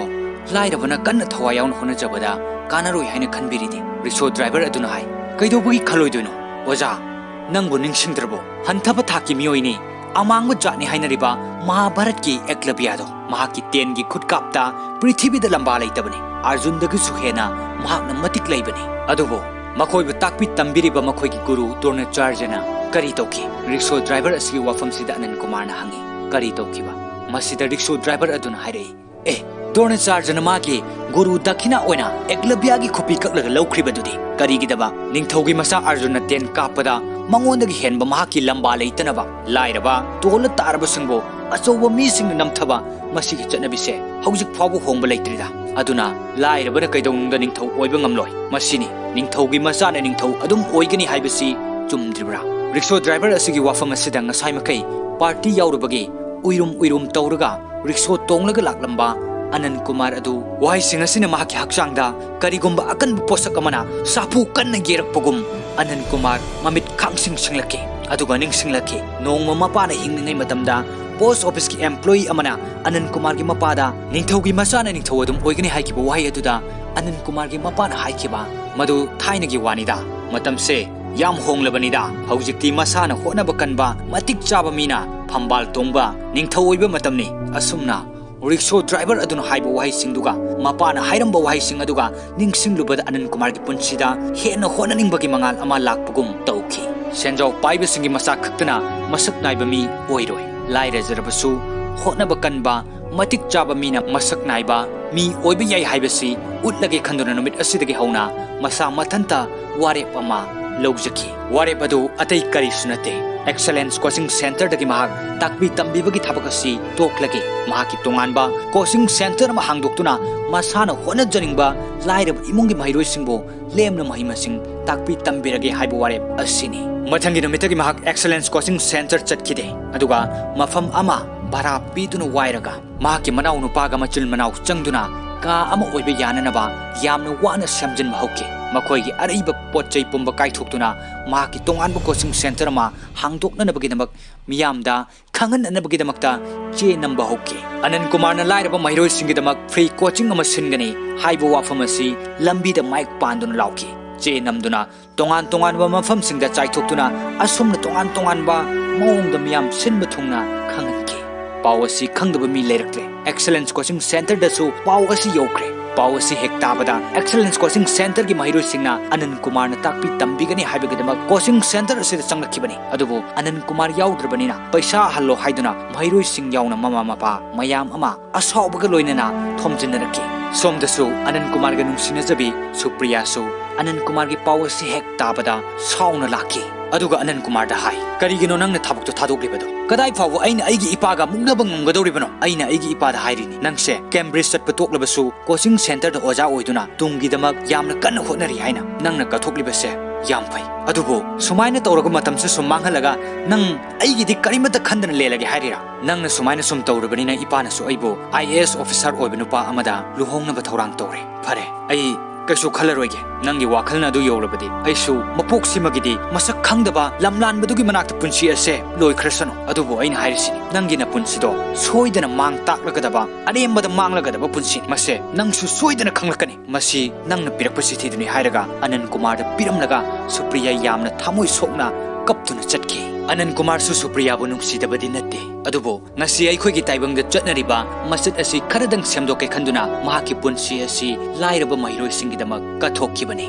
ꯂꯥꯏꯔꯕꯅ ꯀꯟꯅ ꯊꯋꯥꯏ ꯌꯥꯎꯅ ꯍꯣꯠꯅꯖꯕꯗ ꯀꯥꯟꯅꯔꯣꯏ ꯍꯥꯏꯅ ꯈꯟꯕꯤꯔꯤꯗꯤ?" ꯔꯤꯛꯁꯣ ꯗ꯭ꯔꯥꯏꯚꯔ ꯑꯗꯨꯅ ꯍꯥꯏ, "ꯀꯩꯗꯧꯕꯒꯤ ꯈꯜꯂꯣꯏꯗꯣꯏꯅꯣ? ꯑꯣꯖꯥ, ꯅꯪꯕꯨ ꯅꯤꯡꯁꯤꯡꯗ꯭ꯔꯕꯣ? ꯍꯟꯊꯕ ꯊꯥꯛꯀꯤ ꯃꯤꯑꯣꯏꯅꯤ, ꯑꯃꯥꯡꯕ ꯖꯥꯠꯅꯤ ꯍꯥꯏꯅꯔꯤꯕ ꯃꯍꯥꯚꯥꯔꯠꯀꯤ ꯑꯦꯛꯂꯕꯤꯌꯥꯗꯣ꯫ ꯃꯍꯥꯛꯀꯤ ꯇꯦꯟꯒꯤ ꯈꯨꯠꯀꯥꯞꯇ ꯄ꯭ꯔꯤꯊꯤꯕꯤꯗ ꯂꯝꯕꯥ ꯂꯩꯇꯕꯅꯤ꯫ ꯑꯔꯖꯨꯟꯗꯒꯤꯁꯨ ꯍꯦꯟꯅ ꯃꯍꯥꯛꯅ ꯃꯇꯤꯛ ꯂꯩꯕꯅꯤ꯫ ꯑꯗꯨꯕꯨ ꯃꯈꯣꯏꯕꯨ ꯇꯥꯛꯄꯤ ꯇꯝꯕꯤꯔꯤꯕ ꯃꯈꯣꯏꯒꯤ ꯒꯨꯔꯨ ꯗ꯭ꯔꯣꯅꯥꯆꯥꯔꯌꯅ ꯀꯔꯤ ꯇꯧꯈꯤ?" ꯔꯤꯛꯁꯣ ꯗ꯭ꯔꯥꯏꯚꯔ ꯑꯁꯤꯒꯤ ꯋꯥꯐꯝꯁꯤꯗ ꯑꯅꯟ ꯀꯨꯃꯥꯔꯅ ꯍꯪꯉꯤ, "ꯀꯔꯤ ꯇꯧꯈꯤꯕ?" ꯃꯁꯤꯗ ꯔꯤꯛꯁꯣ ꯗ꯭ꯔꯥꯏꯚꯔ ꯑꯗꯨꯅ ꯍꯥꯏꯔꯛꯏ, "ꯑꯦ, ꯗ꯭ꯔꯣꯅꯥꯆꯥꯔꯌꯅ ꯃꯥꯒꯤ ꯒꯨꯔꯨ ꯗꯈꯤꯅꯥ ꯑꯣꯏꯅ ꯑꯦꯛꯂꯕꯤꯌꯥꯒꯤ ꯈꯨꯄꯤ ꯀꯛꯂꯒ ꯂꯧꯈ꯭ꯔꯤꯕꯗꯨꯗꯤ ꯀꯔꯤꯒꯤꯗꯕ? ꯅꯤꯡꯊꯧꯒꯤ ꯃꯆꯥ ꯑꯔꯖꯨꯟꯅ ꯇꯦꯟ ꯀꯥꯞꯄꯗ ꯃꯉꯣꯟꯗꯒꯤ ꯍꯦꯟꯕ ꯃꯍꯥꯛꯀꯤ ꯂꯝꯕꯥ ꯂꯩꯇꯅꯕ, ꯂꯥꯏꯔꯕ, ꯇꯣꯜꯂ ꯇꯥꯔꯕꯁꯤꯡꯕꯨ ꯑꯆꯧꯕ ꯃꯤꯁꯤꯡꯅ ꯅꯝꯊꯕ, ꯃꯁꯤꯒꯤ ꯆꯠꯅꯕꯤꯁꯦ ꯍꯧꯖꯤꯛ ꯐꯥꯎꯕ ꯍꯣꯡꯕ ꯂꯩꯇ꯭ꯔꯤꯗ꯫ ꯑꯗꯨꯅ ꯂꯥꯏꯔꯕꯅ ꯀꯩꯗꯧꯅꯨꯡꯗ ꯅꯤꯡꯊꯧ ꯑꯣꯏꯕ ꯉꯝꯂꯣꯏ꯫ ꯃꯁꯤꯅꯤ, ꯅꯤꯡꯊꯧꯒꯤ ꯃꯆꯥꯅ ꯅꯤꯡꯊꯧ ꯑꯗꯨꯝ ꯑꯣꯏꯒꯅꯤ ꯍꯥꯏꯕꯁꯤ ꯆꯨꯝꯗ꯭ꯔꯤꯕ꯭ꯔꯥ?" ꯔꯤꯛꯁꯣ ꯗ꯭ꯔꯥꯏꯚꯔ ꯑꯁꯤꯒꯤ ꯋꯥꯐꯝ ꯑꯁꯤꯗ ꯉꯁꯥꯏ ꯃꯈꯩ ꯄꯥꯔꯇꯤ ꯌꯥꯎꯔꯨꯕꯒꯤ ꯎꯏꯔꯨꯝ ꯎꯏꯔꯨꯝ ꯇꯧꯔꯒ ꯔꯤꯛꯁꯣ ꯇꯣꯡꯂꯒ ꯂꯥꯛꯂꯝꯕ ꯑꯅꯟ ꯀꯨꯃꯥꯔ ꯑꯗꯨ, ꯋꯥꯍꯩꯁꯤꯡ ꯑꯁꯤꯅ ꯃꯍꯥꯛꯀꯤ ꯍꯛꯆꯥꯡꯗ ꯀꯔꯤꯒꯨꯝꯕ ꯑꯀꯟꯕ ꯄꯣꯠꯁꯛ ꯑꯃꯅ ꯁꯥꯐꯨ ꯀꯟꯅ ꯌꯩꯔꯛꯄꯒꯨꯝ, ꯑꯅꯟ ꯀꯨꯃꯥꯔ ꯃꯃꯤꯠ ꯈꯥꯡꯁꯤꯡ ꯁꯤꯡꯂꯛꯈꯤ꯫ ꯑꯗꯨꯒ ꯅꯤꯡꯁꯤꯡꯂꯛꯈꯤ, ꯅꯣꯡꯃ ꯃꯄꯥꯅ ꯍꯤꯡꯂꯤꯉꯩ ꯃꯇꯝꯗ ꯄꯣꯁ ꯑꯣꯐꯤꯁꯀꯤ ꯑꯦꯝꯄ꯭ꯂꯣꯌꯤ ꯑꯃꯅ ꯑꯅꯟ ꯀꯨꯃꯥꯔꯒꯤ ꯃꯄꯥꯗ "ꯅꯤꯡꯊꯧꯒꯤ ꯃꯆꯥꯅ ꯅꯤꯡꯊꯧ ꯑꯗꯨꯝ ꯑꯣꯏꯒꯅꯤ" ꯍꯥꯏꯈꯤꯕ ꯋꯥꯍꯩ ꯑꯗꯨꯗ ꯑꯅꯟ ꯀꯨꯃꯥꯔꯒꯤ ꯃꯄꯥꯅ ꯍꯥꯏꯈꯤꯕ, "ꯃꯗꯨ ꯊꯥꯏꯅꯒꯤ ꯋꯥꯅꯤꯗ, ꯃꯇꯝꯁꯦ ꯌꯥꯝ ꯍꯣꯡꯂꯕꯅꯤꯗ꯫ ꯍꯧꯖꯤꯛꯇꯤ ꯃꯁꯥꯅ ꯍꯣꯠꯅꯕ ꯀꯟꯕ, ꯃꯇꯤꯛ ꯆꯥꯕ ꯃꯤꯅ ꯐꯝꯕꯥꯜ ꯇꯣꯡꯕ ꯅꯤꯡꯊꯧ ꯑꯣꯏꯕ ꯃꯇꯝꯅꯤ꯫" ꯑꯁꯨꯝꯅ ꯔꯤꯛꯁꯣ ꯗ꯭ꯔꯥꯏꯚꯔ ꯑꯗꯨꯅ ꯍꯥꯏꯕ ꯋꯥꯍꯩꯁꯤꯡꯗꯨꯒ ꯃꯄꯥꯅ ꯍꯥꯏꯔꯝꯕ ꯋꯥꯍꯩꯁꯤꯡ ꯑꯗꯨꯒ ꯅꯤꯡꯁꯤꯡꯂꯨꯕꯗ ꯑꯅꯟ ꯀꯨꯃꯥꯔꯒꯤ ꯄꯨꯟꯁꯤꯗ ꯍꯦꯟꯅ ꯍꯣꯠꯅꯅꯤꯡꯕꯒꯤ ꯃꯉꯥꯜ ꯑꯃ ꯂꯥꯛꯄꯒꯨꯝ ꯇꯧꯈꯤ꯫ ꯁꯦꯟꯖꯥꯎ ꯄꯥꯏꯕꯁꯤꯡꯒꯤ ꯃꯆꯥ ꯈꯛꯇꯅ ꯃꯁꯛ ꯅꯥꯏꯕ ꯃꯤ ꯑꯣꯏꯔꯣꯏ꯫ ꯂꯥꯏꯔꯖꯔꯕꯁꯨ ꯍꯣꯠꯅꯕ ꯀꯟꯕ, ꯃꯇꯤꯛ ꯆꯥꯕ ꯃꯤꯅ ꯃꯁꯛ ꯅꯥꯏꯕ ꯃꯤ ꯑꯣꯏꯕ ꯌꯥꯏ ꯍꯥꯏꯕꯁꯤ ꯎꯠꯂꯒꯦ ꯈꯟꯗꯨꯅ ꯅꯨꯃꯤꯠ ꯑꯁꯤꯗꯒꯤ ꯍꯧꯅ ꯃꯁꯥ ꯃꯊꯟꯇ ꯋꯥꯔꯦꯞ ꯑꯃ ꯂꯧꯖꯈꯤ꯫ ꯋꯥꯔꯦꯞ ꯑꯗꯨ ꯑꯇꯩ ꯀꯔꯤꯁꯨ ꯅꯠꯇꯦ, Excellence Coaching Centerꯗꯒꯤ ꯃꯍꯥꯛ ꯇꯥꯛꯄꯤ ꯇꯝꯕꯤꯕꯒꯤ ꯊꯕꯛ ꯑꯁꯤ ꯇꯣꯛꯂꯒꯦ꯫ ꯃꯍꯥꯛꯀꯤ ꯇꯣꯉꯥꯟꯕ coaching center ꯑꯃ ꯍꯥꯡꯗꯣꯛꯇꯨꯅ ꯃꯁꯥꯅ ꯍꯣꯠꯅꯖꯅꯤꯡꯕ ꯂꯥꯏꯔꯕ ꯏꯃꯨꯡꯒꯤ ꯃꯍꯩꯔꯣꯏꯁꯤꯡꯕꯨ ꯂꯦꯝꯅ ꯃꯍꯩ ꯃꯁꯤꯡ ꯇꯥꯛꯄꯤ ꯇꯝꯕꯤꯔꯒꯦ ꯍꯥꯏꯕ ꯋꯥꯔꯦꯞ ꯑꯁꯤꯅꯤ꯫ ꯃꯊꯪꯒꯤ ꯅꯨꯃꯤꯠꯇꯒꯤ ꯃꯍꯥꯛ Excellence Coaching Center ꯆꯠꯈꯤꯗꯦ, ꯑꯗꯨꯒ ꯃꯐꯝ ꯑꯃ ꯚꯔꯥ ꯄꯤꯗꯨꯅ ꯋꯥꯏꯔꯒ ꯃꯍꯥꯛꯀꯤ ꯃꯅꯥꯎ ꯅꯨꯄꯥꯒ ꯃꯆꯤꯟ ꯃꯅꯥꯎ ꯆꯪꯗꯨꯅ ꯀꯥ ꯑꯃ ꯑꯣꯏꯕ ꯌꯥꯅꯅꯕ ꯌꯥꯝꯅ ꯋꯥꯅ ꯁꯦꯝꯖꯤꯟꯕ ꯍꯧꯈꯤ꯫ ꯃꯈꯣꯏꯒꯤ ꯑꯔꯩꯕ ꯄꯣꯠ ꯆꯩ ꯄꯨꯝꯕ ꯀꯥꯏꯊꯣꯛꯇꯨꯅ ꯃꯍꯥꯛꯀꯤ ꯇꯣꯉꯥꯟꯕ coaching center ꯑꯃ ꯍꯥꯡꯗꯣꯛꯅꯅꯕꯒꯤꯗꯃꯛ ꯃꯤꯌꯥꯝꯗ ꯈꯪꯍꯟꯅꯅꯕꯒꯤꯗꯃꯛꯇ ꯆꯦ ꯅꯝꯕ ꯍꯧꯈꯤ꯫ ꯑꯅꯟ ꯀꯨꯃꯥꯔꯅ ꯂꯥꯏꯔꯕ ꯃꯍꯩꯔꯣꯏꯁꯤꯡꯒꯤꯗꯃꯛ free coaching ꯑꯃ ꯁꯤꯟꯒꯅꯤ ꯍꯥꯏꯕ ꯋꯥꯐꯝ ꯑꯁꯤ ꯂꯝꯕꯤꯗ ꯃꯥꯏꯛ ꯄꯥꯟꯗꯨꯅ ꯂꯥꯎꯈꯤ꯫ ꯆꯦ ꯅꯝꯗꯨꯅ ꯇꯣꯉꯥꯟ ꯇꯣꯉꯥꯟꯕ ꯃꯐꯝꯁꯤꯡꯗ ꯆꯥꯏꯊꯣꯛꯇꯨꯅ ꯑꯁꯨꯝꯅ ꯇꯣꯉꯥꯟ ꯇꯣꯉꯥꯟꯕ ꯃꯑꯣꯡꯗ ꯃꯤꯌꯥꯝ ꯁꯤꯟꯕ ꯊꯨꯡꯅ ꯈꯪꯍꯟꯈꯤ꯫ ꯄꯥꯎ ꯑꯁꯤ ꯈꯪꯗꯕ ꯃꯤ ꯂꯩꯔꯛꯇ꯭ꯔꯦ꯫ Excellence Coaching Centerꯗꯁꯨ ꯄꯥꯎ ꯑꯁꯤ ꯌꯧꯈ꯭ꯔꯦ꯫ ꯄꯥꯎ ꯑꯁꯤ ꯍꯦꯛ ꯇꯥꯕꯗ Excellence Coaching Centerꯒꯤ ꯃꯍꯩꯔꯣꯏꯁꯤꯡꯅ ꯑꯅꯟ ꯀꯨꯃꯥꯔꯅ ꯇꯥꯛꯄꯤ ꯇꯝꯕꯤꯒꯅꯤ ꯍꯥꯏꯕꯒꯤꯗꯃꯛ coaching center ꯑꯁꯤꯗ ꯆꯪꯂꯛꯈꯤꯕꯅꯤ꯫ ꯑꯗꯨꯕꯨ ꯑꯅꯟ ꯀꯨꯃꯥꯔ ꯌꯥꯎꯗ꯭ꯔꯕꯅꯤꯅ ꯄꯩꯁꯥ ꯍꯜꯂꯣ ꯍꯥꯏꯗꯨꯅ ꯃꯍꯩꯔꯣꯏꯁꯤꯡ ꯌꯥꯎꯅ ꯃꯃꯥ ꯃꯄꯥ ꯃꯌꯥꯝ ꯑꯃ ꯑꯁꯥꯎꯕꯒ ꯂꯣꯏꯅꯅ ꯊꯣꯝꯖꯤꯟꯅꯔꯛꯈꯤ꯫ ꯁꯣꯝꯗꯁꯨ ꯑꯅꯟ ꯀꯨꯃꯥꯔꯒ ꯅꯨꯡꯁꯤꯅꯖꯕꯤ ꯁꯨꯄ꯭ꯔꯤꯌꯥꯁꯨ ꯑꯅꯟ ꯀꯨꯃꯥꯔꯒꯤ ꯄꯥꯎ ꯑꯁꯤ ꯍꯦꯛ ꯇꯥꯕꯗ ꯁꯥꯎꯅ ꯂꯥꯛꯈꯤ꯫ ꯑꯗꯨꯒ ꯑꯅꯟ ꯀꯨꯃꯥꯔꯗ ꯍꯥꯏ, "ꯀꯔꯤꯒꯤꯅꯣ ꯅꯪꯅ ꯊꯕꯛꯇꯣ ꯊꯥꯗꯣꯛꯂꯤꯕꯗꯣ? ꯀꯗꯥꯏ ꯐꯥꯎꯕ ꯑꯩꯅ ꯑꯩꯒꯤ ꯏꯄꯥꯒ ꯃꯨꯛꯅꯕ ꯉꯝꯒꯗꯧꯔꯤꯕꯅꯣ?" ꯑꯩꯅ ꯑꯩꯒꯤ ꯏꯄꯥꯗ ꯍꯥꯏꯔꯤꯅꯤ, "ꯅꯪꯁꯦ Cambridge ꯆꯠꯄ ꯇꯣꯛꯂꯕꯁꯨ coaching centerꯗ ꯑꯣꯖꯥ ꯑꯣꯏꯗꯨꯅ ꯇꯨꯡꯒꯤꯗꯃꯛ ꯌꯥꯝꯅ ꯀꯟꯅ ꯍꯣꯠꯅꯔꯤ ꯍꯥꯏꯅ꯫ ꯅꯪꯅ ꯀꯠꯊꯣꯛꯂꯤꯕꯁꯦ ꯌꯥꯝ ꯐꯩ꯫ ꯑꯗꯨꯕꯨ ꯁꯨꯃꯥꯏꯅ ꯇꯧꯔꯒ ꯃꯇꯝꯁꯦ ꯁꯨꯝ ꯃꯥꯡꯍꯜꯂꯒ ꯅꯪ ꯑꯩꯒꯤꯗꯤ ꯀꯔꯤꯃꯠꯇ ꯈꯟꯗꯅ ꯂꯦꯜꯂꯒꯦ ꯍꯥꯏꯔꯤꯔꯥ? ꯅꯪꯅ ꯁꯨꯃꯥꯏꯅ ꯁꯨꯝ ꯇꯧꯔꯕꯅꯤꯅ ꯏꯄꯥꯅꯁꯨ ꯑꯩꯕꯨ IAS officer ꯑꯣꯏꯕ ꯅꯨꯄꯥ ꯑꯃꯗ ꯂꯨꯍꯣꯡꯅꯕ ꯊꯧꯔꯥꯡ ꯇꯧꯔꯦ꯫ ꯐꯔꯦ, ꯑꯩ ꯀꯩꯁꯨ ꯈꯜꯂꯔꯣꯏꯒꯦ꯫ ꯅꯪꯒꯤ ꯋꯥꯈꯜꯅ ꯑꯗꯨ ꯌꯧꯔꯕꯗꯤ ꯑꯩꯁꯨ ꯃꯄꯣꯛꯁꯤꯃꯒꯤꯗꯤ ꯃꯁꯛ ꯈꯪꯗꯕ ꯂꯝꯂꯥꯟꯕꯗꯨꯒꯤ ꯃꯅꯥꯛꯇ ꯄꯨꯟꯁꯤ ꯑꯁꯦ ꯂꯣꯏꯈ꯭ꯔꯁꯅꯨ꯫ ꯑꯗꯨꯕꯨ ꯑꯩꯅ ꯍꯥꯏꯔꯤꯁꯤꯅꯤ, ꯅꯪꯒꯤ ꯅꯄꯨꯟꯁꯤꯗꯣ ꯁꯣꯏꯗꯅ ꯃꯥꯡ ꯇꯥꯛꯂꯒꯗꯕ, ꯑꯔꯦꯝꯕꯗ ꯃꯥꯡꯂꯒꯗꯕ ꯄꯨꯟꯁꯤꯅꯤ꯫ ꯃꯁꯦ ꯅꯪꯁꯨ ꯁꯣꯏꯗꯅ ꯈꯪꯂꯛꯀꯅꯤ꯫ ꯃꯁꯤ ꯅꯪꯅ ꯄꯤꯔꯛꯄ ꯆꯤꯊꯤꯗꯨꯅꯤ" ꯍꯥꯏꯔꯒ ꯑꯅꯟ ꯀꯨꯃꯥꯔꯗ ꯄꯤꯔꯝꯂꯒ ꯁꯨꯄ꯭ꯔꯤꯌꯥ ꯌꯥꯝꯅ ꯊꯃꯣꯏ ꯁꯣꯛꯅ ꯀꯞꯇꯨꯅ ꯆꯠꯈꯤ꯫ ꯑꯅꯟ ꯀꯨꯃꯥꯔꯁꯨ ꯁꯨꯄ꯭ꯔꯤꯌꯥꯕꯨ ꯅꯨꯡꯁꯤꯗꯕꯗꯤ ꯅꯠꯇꯦ, ꯑꯗꯨꯕꯨ ꯉꯁꯤ ꯑꯩꯈꯣꯏꯒꯤ ꯇꯥꯏꯕꯪꯗ ꯆꯠꯅꯔꯤꯕ ꯃꯆꯠ ꯑꯁꯤ ꯈꯔꯗꯪ ꯁꯦꯝꯗꯣꯛꯀꯦ ꯈꯟꯗꯨꯅ ꯃꯍꯥꯛꯀꯤ ꯄꯨꯟꯁꯤ ꯑꯁꯤ ꯂꯥꯏꯔꯕ ꯃꯍꯩꯔꯣꯏꯁꯤꯡꯒꯤꯗꯃꯛ ꯀꯠꯊꯣꯛꯈꯤꯕꯅꯤ꯫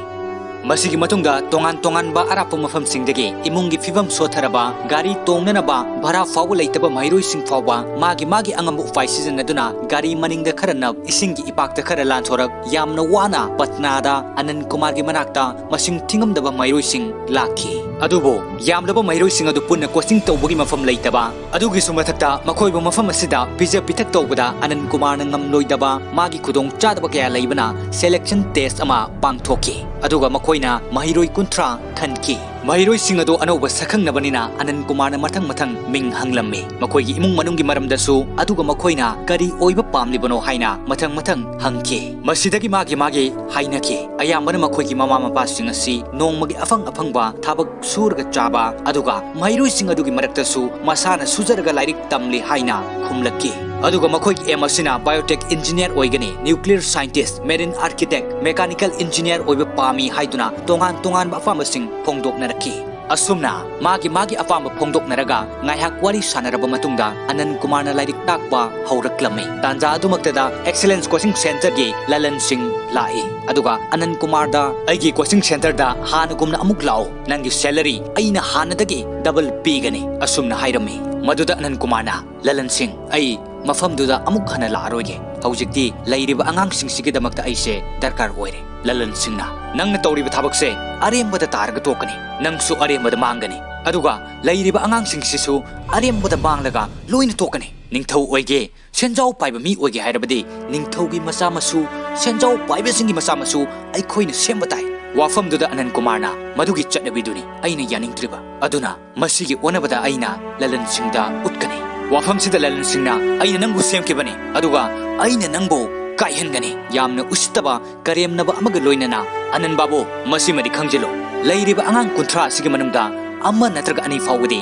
ꯃꯁꯤꯒꯤ ꯃꯇꯨꯡꯗ ꯇꯣꯉꯥꯟ ꯇꯣꯉꯥꯟꯕ ꯑꯔꯥꯞꯄ ꯃꯐꯝꯁꯤꯡꯗꯒꯤ ꯏꯃꯨꯡꯒꯤ ꯐꯤꯕꯝ ꯁꯣꯠꯊꯔꯕ, ꯒꯥꯔꯤ ꯇꯣꯡꯅꯅꯕ ꯚꯔꯥ ꯐꯥꯎꯕ ꯂꯩꯇꯕ ꯃꯍꯩꯔꯣꯏꯁꯤꯡ ꯐꯥꯎꯕ ꯃꯥꯒꯤ ꯃꯥꯒꯤ ꯑꯉꯝꯕ ꯎꯄꯥꯏ ꯁꯤꯖꯤꯟꯅꯗꯨꯅ ꯒꯥꯔꯤ ꯃꯅꯤꯡꯗ ꯈꯔ ꯅꯞ, ꯏꯁꯤꯡꯒꯤ ꯏꯄꯥꯛꯇ ꯈꯔ ꯂꯥꯟꯊꯣꯔꯛ, ꯌꯥꯝꯅ ꯋꯥꯅ ꯄꯠꯅꯥꯗ ꯑꯅꯟ ꯀꯨꯃꯥꯔꯒꯤ ꯃꯅꯥꯛꯇ ꯃꯁꯤꯡ ꯊꯤꯉꯝꯗꯕ ꯃꯍꯩꯔꯣꯏꯁꯤꯡ ꯂꯥꯛꯈꯤ꯫ ꯑꯗꯨꯕꯨ ꯌꯥꯝꯂꯕ ꯃꯍꯩꯔꯣꯏꯁꯤꯡ ꯑꯗꯨ ꯄꯨꯟꯅ ꯀꯣꯆꯤꯡ ꯇꯧꯕꯒꯤ ꯃꯐꯝ ꯂꯩꯇꯕ, ꯑꯗꯨꯒꯤꯁꯨ ꯃꯊꯛꯇ ꯃꯈꯣꯏꯕꯨ ꯃꯐꯝ ꯑꯁꯤꯗ ꯄꯤꯖ ꯄꯤꯊꯛ ꯇꯧꯕꯗ ꯑꯅꯟ ꯀꯨꯃꯥꯔꯅ ꯉꯝꯂꯣꯏꯗꯕ ꯃꯥꯒꯤ ꯈꯨꯗꯣꯡꯆꯥꯗꯕ ꯀꯌꯥ ꯂꯩꯕꯅ selection test ꯑꯃ ꯄꯥꯡꯊꯣꯛꯈꯤ꯫ ꯑꯗꯨꯒ ꯃꯈꯣꯏꯅ ꯃꯍꯩꯔꯣꯏ ꯀꯨꯟꯊ꯭ꯔꯥ ꯈꯟꯈꯤ꯫ ꯃꯍꯩꯔꯣꯏꯁꯤꯡ ꯑꯗꯨ ꯑꯅꯧꯕ ꯁꯛꯈꯪꯅꯕꯅꯤꯅ ꯑꯅꯟ ꯀꯨꯃꯥꯔꯅ ꯃꯊꯪ ꯃꯊꯪ ꯃꯤꯡ ꯍꯪꯂꯝꯃꯤ, ꯃꯈꯣꯏꯒꯤ ꯏꯃꯨꯡ ꯃꯅꯨꯡꯒꯤ ꯃꯔꯝꯗꯁꯨ, ꯑꯗꯨꯒ ꯃꯈꯣꯏꯅ ꯀꯔꯤ ꯑꯣꯏꯕ ꯄꯥꯝꯂꯤꯕꯅꯣ ꯍꯥꯏꯅ ꯃꯊꯪ ꯃꯊꯪ ꯍꯪꯈꯤ꯫ ꯃꯁꯤꯗꯒꯤ ꯃꯥꯒꯤ ꯃꯥꯒꯤ ꯍꯥꯏꯅꯈꯤ꯫ ꯑꯌꯥꯝꯕꯅ ꯃꯈꯣꯏꯒꯤ ꯃꯃꯥ ꯃꯄꯥꯁꯤꯡ ꯑꯁꯤ ꯅꯣꯡꯃꯒꯤ ꯑꯐꯪ ꯑꯐꯪꯕ ꯊꯕꯛ ꯁꯨꯔꯒ ꯆꯥꯕ, ꯑꯗꯨꯒ ꯃꯍꯩꯔꯣꯏꯁꯤꯡ ꯑꯗꯨꯒꯤ ꯃꯔꯛꯇꯁꯨ ꯃꯁꯥꯅ ꯁꯨꯖꯔꯒ ꯂꯥꯏꯔꯤꯛ ꯇꯝꯂꯤ ꯍꯥꯏꯅ ꯈꯨꯝꯂꯛꯈꯤ꯫ ꯑꯗꯨꯒ ꯃꯈꯣꯏꯒꯤ aim ꯑꯁꯤꯅ biotech engineer ꯑꯣꯏꯒꯅꯤ, nuclear scientist, marine architect, mechanical engineer ꯑꯣꯏꯕ ꯄꯥꯝꯃꯤ ꯍꯥꯏꯗꯨꯅ ꯇꯣꯉꯥꯟ ꯇꯣꯉꯥꯟꯕ ꯑꯄꯥꯝꯕꯁꯤꯡ ꯐꯣꯡꯗꯣꯛꯅꯔꯛꯈꯤ꯫ ꯑꯁꯨꯝꯅ ꯃꯥꯒꯤ ꯃꯥꯒꯤ ꯑꯄꯥꯝꯕ ꯐꯣꯡꯗꯣꯛꯅꯔꯒ ꯉꯥꯏꯍꯥꯛ ꯋꯥꯔꯤ ꯁꯥꯟꯅꯔꯕ ꯃꯇꯨꯡꯗ ꯑꯅꯟ ꯀꯨꯃꯥꯔꯅ ꯂꯥꯏꯔꯤꯛ ꯇꯥꯛꯄ ꯍꯧꯔꯛꯂꯝꯃꯤ꯫ ꯇꯥꯟꯖꯥ ꯑꯗꯨꯃꯛꯇꯗ Excellence Coaching Centreꯒꯤ ꯂꯂꯟ ꯁꯤꯡ ꯂꯥꯛꯏ, ꯑꯗꯨꯒ ꯑꯅꯟ ꯀꯨꯃꯥꯔꯗ, "ꯑꯩꯒꯤ coaching centreꯗ ꯍꯥꯟꯅꯒꯨꯝꯅ ꯑꯃꯨꯛ ꯂꯥꯛꯑꯣ, ꯅꯪꯒꯤ salary ꯑꯩꯅ ꯍꯥꯟꯅꯗꯒꯤ double ꯄꯤꯒꯅꯤ," ꯑꯁꯨꯝꯅ ꯍꯥꯏꯔꯝꯃꯤ꯫ ꯃꯗꯨꯗ ꯑꯅꯟ ꯀꯨꯃꯥꯔꯅ, "ꯂꯂꯟ ꯁꯤꯡ, ꯑꯩ ꯃꯐꯝꯗꯨꯗ ꯑꯃꯨꯛ ꯍꯟꯅ ꯂꯥꯛꯑꯔꯣꯏꯒꯦ꯫ ꯍꯧꯖꯤꯛꯇꯤ ꯂꯩꯔꯤꯕ ꯑꯉꯥꯡꯁꯤꯡꯁꯤꯒꯤꯗꯃꯛꯇ ꯑꯩꯁꯦ ꯗꯔꯀꯥꯔ ꯑꯣꯏꯔꯦ꯫" ꯂꯂꯟ ꯁꯤꯡꯅ, "ꯅꯪꯅ ꯇꯧꯔꯤꯕ ꯊꯕꯛꯁꯦ ꯑꯔꯦꯝꯕꯗ ꯇꯥꯔꯒ ꯇꯣꯛꯀꯅꯤ, ꯅꯪꯁꯨ ꯑꯔꯦꯝꯕꯗ ꯃꯥꯡꯒꯅꯤ, ꯑꯗꯨꯒ ꯂꯩꯔꯤꯕ ꯑꯉꯥꯡꯁꯤꯡꯁꯤꯁꯨ ꯑꯔꯦꯝꯕꯗ ꯃꯥꯡꯂꯒ ꯂꯣꯏꯅ ꯇꯣꯛꯀꯅꯤ꯫ ꯅꯤꯡꯊꯧ ꯑꯣꯏꯒꯦ, ꯁꯦꯟꯖꯥꯎ ꯄꯥꯏꯕ ꯃꯤ ꯑꯣꯏꯒꯦ ꯍꯥꯏꯔꯕꯗꯤ ꯅꯤꯡꯊꯧꯒꯤ ꯃꯆꯥ ꯃꯁꯨ, ꯁꯦꯟꯖꯥꯎ ꯄꯥꯏꯕꯁꯤꯡꯒꯤ ꯃꯆꯥ ꯃꯁꯨ ꯑꯩꯈꯣꯏꯅ ꯁꯦꯝꯕ ꯇꯥꯏ꯫" ꯋꯥꯐꯝꯗꯨꯗ ꯑꯅꯟ ꯀꯨꯃꯥꯔꯅ, "ꯃꯗꯨꯒꯤ ꯆꯠꯅꯕꯤꯗꯨꯅꯤ ꯑꯩꯅ ꯌꯥꯅꯤꯡꯗ꯭ꯔꯤꯕ꯫ ꯑꯗꯨꯅ ꯃꯁꯤꯒꯤ ꯑꯣꯟꯅꯕꯗ ꯑꯩꯅ ꯂꯂꯟ ꯁꯤꯡꯗ ꯎꯠꯀꯅꯤ꯫ ꯋꯥꯐꯝꯁꯤꯗ ꯂꯂꯟ ꯁꯤꯡꯅ, 'ꯑꯩꯅ ꯅꯪꯕꯨ ꯁꯦꯝꯈꯤꯕꯅꯤ, ꯑꯗꯨꯒ ꯑꯩꯅ ꯅꯪꯕꯨ ꯀꯥꯏꯍꯟꯒꯅꯤ.'" ꯌꯥꯝꯅ ꯎꯁꯤꯠꯇꯕ ꯀꯔꯦꯝꯅꯕ ꯑꯃꯒ ꯂꯣꯏꯅꯅ, "ꯑꯅꯟ ꯕꯥꯕꯨ, ꯃꯁꯤꯃꯗꯤ ꯈꯪꯖꯤꯜꯂꯨ, ꯂꯩꯔꯤꯕ ꯑꯉꯥꯡ ꯀꯨꯟꯊ꯭ꯔꯥ ꯑꯁꯤꯒꯤ ꯃꯅꯨꯡꯗ ꯑꯃ ꯅꯠꯇ꯭ꯔꯒ ꯑꯅꯤ ꯐꯥꯎꯕꯗꯤ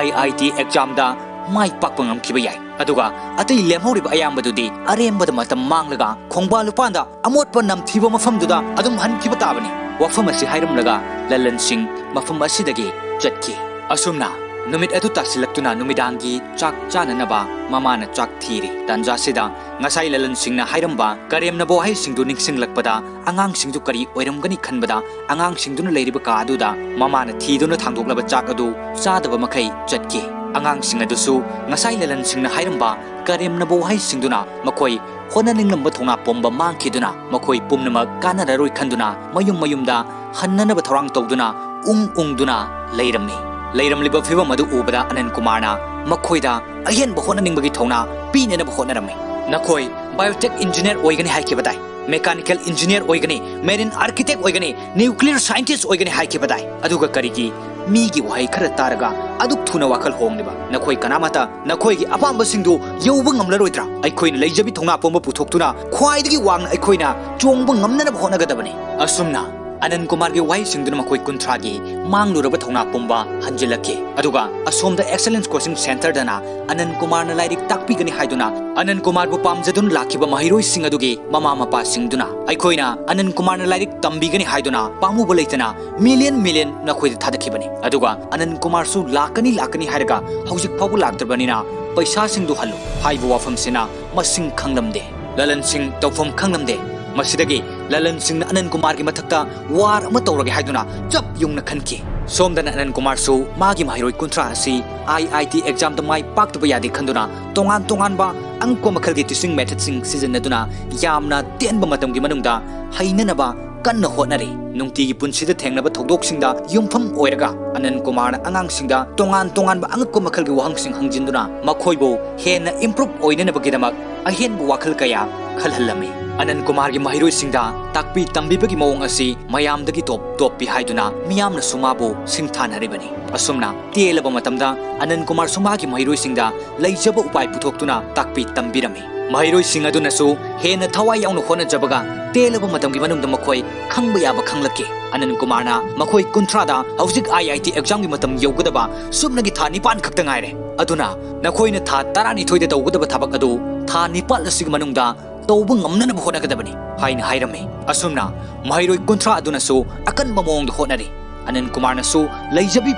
I I T examꯗ ꯃꯥꯏ ꯄꯥꯛꯄ ꯉꯝꯈꯤꯕ ꯌꯥꯏ, ꯑꯗꯨꯒ ꯑꯇꯩ ꯂꯦꯝꯍꯧꯔꯤꯕ ꯑꯌꯥꯝꯕꯗꯨꯗꯤ ꯑꯔꯦꯝꯕꯗ ꯃꯇꯝ ꯃꯥꯡꯂꯒ ꯈꯣꯡꯕꯥꯟ ꯂꯨꯄꯥꯟꯗ ꯑꯃꯣꯠꯄ ꯅꯝꯊꯤꯕ ꯃꯐꯝꯗꯨꯗ ꯑꯗꯨꯝ ꯍꯟꯈꯤꯕ ꯇꯥꯕꯅꯤ꯫" ꯋꯥꯐꯝ ꯑꯁꯤ ꯍꯥꯏꯔꯝꯂꯒ ꯂꯂꯟ ꯁꯤꯡ ꯃꯐꯝ ꯑꯁꯤꯗꯒꯤ ꯆꯠꯈꯤ꯫ ꯑꯁꯨꯝꯅ ꯅꯨꯃꯤꯠ ꯑꯗꯨ ꯇꯥꯁꯤꯜꯂꯛꯇꯨꯅ ꯅꯨꯃꯤꯗꯥꯡꯒꯤ ꯆꯥꯛ ꯆꯥꯅꯅꯕ ꯃꯃꯥꯅ ꯆꯥꯛ ꯊꯤꯔꯤ꯫ ꯇꯥꯟꯖꯥꯁꯤꯗ ꯉꯁꯥꯏ ꯂꯂꯟꯁꯤꯡꯅ ꯍꯥꯏꯔꯝꯕ ꯀꯔꯦꯝꯅꯕ ꯋꯥꯍꯩꯁꯤꯡꯗꯨ ꯅꯤꯡꯁꯤꯡꯂꯛꯄꯗ ꯑꯉꯥꯡꯁꯤꯡꯗꯨ ꯀꯔꯤ ꯑꯣꯏꯔꯝꯒꯅꯤ ꯈꯟꯕꯗ ꯑꯉꯥꯡꯁꯤꯡꯗꯨꯅ ꯂꯩꯔꯤꯕ ꯀꯥ ꯑꯗꯨꯗ ꯃꯃꯥꯅ ꯊꯤꯗꯨꯅ ꯊꯥꯡꯗꯣꯛꯂꯕ ꯆꯥꯛ ꯑꯗꯨ ꯆꯥꯗꯕ ꯃꯈꯩ ꯆꯠꯈꯤ꯫ ꯑꯉꯥꯡꯁꯤꯡ ꯑꯗꯨꯁꯨ ꯉꯁꯥꯏ ꯂꯂꯟꯁꯤꯡꯅ ꯍꯥꯏꯔꯝꯕ ꯀꯔꯦꯝꯅꯕ ꯋꯥꯍꯩꯁꯤꯡꯗꯨꯅ ꯃꯈꯣꯏ ꯍꯣꯠꯅꯅꯤꯡꯂꯝꯕ ꯊꯧꯅꯥ ꯄꯨꯝꯕ ꯃꯥꯡꯈꯤꯗꯨꯅ ꯃꯈꯣꯏ ꯄꯨꯝꯅꯃꯛ ꯀꯥꯟꯅꯔꯔꯣꯏ ꯈꯟꯗꯨꯅ ꯃꯌꯨꯝ ꯃꯌꯨꯝꯗ ꯍꯟꯅꯅꯕ ꯊꯧꯔꯥꯡ ꯇꯧꯗꯨꯅ ꯎꯪ ꯎꯪꯗꯨꯅ ꯂꯩꯔꯝꯃꯤ꯫ ꯂꯩꯔꯝꯂꯤꯕ ꯐꯤꯕꯝ ꯑꯗꯨ ꯎꯕꯗ ꯑꯅꯟ ꯀꯨꯃꯥꯔꯅ ꯃꯈꯣꯏꯗ ꯑꯍꯦꯟꯕ ꯍꯣꯠꯅꯅꯤꯡꯕꯒꯤ ꯊꯧꯅꯥ ꯄꯤꯅꯅꯕ ꯍꯣꯠꯅꯔꯝꯃꯤ꯫ "ꯅꯈꯣꯏ biotech engineer ꯑꯣꯏꯒꯅꯤ ꯍꯥꯏꯈꯤꯕꯗꯥꯏ, mechanical engineer ꯑꯣꯏꯒꯅꯤ, marine architect ꯑꯣꯏꯒꯅꯤ, nuclear scientist ꯑꯣꯏꯒꯅꯤ ꯍꯥꯏꯈꯤꯕꯗꯥꯏ? ꯑꯗꯨꯒ ꯀꯔꯤꯒꯤ ꯃꯤꯒꯤ ꯋꯥꯍꯩ ꯈꯔ ꯇꯥꯔꯒ ꯑꯗꯨꯛ ꯊꯨꯅ ꯋꯥꯈꯜ ꯍꯣꯡꯂꯤꯕ? ꯅꯈꯣꯏ ꯀꯅꯥꯃꯠꯇ ꯅꯈꯣꯏꯒꯤ ꯑꯄꯥꯝꯕꯁꯤꯡꯗꯨ ꯌꯧꯕ ꯉꯝꯂꯔꯣꯏꯗ꯭ꯔꯥ? ꯑꯩꯈꯣꯏꯅ ꯂꯩꯖꯕꯤ ꯊꯧꯅꯥ ꯄꯨꯝꯕ ꯄꯨꯊꯣꯛꯇꯨꯅ ꯈ꯭ꯋꯥꯏꯗꯒꯤ ꯋꯥꯡꯅ ꯑꯩꯈꯣꯏꯅ ꯆꯣꯡꯕ ꯉꯝꯅꯅꯕ ꯍꯣꯠꯅꯒꯗꯕꯅꯤ꯫" ꯑꯁꯨꯝꯅ ꯑꯅꯟ ꯀꯨꯃꯥꯔꯒꯤ ꯋꯥꯍꯩꯁꯤꯡꯗꯨꯅ ꯃꯈꯣꯏ ꯀꯨꯟꯊ꯭ꯔꯥꯒꯤ ꯃꯥꯡꯂꯨꯔꯕ ꯊꯧꯅꯥ ꯄꯨꯝꯕ ꯍꯟꯖꯤꯜꯂꯛꯈꯤ꯫ ꯑꯗꯨꯒ ꯑꯁꯣꯝꯗ Excellence Coaching Centreꯗꯅ ꯑꯅꯟ ꯀꯨꯃꯥꯔꯅ ꯂꯥꯏꯔꯤꯛ ꯇꯥꯛꯄꯤꯒꯅꯤ ꯍꯥꯏꯗꯨꯅ ꯑꯅꯟ ꯀꯨꯃꯥꯔꯕꯨ ꯄꯥꯝꯖꯗꯨꯅ ꯂꯥꯛꯈꯤꯕ ꯃꯍꯩꯔꯣꯏꯁꯤꯡ ꯑꯗꯨꯒꯤ ꯃꯃꯥ ꯃꯄꯥꯁꯤꯡꯗꯨꯅ, "ꯑꯩꯈꯣꯏꯅ ꯑꯅꯟ ꯀꯨꯃꯥꯔꯅ ꯂꯥꯏꯔꯤꯛ ꯇꯝꯕꯤꯒꯅꯤ ꯍꯥꯏꯗꯨꯅ ꯄꯥꯝꯃꯨꯕ ꯂꯩꯇꯅ million million ꯅꯈꯣꯏꯗ ꯊꯥꯗꯈꯤꯕꯅꯤ꯫ ꯑꯗꯨꯒ ꯑꯅꯟ ꯀꯨꯃꯥꯔꯁꯨ ꯂꯥꯛꯀꯅꯤ ꯂꯥꯛꯀꯅꯤ ꯍꯥꯏꯔꯒ ꯍꯧꯖꯤꯛ ꯐꯥꯎꯕ ꯂꯥꯛꯇ꯭ꯔꯕꯅꯤꯅ ꯄꯩꯁꯥꯁꯤꯡꯗꯨ ꯍꯜꯂꯨ" ꯍꯥꯏꯕ ꯋꯥꯐꯝꯁꯤꯅ ꯃꯁꯤꯡ ꯈꯪꯂꯝꯗꯦ꯫ ꯂꯂꯟꯁꯤꯡ ꯇꯧꯐꯝ ꯈꯪꯂꯝꯗꯦ꯫ ꯃꯁꯤꯗꯒꯤ ꯂꯂꯟꯁꯤꯡꯅ ꯑꯅꯟ ꯀꯨꯃꯥꯔꯒꯤ ꯃꯊꯛꯇ war ꯑꯃ ꯇꯧꯔꯒꯦ ꯍꯥꯏꯗꯨꯅ ꯆꯞ ꯌꯨꯡꯅ ꯈꯟꯈꯤ꯫ ꯁꯣꯝꯗꯅ ꯑꯅꯟ ꯀꯨꯃꯥꯔꯁꯨ ꯃꯥꯒꯤ ꯃꯍꯩꯔꯣꯏ ꯀꯨꯟꯊ꯭ꯔꯥ ꯑꯁꯤ IIT examꯗ ꯃꯥꯏ ꯄꯥꯛꯇꯕ ꯌꯥꯗꯦ ꯈꯟꯗꯨꯅ ꯇꯣꯉꯥꯟ ꯇꯣꯉꯥꯟꯕ ꯑꯉꯛꯄ ꯃꯈꯜꯒꯤ teaching methodꯁꯤꯡ ꯁꯤꯖꯤꯟꯅꯗꯨꯅ ꯌꯥꯝꯅ ꯇꯦꯟꯕ ꯃꯇꯝꯒꯤ ꯃꯅꯨꯡꯗ ꯍꯩꯅꯅꯕ ꯀꯟꯅ ꯍꯣꯠꯅꯔꯤ꯫ ꯅꯨꯡꯇꯤꯒꯤ ꯄꯨꯟꯁꯤꯗ ꯊꯦꯡꯅꯕ ꯊꯧꯗꯣꯛꯁꯤꯡꯗ ꯌꯨꯝꯐꯝ ꯑꯣꯏꯔꯒ ꯑꯅꯟ ꯀꯨꯃꯥꯔꯅ ꯑꯉꯥꯡꯁꯤꯡꯗ ꯇꯣꯉꯥꯟ ꯇꯣꯉꯥꯟꯕ ꯑꯉꯛꯄ ꯃꯈꯜꯒꯤ ꯋꯥꯍꯪꯁꯤꯡ ꯍꯪꯖꯤꯟꯗꯨꯅ ꯃꯈꯣꯏꯕꯨ ꯍꯦꯟꯅ improve ꯑꯣꯏꯅꯅꯕꯒꯤꯗꯃꯛ ꯑꯍꯦꯟꯕ ꯋꯥꯈꯜ ꯀꯌꯥ ꯈꯜꯍꯜꯂꯝꯃꯤ꯫ ꯑꯅꯟ ꯀꯨꯃꯥꯔꯒꯤ ꯃꯍꯩꯔꯣꯏꯁꯤꯡꯗ ꯇꯥꯛꯄꯤ ꯇꯝꯕꯤꯕꯒꯤ ꯃꯑꯣꯡ ꯑꯁꯤ ꯃꯌꯥꯝꯗꯒꯤ top topꯄꯤ ꯍꯥꯏꯗꯨꯅ ꯃꯤꯌꯥꯝꯅꯁꯨ ꯃꯥꯕꯨ ꯁꯤꯡꯊꯥꯅꯔꯤꯕꯅꯤ꯫ ꯑꯁꯨꯝꯅ ꯇꯦꯜꯂꯕ ꯃꯇꯝꯗ ꯑꯅꯟ ꯀꯨꯃꯥꯔꯁꯨ ꯃꯥꯒꯤ ꯃꯍꯩꯔꯣꯏꯁꯤꯡꯗ ꯂꯩꯖꯕ ꯎꯄꯥꯏ ꯄꯨꯊꯣꯛꯇꯨꯅ ꯇꯥꯛꯄꯤ ꯇꯝꯕꯤꯔꯝꯃꯤ꯫ ꯃꯍꯩꯔꯣꯏꯁꯤꯡ ꯑꯗꯨꯅꯁꯨ ꯍꯦꯟꯅ ꯊꯋꯥꯏ ꯌꯥꯎꯅ ꯍꯣꯠꯅꯖꯕꯒ ꯇꯦꯜꯂꯕ ꯃꯇꯝꯒꯤ ꯃꯅꯨꯡꯗ ꯃꯈꯣꯏ ꯈꯪꯕ ꯌꯥꯕ ꯈꯪꯂꯛꯈꯤ꯫ ꯑꯅꯟ ꯀꯨꯃꯥꯔꯅ ꯃꯈꯣꯏ ꯀꯨꯟꯊ꯭ꯔꯥꯗ ꯍꯧꯖꯤꯛ IIT examꯒꯤ ꯃꯇꯝ ꯌꯧꯒꯗꯕ ꯁꯨꯞꯅꯒꯤ ꯊꯥ ꯅꯤꯄꯥꯟ ꯈꯛꯇ ꯉꯥꯏꯔꯦ꯫ ꯑꯗꯨꯅ ꯅꯈꯣꯏꯅ ꯊꯥ ꯇꯔꯥꯅꯤꯊꯣꯏꯗ ꯇꯧꯒꯗꯕ ꯊꯕꯛ ꯑꯗꯨ ꯊꯥ ꯅꯤꯄꯥꯜ ꯑꯁꯤꯒꯤ ꯃꯅꯨꯡꯗ ꯇꯧꯕ ꯉꯝꯅꯅꯕ ꯍꯣꯠꯅꯒꯗꯕꯅꯤ ꯍꯥꯏꯅ ꯍꯥꯏꯔꯝꯃꯤ꯫ ꯑꯁꯨꯝꯅ ꯃꯍꯩꯔꯣꯏ ꯀꯨꯟꯊ꯭ꯔꯥ ꯑꯗꯨꯅꯁꯨ ꯑꯀꯟꯕ ꯃꯑꯣꯡꯗ ꯍꯣꯠꯅꯔꯤ꯫ ꯑꯅꯟ ꯀꯨꯃꯥꯔꯅꯁꯨ ꯂꯩꯖꯕꯤ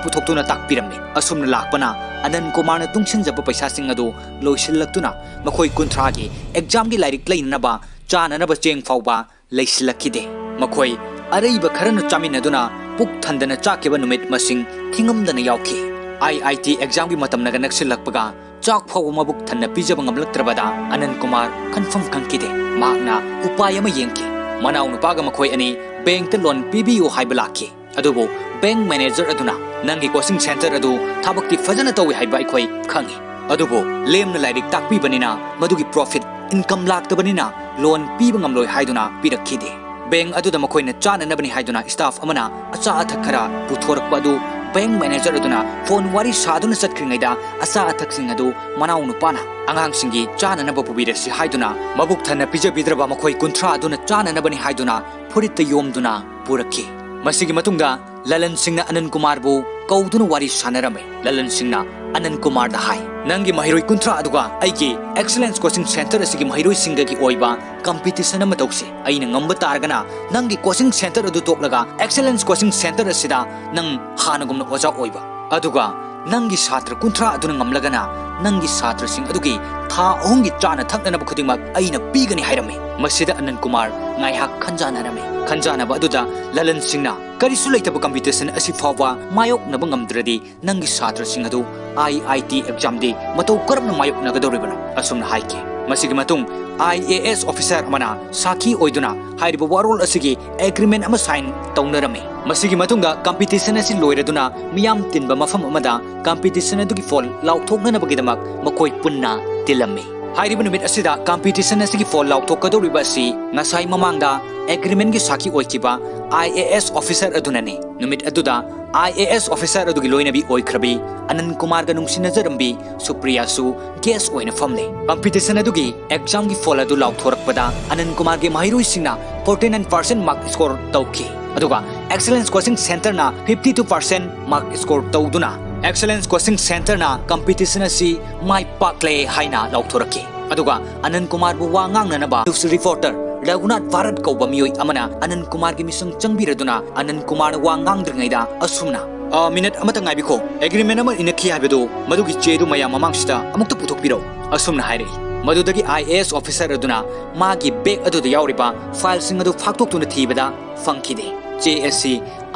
ꯄꯨꯊꯣꯛꯇꯨꯅ ꯇꯥꯛꯄꯤꯔꯝꯃꯤ꯫ ꯑꯁꯨꯝꯅ ꯂꯥꯛꯄꯅ ꯑꯅꯟ ꯀꯨꯃꯥꯔꯅ ꯇꯨꯡꯁꯤꯟꯖꯕ ꯄꯩꯁꯥꯁꯤꯡ ꯑꯗꯨ ꯂꯣꯏꯁꯤꯜꯂꯛꯇꯨꯅ ꯃꯈꯣꯏ ꯀꯨꯟꯊ꯭ꯔꯥꯒꯤ ꯑꯦꯛꯖꯥꯝꯒꯤ ꯂꯥꯏꯔꯤꯛ ꯂꯩꯅꯅꯕ, ꯆꯥꯅꯅꯕ ꯆꯦꯡ ꯐꯥꯎꯕ ꯂꯩꯁꯤꯜꯂꯛꯈꯤꯗꯦ꯫ ꯃꯈꯣꯏ ꯑꯔꯩꯕ ꯈꯔꯅ ꯆꯥꯃꯤꯟꯅꯗꯨꯅ ꯄꯨꯛ ꯊꯟꯗꯅ ꯆꯥꯈꯤꯕ ꯅꯨꯃꯤꯠ ꯃꯁꯤꯡ ꯊꯤꯉꯝꯗꯅ ꯌꯥꯎꯈꯤ꯫ ꯑꯥꯏ ꯑꯥꯏ ꯇꯤ ꯑꯦꯛꯖꯥꯝꯒꯤ ꯃꯇꯝꯅꯒ ꯅꯛꯁꯤꯜꯂꯛꯄꯒ ꯆꯥꯛ ꯐꯥꯎꯕ ꯃꯕꯨꯛ ꯊꯟꯅ ꯄꯤꯖꯕ ꯉꯝꯂꯛꯇ꯭ꯔꯕꯗ ꯑꯅꯟ ꯀꯨꯃꯥꯔ ꯈꯟꯐꯝ ꯈꯪꯈꯤꯗꯦ꯫ ꯃꯍꯥꯛꯅ ꯎꯄꯥꯏ ꯑꯃ ꯌꯦꯡꯈꯤ꯫ ꯃꯅꯥꯎꯅꯨꯄꯥꯒ ꯃꯈꯣꯏ ꯑꯅꯤ ꯕꯦꯡꯛꯇ ꯂꯣꯟ ꯄꯤꯕꯤꯌꯨ ꯍꯥꯏꯕ ꯂꯥꯛꯈꯤ꯫ ꯑꯗꯨꯕꯨ ꯕꯦꯡꯛ ꯃꯦꯅꯦꯖꯔ ꯑꯗꯨꯅ, "ꯅꯪꯒꯤ ꯀꯣꯆꯤꯡ ꯁꯦꯟꯇꯔ ꯑꯗꯨ ꯊꯕꯛꯇꯤ ꯐꯖꯅ ꯇꯧꯏ ꯍꯥꯏꯕ ꯑꯩꯈꯣꯏ ꯈꯪꯏ, ꯑꯗꯨꯕꯨ ꯂꯦꯝꯅ ꯂꯥꯏꯔꯤꯛ ꯇꯥꯛꯄꯤꯕꯅꯤꯅ ꯃꯗꯨꯒꯤ ꯄ꯭ꯔꯣꯐꯤꯠ ꯏꯟꯀꯝ ꯂꯥꯛꯇꯕꯅꯤꯅ ꯂꯣꯟ ꯄꯤꯕ ꯉꯝꯂꯣꯏ" ꯍꯥꯏꯗꯨꯅ ꯄꯤꯔꯛꯈꯤꯗꯦ꯫ ꯕꯦꯡꯛ ꯑꯗꯨꯗ ꯃꯈꯣꯏꯅ ꯆꯥꯅꯅꯕꯅꯤ ꯍꯥꯏꯗꯨꯅ ꯁ꯭ꯇꯥꯐ ꯑꯃꯅ ꯑꯆꯥ ꯑꯊꯛ ꯈꯔ ꯄꯨꯊꯣꯔꯛꯄ ꯑꯗꯨ ꯕꯦꯡꯛ ꯃꯦꯅꯦꯖꯔ ꯑꯗꯨꯅ ꯐꯣꯟ ꯋꯥꯔꯤ ꯁꯥꯗꯨꯅ ꯆꯠꯈ꯭ꯔꯤꯉꯩꯗ ꯑꯆꯥ ꯑꯊꯛꯁꯤꯡ ꯑꯗꯨ ꯃꯅꯥꯎꯅꯨꯄꯥꯅ ꯑꯉꯥꯡꯁꯤꯡꯒꯤ ꯆꯥꯅꯅꯕ ꯄꯨꯕꯤꯔꯁꯤ ꯍꯥꯏꯗꯨꯅ ꯃꯕꯨꯛ ꯊꯟꯅ ꯄꯤꯖꯕꯤꯗ꯭ꯔꯕ ꯃꯈꯣꯏ ꯀꯨꯟꯊ꯭ꯔꯥ ꯑꯗꯨꯅ ꯆꯥꯅꯅꯕꯅꯤ ꯍꯥꯏꯗꯨꯅ ꯐꯨꯔꯤꯠꯇ ꯌꯣꯝꯗꯨꯅ ꯄꯨꯔꯛꯈꯤ꯫ ꯃꯁꯤꯒꯤ ꯃꯇꯨꯡꯗ ꯂꯂꯟ ꯁꯤꯡꯅ ꯑꯅꯟ ꯀꯨꯃꯥꯔꯕꯨ ꯀꯧꯗꯨꯅ ꯋꯥꯔꯤ ꯁꯥꯟꯅꯔꯝꯃꯤ꯫ ꯂꯂꯟ ꯁꯤꯡꯅ ꯑꯅꯟ ꯀꯨꯃꯥꯔꯗ ꯍꯥꯏ, "ꯅꯪꯒꯤ ꯃꯍꯩꯔꯣꯏ ꯀꯨꯟꯊ꯭ꯔꯥ ꯑꯗꯨꯒ ꯑꯩꯒꯤ ꯑꯦꯛꯁꯂꯦꯟꯁ ꯀꯣꯆꯤꯡ ꯁꯦꯟꯇꯔ ꯑꯁꯤꯒꯤ ꯃꯍꯩꯔꯣꯏꯁꯤꯡꯒꯒꯤ ꯑꯣꯏꯕ ꯀꯝꯄꯤꯇꯤꯁꯟ ꯑꯃ ꯇꯧꯁꯤ꯫ ꯑꯩꯅ ꯉꯝꯕ ꯇꯥꯔꯒꯅ ꯅꯪꯒꯤ ꯀꯣꯆꯤꯡ ꯁꯦꯟꯇꯔ ꯑꯗꯨ ꯇꯣꯛꯂꯒ ꯑꯦꯛꯁꯂꯦꯟꯁ ꯀꯣꯆꯤꯡ ꯁꯦꯟꯇꯔ ꯑꯁꯤꯗ ꯅꯪ ꯍꯥꯟꯅꯒꯨꯝꯅ ꯑꯣꯖꯥ ꯑꯣꯏꯕ, ꯑꯗꯨꯒ ꯅꯪꯒꯤ ꯁꯥꯇ꯭ꯔ ꯀꯨꯟꯊ꯭ꯔꯥ ꯑꯗꯨꯅ ꯉꯝꯂꯒꯅ ꯅꯪꯒꯤ ꯁꯥꯇ꯭ꯔꯁꯤꯡ ꯑꯗꯨꯒꯤ ꯊꯥ ꯑꯍꯨꯝꯒꯤ ꯆꯥꯅ ꯊꯛꯅꯅꯕ ꯈꯨꯗꯤꯡꯃꯛ ꯑꯩꯅ ꯄꯤꯒꯅꯤ" ꯍꯥꯏꯔꯝꯃꯤ꯫ ꯃꯁꯤꯗ ꯑꯅꯟ ꯀꯨꯃꯥꯔ ꯉꯥꯏꯍꯥꯛ ꯈꯟꯖꯥꯟꯅꯔꯝꯃꯤ꯫ ꯈꯟꯖꯥꯟꯅꯕ ꯑꯗꯨꯗ ꯂꯂꯟ ꯁꯤꯡꯅ, "ꯀꯔꯤꯁꯨ ꯂꯩꯇꯕ ꯀꯝꯄꯤꯇꯤꯁꯟ ꯑꯁꯤ ꯐꯥꯎꯕ ꯃꯥꯌꯣꯛꯅꯕ ꯉꯝꯗ꯭ꯔꯗꯤ ꯅꯪꯒꯤ ꯁꯥꯇ꯭ꯔꯁꯤꯡ ꯑꯗꯨ ꯑꯥꯏ ꯑꯥꯏ ꯇꯤ ꯑꯦꯛꯖꯥꯝꯗꯤ ꯃꯇꯧ ꯀꯔꯝꯅ ꯃꯥꯌꯣꯛꯅꯒꯗꯧꯔꯤꯕꯅꯣ?" ꯑꯁꯨꯝꯅ ꯍꯥꯏꯈꯤ꯫ ꯃꯁꯤꯒꯤ ꯃꯇꯨꯡ ꯑꯥꯏ ꯑꯦ ꯑꯦꯁ ꯑꯣꯐꯤꯁꯥꯔ ꯑꯃꯅ ꯁꯥꯈꯤ ꯑꯣꯏꯗꯨꯅ ꯍꯥꯏꯔꯤꯕ ꯋꯥꯔꯣꯜ ꯑꯁꯤꯒꯤ ꯑꯦꯒ꯭ꯔꯤꯃꯦꯟ ꯑꯃ ꯁꯥꯏꯟ ꯇꯧꯅꯔꯝꯃꯤ꯫ ꯃꯁꯤꯒꯤ ꯃꯇꯨꯡꯗ ꯀꯝꯄꯤꯇꯤꯁꯟ ꯑꯁꯤ ꯂꯣꯏꯔꯗꯨꯅ ꯃꯤꯌꯥꯝ ꯇꯤꯟꯕ ꯃꯐꯝ ꯑꯃꯗ ꯀꯝꯄꯤꯇꯤꯁꯟ ꯑꯗꯨꯒꯤ ꯐꯣꯜ ꯂꯥꯎꯊꯣꯛꯅꯅꯕꯒꯤꯗꯃꯛ ꯃꯈꯣꯏ ꯄꯨꯟꯅ ꯇꯤꯜꯂꯝꯃꯤ꯫ ꯍꯥꯏꯔꯤꯕ ꯅꯨꯃꯤꯠ ꯑꯁꯤꯗ ꯀꯝꯄꯤꯇꯤꯁꯟ ꯑꯁꯤꯒꯤ ꯐꯣꯜ ꯂꯥꯎꯊꯣꯛꯀꯗꯧꯔꯤꯕ ꯑꯁꯤ ꯉꯁꯥꯏ ꯃꯃꯥꯡꯗ ꯑꯦꯒ꯭ꯔꯤꯃꯦꯟꯒꯤ ꯁꯥꯈꯤ ꯑꯣꯏꯈꯤꯕ ꯑꯥꯏ ꯑꯦ ꯑꯦꯁ ꯑꯣꯐꯤꯁꯥꯔ ꯑꯗꯨꯅꯅꯤ꯫ ꯅꯨꯃꯤꯠ ꯑꯗꯨꯗ ꯑꯥꯏ ꯑꯦ ꯑꯦꯁ ꯑꯣꯐꯤꯁꯥꯔ ꯑꯗꯨꯒꯤ ꯂꯣꯏꯅꯕꯤ ꯑꯣꯏꯈ꯭ꯔꯕꯤ ꯑꯅꯟ ꯀꯨꯃꯥꯔꯒ ꯅꯨꯡꯁꯤꯅꯖꯔꯝꯕꯤ ꯁꯨꯄ꯭ꯔꯤꯌꯥꯁꯨ ꯒꯦꯁ ꯑꯣꯏꯅ ꯐꯝꯂꯦ꯫ ꯀꯝꯄꯤꯇꯤꯁꯟ ꯑꯗꯨꯒꯤ ꯑꯦꯛꯖꯥꯝꯒꯤ ꯐꯣꯜ ꯑꯗꯨ ꯂꯥꯎꯊꯣꯔꯛꯄꯗ ꯑꯅꯟ ꯀꯨꯃꯥꯔꯒꯤ ꯃꯍꯩꯔꯣꯏꯁꯤꯡꯅ forty nine percent mark score ꯇꯧꯈꯤ꯫ ꯑꯗꯨꯒ ꯑꯦꯛꯁꯂꯦꯟꯁ ꯀꯣꯆꯤꯡ ꯁꯦꯟꯇꯔꯅ fifty two percent mark score ꯇꯧꯗꯨꯅ ꯑꯦꯛꯁꯂꯦꯟꯁ ꯀꯣꯆꯤꯡ ꯁꯦꯟꯇꯔꯅ ꯀꯝꯄꯤꯇꯤꯁꯟ ꯑꯁꯤ ꯃꯥꯏ ꯄꯥꯛꯂꯦ ꯍꯥꯏꯅ ꯂꯥꯎꯊꯣꯔꯛꯈꯤ꯫ ꯑꯗꯨꯒ ꯑꯅꯟ ꯀꯨꯃꯥꯔꯕꯨ ꯋꯥ ꯉꯥꯡꯅꯅꯕ ꯅ꯭ꯌꯨꯁ ꯔꯤꯄꯣꯔꯇꯔ ꯔꯘꯨꯅꯥꯊ ꯚꯥꯔꯠ ꯀꯧꯕ ꯃꯤꯑꯣꯏ ꯑꯃꯅ ꯑꯅꯟ ꯀꯨꯃꯥꯔꯒꯤ ꯃꯤꯁꯪ ꯆꯪꯕꯤꯔꯗꯨꯅ ꯑꯅꯟ ꯀꯨꯃꯥꯔꯅ ꯋꯥ ꯉꯥꯡꯗ꯭ꯔꯤꯉꯩꯗ ꯑꯁꯨꯝꯅ, "ꯑ, ꯃꯤꯅꯠ ꯑꯃꯇ ꯉꯥꯏꯕꯤꯈꯣ, ꯑꯦꯒ꯭ꯔꯤꯃꯦꯟ ꯑꯃ ꯏꯅꯈꯤ ꯍꯥꯏꯕꯗꯨ, ꯃꯗꯨꯒꯤ ꯆꯦꯗꯨ ꯃꯌꯥꯝ ꯃꯃꯥꯡꯁꯤꯗ ꯑꯃꯨꯛꯇ ꯄꯨꯊꯣꯛꯄꯤꯔꯛꯎ," ꯑꯁꯨꯝꯅ ꯍꯥꯏꯔꯛꯏ꯫ ꯃꯗꯨꯗꯒꯤ ꯑꯥꯏ ꯑꯦ ꯑꯦꯁ ꯑꯣꯐꯤꯁꯔ ꯑꯗꯨꯅ ꯃꯥꯒꯤ ꯕꯦꯒ ꯑꯗꯨꯗ ꯌꯥꯎꯔꯤꯕ ꯐꯥꯏꯜꯁꯤꯡ ꯑꯗꯨ ꯐꯥꯛꯇꯣꯛꯇꯨꯅ ꯊꯤꯕꯗ ꯐꯪꯈꯤꯗꯦ꯫ ꯆꯦ ꯑꯁꯤ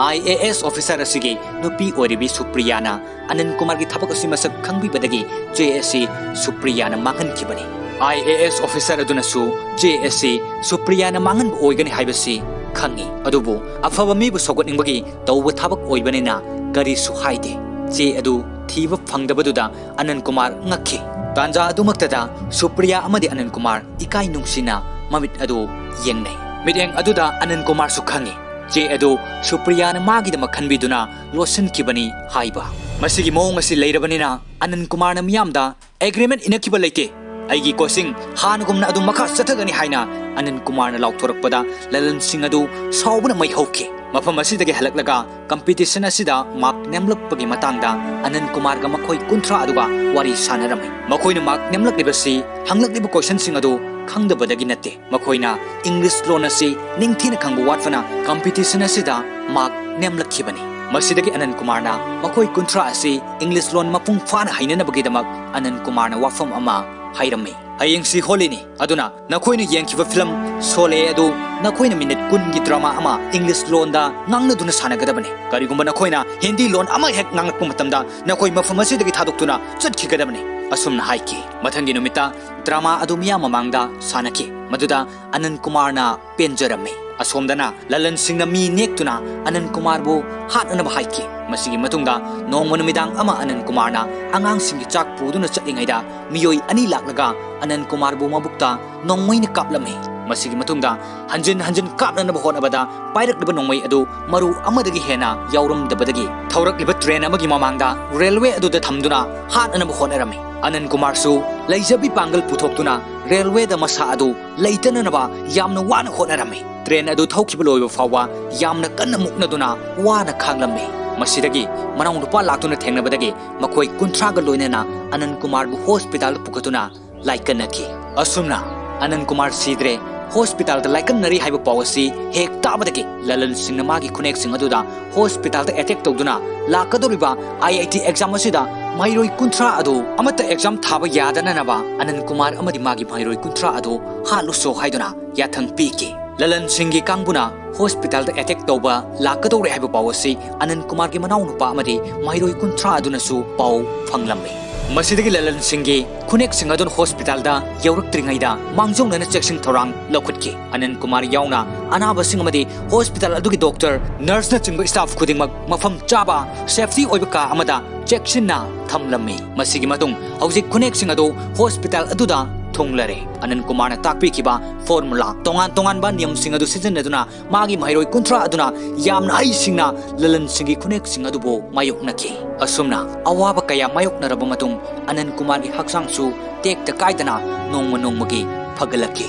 ꯑꯥꯏ ꯑꯦ ꯑꯦꯁ ꯑꯣꯐꯤꯁꯔ ꯑꯁꯤꯒꯤ ꯅꯨꯄꯤ ꯑꯣꯏꯔꯤꯕꯤ ꯁꯨꯄ꯭ꯔꯤꯌꯥꯅ ꯑꯅꯟ ꯀꯨꯃꯥꯔꯒꯤ ꯊꯕꯛ ꯑꯁꯤ ꯃꯁꯛ ꯈꯪꯕꯤꯕꯗꯒꯤ ꯆꯦ ꯑꯁꯤ ꯁꯨꯄ꯭ꯔꯤꯌꯥꯅ ꯃꯥꯡꯍꯟꯈꯤꯕꯅꯤ꯫ ꯑꯥꯏ ꯑꯦ ꯑꯦꯁ ꯑꯣꯐꯤꯁꯔ ꯑꯗꯨꯅꯁꯨ ꯆꯦ ꯑꯁꯤ ꯁꯨꯄ꯭ꯔꯤꯌꯥꯅ ꯃꯥꯡꯍꯟꯕ ꯑꯣꯏꯒꯅꯤ ꯍꯥꯏꯕꯁꯤ ꯈꯪꯏ꯫ ꯑꯗꯨꯕꯨ ꯑꯐꯕ ꯃꯤꯕꯨ ꯁꯧꯒꯠꯅꯤꯡꯕꯒꯤ ꯇꯧꯕ ꯊꯕꯛ ꯑꯣꯏꯕꯅꯤꯅ ꯀꯔꯤꯁꯨ ꯍꯥꯏꯗꯦ꯫ ꯆꯦ ꯑꯗꯨ ꯊꯤꯕ ꯐꯪꯗꯕꯗꯨꯗ ꯑꯅꯟ ꯀꯨꯃꯥꯔ ꯉꯛꯈꯤ꯫ ꯇꯥꯟꯖꯥ ꯑꯗꯨꯃꯛꯇꯗ ꯁꯨꯄ꯭ꯔꯤꯌꯥ ꯑꯃꯗꯤ ꯑꯅꯟ ꯀꯨꯃꯥꯔ ꯏꯀꯥꯏ ꯅꯨꯡꯁꯤꯅ ꯃꯃꯤꯠ ꯑꯗꯨ ꯌꯦꯡꯅꯩ꯫ ꯃꯤꯠꯌꯦꯡ ꯑꯗꯨꯗ ꯑꯅꯟ ꯀꯨꯃꯥꯔꯁꯨ ꯈꯪꯏ꯫ ꯆꯦ ꯑꯗꯨ ꯁꯨꯄ꯭ꯔꯤꯌꯥꯅ ꯃꯥꯒꯤꯗꯃꯛ ꯈꯟꯕꯤꯗꯨꯅ ꯂꯣꯠꯁꯤꯟꯈꯤꯕꯅꯤ ꯍꯥꯏꯕ꯫ ꯃꯁꯤꯒꯤ ꯃꯑꯣꯡ ꯑꯁꯤ ꯂꯩꯔꯕꯅꯤꯅ ꯑꯅꯟ ꯀꯨꯃꯥꯔꯅ ꯃꯤꯌꯥꯝꯗ "ꯑꯦꯒ꯭ꯔꯤꯃꯦꯟ ꯏꯅꯈꯤꯕ ꯂꯩꯇꯦ, ꯑꯩꯒꯤ ꯀꯣꯆꯤꯡ ꯍꯥꯟꯅꯒꯨꯝꯅ ꯑꯗꯨꯝ ꯃꯈꯥ ꯆꯠꯊꯒꯅꯤ" ꯍꯥꯏꯅ ꯑꯅꯟ ꯀꯨꯃꯥꯔꯅ ꯂꯥꯎꯊꯣꯔꯛꯄꯗ ꯂꯂꯟꯁꯤꯡ ꯑꯗꯨ ꯁꯥꯎꯕꯅ ꯃꯩ ꯍꯧꯈꯤ꯫ ꯃꯐꯝ ꯑꯁꯤꯗꯒꯤ ꯍꯜꯂꯛꯂꯒ ꯀꯝꯄꯤꯇꯤꯁꯟ ꯑꯁꯤꯗ ꯃꯥꯔꯛ ꯅꯦꯝꯂꯛꯄꯒꯤ ꯃꯇꯥꯡꯗ ꯑꯅꯟ ꯀꯨꯃꯥꯔꯒ ꯃꯈꯣꯏ ꯀꯨꯟꯊ꯭ꯔꯥ ꯑꯗꯨꯒ ꯋꯥꯔꯤ ꯁꯥꯟꯅꯔꯝꯃꯤ꯫ ꯃꯈꯣꯏꯅ ꯃꯥꯔꯛ ꯅꯦꯝꯂꯛꯂꯤꯕꯁꯤ ꯍꯪꯂꯛꯂꯤꯕ ꯀꯣꯏꯁꯟꯁꯤꯡ ꯑꯗꯨ ꯈꯪꯗꯕꯗꯒꯤ ꯅꯠꯇꯦ꯫ ꯃꯈꯣꯏꯅ ꯏꯪꯂꯤꯁ ꯂꯣꯟ ꯑꯁꯤ ꯅꯤꯡꯊꯤꯅ ꯈꯪꯕ ꯋꯥꯠꯄꯅ ꯀꯝꯄꯤꯇꯤꯁꯟ ꯑꯁꯤꯗ ꯃꯥꯔꯛ ꯅꯦꯝꯂꯛꯈꯤꯕꯅꯤ꯫ ꯃꯁꯤꯗꯒꯤ ꯑꯅꯟ ꯀꯨꯃꯥꯔꯅ ꯃꯈꯣꯏ ꯀꯨꯟꯊ꯭ꯔꯥ ꯑꯁꯤ ꯏꯪꯂꯤꯁ ꯂꯣꯟ ꯃꯄꯨꯡ ꯐꯥꯅ ꯍꯩꯅꯅꯕꯒꯤꯗꯃꯛ ꯑꯅꯟ ꯀꯨꯃꯥꯔꯅ ꯋꯥꯐꯝ ꯑꯃ ꯍꯥꯏꯔꯝꯃꯤ꯫ "ꯍꯌꯦꯡꯁꯤ ꯍꯣꯂꯤꯅꯤ, ꯑꯗꯨꯅ ꯅꯈꯣꯏꯅ ꯌꯦꯡꯈꯤꯕ ꯐꯤꯂꯝ ꯁꯣꯂꯦ ꯑꯗꯨ ꯅꯈꯣꯏꯅ ꯃꯤꯅꯤꯠ ꯀꯨꯟꯒꯤ ꯗ꯭ꯔꯃꯥ ꯑꯃ ꯏꯪꯂꯤꯁ ꯂꯣꯟꯗ ꯉꯥꯡꯅꯗꯨꯅ ꯁꯥꯟꯅꯒꯗꯕꯅꯤ꯫ ꯀꯔꯤꯒꯨꯝꯕ ꯅꯈꯣꯏꯅ ꯍꯤꯟꯗꯤ ꯂꯣꯟ ꯑꯃ ꯍꯦꯛ ꯉꯥꯡꯂꯛꯄ ꯃꯇꯝꯗ ꯅꯈꯣꯏ ꯃꯐꯝ ꯑꯁꯤꯗꯒꯤ ꯊꯥꯗꯣꯛꯇꯨꯅ ꯆꯠꯈꯤꯒꯗꯕꯅꯤ," ꯑꯁꯨꯝꯅ ꯍꯥꯏꯈꯤ꯫ ꯃꯊꯪꯒꯤ ꯅꯨꯃꯤꯠꯇ ꯗ꯭ꯔꯃꯥ ꯑꯗꯨ ꯃꯤꯌꯥꯝ ꯃꯃꯥꯡꯗ ꯁꯥꯟꯅꯈꯤ꯫ ꯃꯗꯨꯗ ꯑꯅꯟ ꯀꯨꯃꯥꯔꯅ ꯄꯦꯟꯖꯔꯝꯃꯤ꯫ ꯑꯁꯣꯝꯗꯅ ꯂꯂꯟꯁꯤꯡꯅ ꯃꯤ ꯅꯦꯛꯇꯨꯅ ꯑꯅꯟ ꯀꯨꯃꯥꯔꯕꯨ ꯍꯥꯠꯅꯅꯕ ꯍꯥꯏꯈꯤ꯫ ꯃꯁꯤꯒꯤ ꯃꯇꯨꯡꯗ ꯅꯣꯡꯃ ꯅꯨꯃꯤꯗꯥꯡ ꯑꯃ ꯑꯅꯟ ꯀꯨꯃꯥꯔꯅ ꯑꯉꯥꯡꯁꯤꯡꯒꯤ ꯆꯥꯛ ꯄꯨꯗꯨꯅ ꯆꯠꯂꯤꯉꯩꯗ ꯃꯤꯑꯣꯏ ꯑꯅꯤ ꯂꯥꯛꯂꯒ ꯑꯅꯟ ꯀꯨꯃꯥꯔꯕꯨ ꯃꯕꯨꯛꯇ ꯅꯣꯡꯃꯩꯅ ꯀꯥꯞꯂꯝꯃꯤ꯫ ꯃꯁꯤꯒꯤ ꯃꯇꯨꯡꯗ ꯍꯟꯖꯤꯟ ꯍꯟꯖꯤꯟ ꯀꯥꯞꯅꯅꯕ ꯍꯣꯠꯅꯕꯗ ꯄꯥꯏꯔꯛꯂꯤꯕ ꯅꯣꯡꯃꯩ ꯑꯗꯨ ꯃꯔꯨ ꯑꯃꯗꯒꯤ ꯍꯦꯟꯅ ꯌꯥꯎꯔꯝꯗꯕꯗꯒꯤ ꯊꯧꯔꯛꯂꯤꯕ ꯇ꯭ꯔꯦꯟ ꯑꯃꯒꯤ ꯃꯃꯥꯡꯗ ꯔꯦꯜꯋꯦ ꯑꯗꯨꯗ ꯊꯝꯗꯨꯅ ꯍꯥꯠꯅꯅꯕ ꯍꯣꯠꯅꯔꯝꯃꯤ꯫ ꯑꯅꯟ ꯀꯨꯃꯥꯔꯁꯨ ꯂꯩꯖꯕꯤ ꯄꯥꯡꯒꯜ ꯄꯨꯊꯣꯛꯇꯨꯅ ꯔꯦꯜꯋꯦꯗ ꯃꯁꯥ ꯑꯗꯨ ꯂꯩꯇꯅꯅꯕ ꯌꯥꯝꯅ ꯋꯥꯅ ꯍꯣꯠꯅꯔꯝꯃꯤ꯫ ꯇ꯭ꯔꯦꯟ ꯑꯗꯨ ꯊꯧꯈꯤꯕ ꯂꯣꯏꯕ ꯐꯥꯎꯕ ꯌꯥꯝꯅ ꯀꯟꯅ ꯃꯨꯛꯅꯗꯨꯅ ꯋꯥꯅ ꯈꯥꯡꯂꯝꯃꯤ꯫ ꯃꯁꯤꯗꯒꯤ ꯃꯅꯥꯎ ꯅꯨꯄꯥ ꯂꯥꯛꯇꯨꯅ ꯊꯦꯡꯅꯕꯗꯒꯤ ꯃꯈꯣꯏ ꯀꯨꯟꯊ꯭ꯔꯥꯒ ꯂꯣꯏꯅꯅ ꯑꯅꯟ ꯀꯨꯃꯥꯔꯕꯨ ꯍꯣꯁꯄꯤꯇꯥꯜꯗ ꯄꯨꯈꯠꯇꯨꯅ ꯂꯥꯏꯀꯠꯅꯈꯤ꯫ ꯑꯁꯨꯝꯅ ꯑꯅꯟ ꯀꯨꯃꯥꯔ ꯁꯤꯗ꯭ꯔꯦ, ꯍꯣꯁꯄꯤꯇꯥꯜꯗ ꯂꯥꯏꯀꯠꯅꯔꯤ ꯍꯥꯏꯕ ꯄꯥꯎ ꯑꯁꯤ ꯍꯦꯛ ꯇꯥꯕꯗꯒꯤ ꯂꯂꯟ ꯁꯤꯡꯅ ꯃꯥꯒꯤ ꯈꯨꯅꯦꯛꯁꯤꯡ ꯑꯗꯨꯗ ꯍꯣꯁꯄꯤꯇꯥꯜꯗ ꯑꯦꯇꯦꯛ ꯇꯧꯗꯨꯅ ꯂꯥꯛꯀꯗꯧꯔꯤꯕ ꯑꯥꯏ ꯑꯥꯏ ꯇꯤ ꯑꯦꯛꯖꯥꯝ ꯑꯁꯤꯗ ꯃꯍꯩꯔꯣꯏ ꯀꯨꯟꯊ꯭ꯔꯥ ꯑꯗꯨ ꯑꯃꯠꯇ ꯑꯦꯛꯖꯥꯝ ꯊꯥꯕ ꯌꯥꯗꯅꯅꯕ ꯑꯅꯟ ꯀꯨꯃꯥꯔ ꯑꯃꯗꯤ ꯃꯥꯒꯤ ꯃꯍꯩꯔꯣꯏ ꯀꯨꯟꯊ꯭ꯔꯥ ꯑꯗꯨ ꯍꯥꯠꯂꯨꯁꯣ ꯍꯥꯏꯗꯨꯅ ꯌꯥꯊꯪ ꯄꯤꯈꯤ꯫ ꯂꯂꯟ ꯁꯤꯡꯒꯤ ꯀꯥꯡꯕꯨꯅ ꯍꯣꯁꯄꯤꯇꯥꯜꯗ ꯑꯦꯇꯦꯛ ꯇꯧꯕ ꯂꯥꯛꯀꯗꯧꯔꯦ ꯍꯥꯏꯕ ꯄꯥꯎ ꯑꯁꯤ ꯑꯅꯟ ꯀꯨꯃꯥꯔꯒꯤ ꯃꯅꯥꯎꯅꯨꯄꯥ ꯑꯃꯗꯤ ꯃꯍꯩꯔꯣꯏ ꯀꯨꯟꯊ꯭ꯔꯥ ꯑꯗꯨꯅꯁꯨ ꯄꯥꯎ ꯐꯪꯂꯝꯃꯤ꯫ ꯃꯁꯤꯗꯒꯤ ꯂꯂꯟ ꯁꯤꯡꯒꯤ ꯈꯨꯅꯦꯛꯁꯤꯡ ꯑꯗꯨꯅ ꯍꯣꯁꯄꯤꯇꯥꯜꯗ ꯌꯧꯔꯛꯇ꯭ꯔꯤꯉꯩꯗ ꯃꯥꯡꯖꯧꯅꯅ ꯆꯦꯛꯁꯤꯟ ꯊꯧꯔꯥꯡ ꯂꯧꯈꯠꯈꯤ꯫ ꯑꯅꯟ ꯀꯨꯃꯥꯔ ꯌꯥꯎꯅ ꯑꯅꯥꯕꯁꯤꯡ ꯑꯃꯗꯤ ꯍꯣꯁꯄꯤꯇꯥꯜ ꯑꯗꯨꯒꯤ ꯗꯣꯛꯇꯔ, ꯅꯔꯁꯅꯆꯤꯡꯕ ꯁ꯭ꯇꯥꯐ ꯈꯨꯗꯤꯡꯃꯛ ꯃꯐꯝ ꯆꯥꯕ ꯁꯦꯐꯇꯤ ꯑꯣꯏꯕ ꯀꯥ ꯑꯃꯗ ꯆꯦꯛꯁꯤꯟꯅ ꯊꯝꯂꯝꯃꯤ꯫ ꯃꯁꯤꯒꯤ ꯃꯇꯨꯡ ꯍꯧꯖꯤꯛ ꯈꯨꯅꯦꯛꯁꯤꯡ ꯑꯗꯨ ꯍꯣꯁꯄꯤꯇꯥꯜ ꯑꯗꯨꯗ ꯊꯨꯡꯂꯔꯦ꯫ ꯑꯅꯟ ꯀꯨꯃꯥꯔꯅ ꯇꯥꯛꯄꯤꯈꯤꯕ ꯐꯣꯔꯃꯨꯂꯥ, ꯇꯣꯉꯥꯟ ꯇꯣꯉꯥꯟꯕ ꯅꯤꯌꯝꯁꯤꯡ ꯑꯗꯨ ꯁꯤꯖꯤꯟꯅꯗꯨꯅ ꯃꯥꯒꯤ ꯃꯍꯩꯔꯣꯏ ꯀꯨꯟꯊ꯭ꯔꯥ ꯑꯗꯨꯅ ꯌꯥꯝꯅ ꯍꯩꯁꯤꯡꯅ ꯂꯂꯟꯁꯤꯡꯒꯤ ꯈꯨꯅꯦꯛꯁꯤꯡ ꯑꯗꯨꯕꯨ ꯃꯥꯌꯣꯛꯅꯈꯤ꯫ ꯑꯁꯨꯝꯅ ꯑꯋꯥꯕ ꯀꯌꯥ ꯃꯥꯌꯣꯛꯅꯔꯕ ꯃꯇꯨꯡ ꯑꯅꯟ ꯀꯨꯃꯥꯔꯒꯤ ꯍꯛꯆꯥꯡꯁꯨ ꯇꯦꯛꯇ ꯀꯥꯏꯗꯅ ꯅꯣꯡꯃ ꯅꯣꯡꯃꯒꯤ ꯐꯒꯠꯂꯛꯈꯤ꯫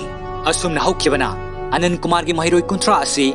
ꯑꯁꯨꯝꯅ ꯍꯧꯈꯤꯕꯅ ꯑꯅꯟ ꯀꯨꯃꯥꯔꯒꯤ ꯃꯍꯩꯔꯣꯏ ꯀꯨꯟꯊ꯭ꯔꯥ ꯑꯁꯤ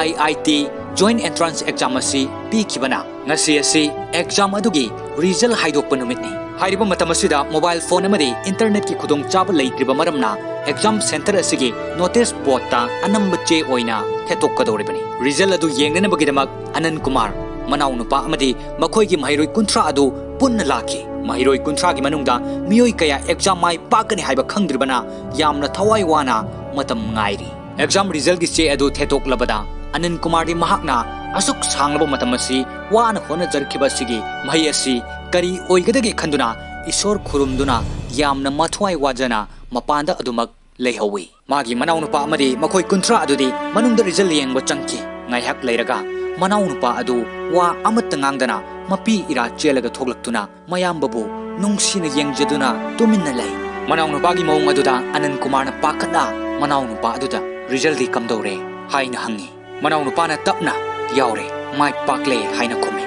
ꯑꯥꯏ ꯑꯥꯏ ꯇꯤ ꯖꯣꯏꯟ ꯑꯦꯟꯇ꯭ꯔꯥꯟꯁ ꯑꯦꯛꯖꯥꯝ ꯑꯁꯤ ꯄꯤꯈꯤꯕꯅ ꯉꯁꯤ ꯑꯁꯤ ꯑꯦꯛꯖꯥꯝ ꯑꯗꯨꯒꯤ ꯔꯤꯖꯜ ꯍꯥꯏꯗꯣꯛꯄ ꯅꯨꯃꯤꯠꯅꯤ꯫ ꯍꯥꯏꯔꯤꯕ ꯃꯇꯝ ꯑꯁꯤꯗ ꯃꯣꯕꯥꯏꯜ ꯐꯣꯟ ꯑꯃꯗꯤ ꯏꯟꯇꯔꯅꯦꯠꯀꯤ ꯈꯨꯗꯣꯡꯆꯥꯕ ꯂꯩꯇ꯭ꯔꯤꯕ ꯃꯔꯝꯅ ꯑꯦꯛꯖꯥꯝ ꯁꯦꯟꯇꯔ ꯑꯁꯤꯒꯤ ꯅꯣꯇꯤꯁ ꯕꯣꯔꯗꯇ ꯑꯅꯝꯕ ꯆꯦ ꯑꯣꯏꯅ ꯊꯦꯠꯇꯣꯛꯀꯗꯧꯔꯤꯕꯅꯤ꯫ ꯔꯤꯖꯜ ꯑꯗꯨ ꯌꯦꯡꯅꯅꯕꯒꯤꯗꯃꯛ ꯑꯅꯟ ꯀꯨꯃꯥꯔ, ꯃꯅꯥꯎꯅꯨꯄꯥ ꯑꯃꯗꯤ ꯃꯈꯣꯏꯒꯤ ꯃꯍꯩꯔꯣꯏ ꯀꯨꯟꯊ꯭ꯔꯥ ꯑꯗꯨ ꯄꯨꯟꯅ ꯂꯥꯛꯈꯤ꯫ ꯃꯍꯩꯔꯣꯏ ꯀꯨꯟꯊ꯭ꯔꯥꯒꯤ ꯃꯅꯨꯡꯗ ꯃꯤꯑꯣꯏ ꯀꯌꯥ ꯑꯦꯛꯖꯥꯝ ꯃꯥꯏ ꯄꯥꯛꯀꯅꯤ ꯍꯥꯏꯕ ꯈꯪꯗ꯭ꯔꯤꯕꯅ ꯌꯥꯝꯅ ꯊꯋꯥꯏ ꯋꯥꯅ ꯃꯇꯝ ꯉꯥꯏꯔꯤ꯫ ꯑꯦꯛꯖꯥꯝ ꯔꯤꯖꯜꯒꯤ ꯆꯦ ꯑꯗꯨ ꯊꯦꯠꯇꯣꯛꯂꯕꯗ ꯑꯅꯟ ꯀꯨꯃꯥꯔꯗꯤ ꯃꯍꯥꯛꯅ ꯑꯁꯨꯛ ꯁꯥꯡꯂꯕ ꯃꯇꯝ ꯑꯁꯤ ꯋꯥꯅ ꯍꯣꯠꯅꯖꯔꯛꯈꯤꯕ ꯑꯁꯤꯒꯤ ꯃꯍꯩ ꯑꯁꯤ ꯀꯔꯤ ꯑꯣꯏꯒꯗꯒꯦ ꯈꯟꯗꯨꯅ ꯏꯁꯣꯔ ꯈꯨꯔꯨꯝꯗꯨꯅ ꯌꯥꯝꯅ ꯃꯊ꯭ꯋꯥꯏ ꯋꯥꯖꯅ ꯃꯄꯥꯟꯗ ꯑꯗꯨꯃꯛ ꯂꯩꯍꯧꯏ꯫ ꯃꯥꯒꯤ ꯃꯅꯥꯎꯅꯨꯄꯥ ꯑꯃꯗꯤ ꯃꯈꯣꯏ ꯀꯨꯟꯊ꯭ꯔꯥ ꯑꯗꯨꯗꯤ ꯃꯅꯨꯡꯗ ꯔꯤꯖꯜ ꯌꯦꯡꯕ ꯆꯪꯈꯤ꯫ ꯉꯥꯏꯍꯥꯛ ꯂꯩꯔꯒ ꯃꯅꯥꯎꯅꯨꯄꯥ ꯑꯗꯨ ꯋꯥ ꯑꯃꯠꯇ ꯉꯥꯡꯗꯅ ꯃꯄꯤ ꯏꯔꯥ ꯆꯦꯜꯂꯒ ꯊꯣꯛꯂꯛꯇꯨꯅ ꯃꯌꯥꯝꯕꯕꯨ ꯅꯨꯡꯁꯤꯅ ꯌꯦꯡꯖꯗꯨꯅ ꯇꯨꯃꯤꯟꯅ ꯂꯩ꯫ ꯃꯅꯥꯎꯅꯨꯄꯥꯒꯤ ꯃꯑꯣꯡ ꯑꯗꯨꯗ ꯑꯅꯟ ꯀꯨꯃꯥꯔꯅ ꯄꯥꯈꯠꯅ ꯃꯅꯥꯎꯅꯨꯄꯥ ꯑꯗꯨꯗ, "ꯔꯤꯖꯜꯗꯤ ꯀꯝꯗꯧꯔꯦ?" ꯍꯥꯏꯅ ꯍꯪꯉꯤ꯫ ꯃꯅꯥꯎꯅꯨꯄꯥꯅ ꯇꯞꯅ, "ꯌꯥꯎꯔꯦ, ꯃꯥꯏ ꯄꯥꯛꯂꯦ" ꯍꯥꯏꯅ ꯈꯨꯝꯃꯤ꯫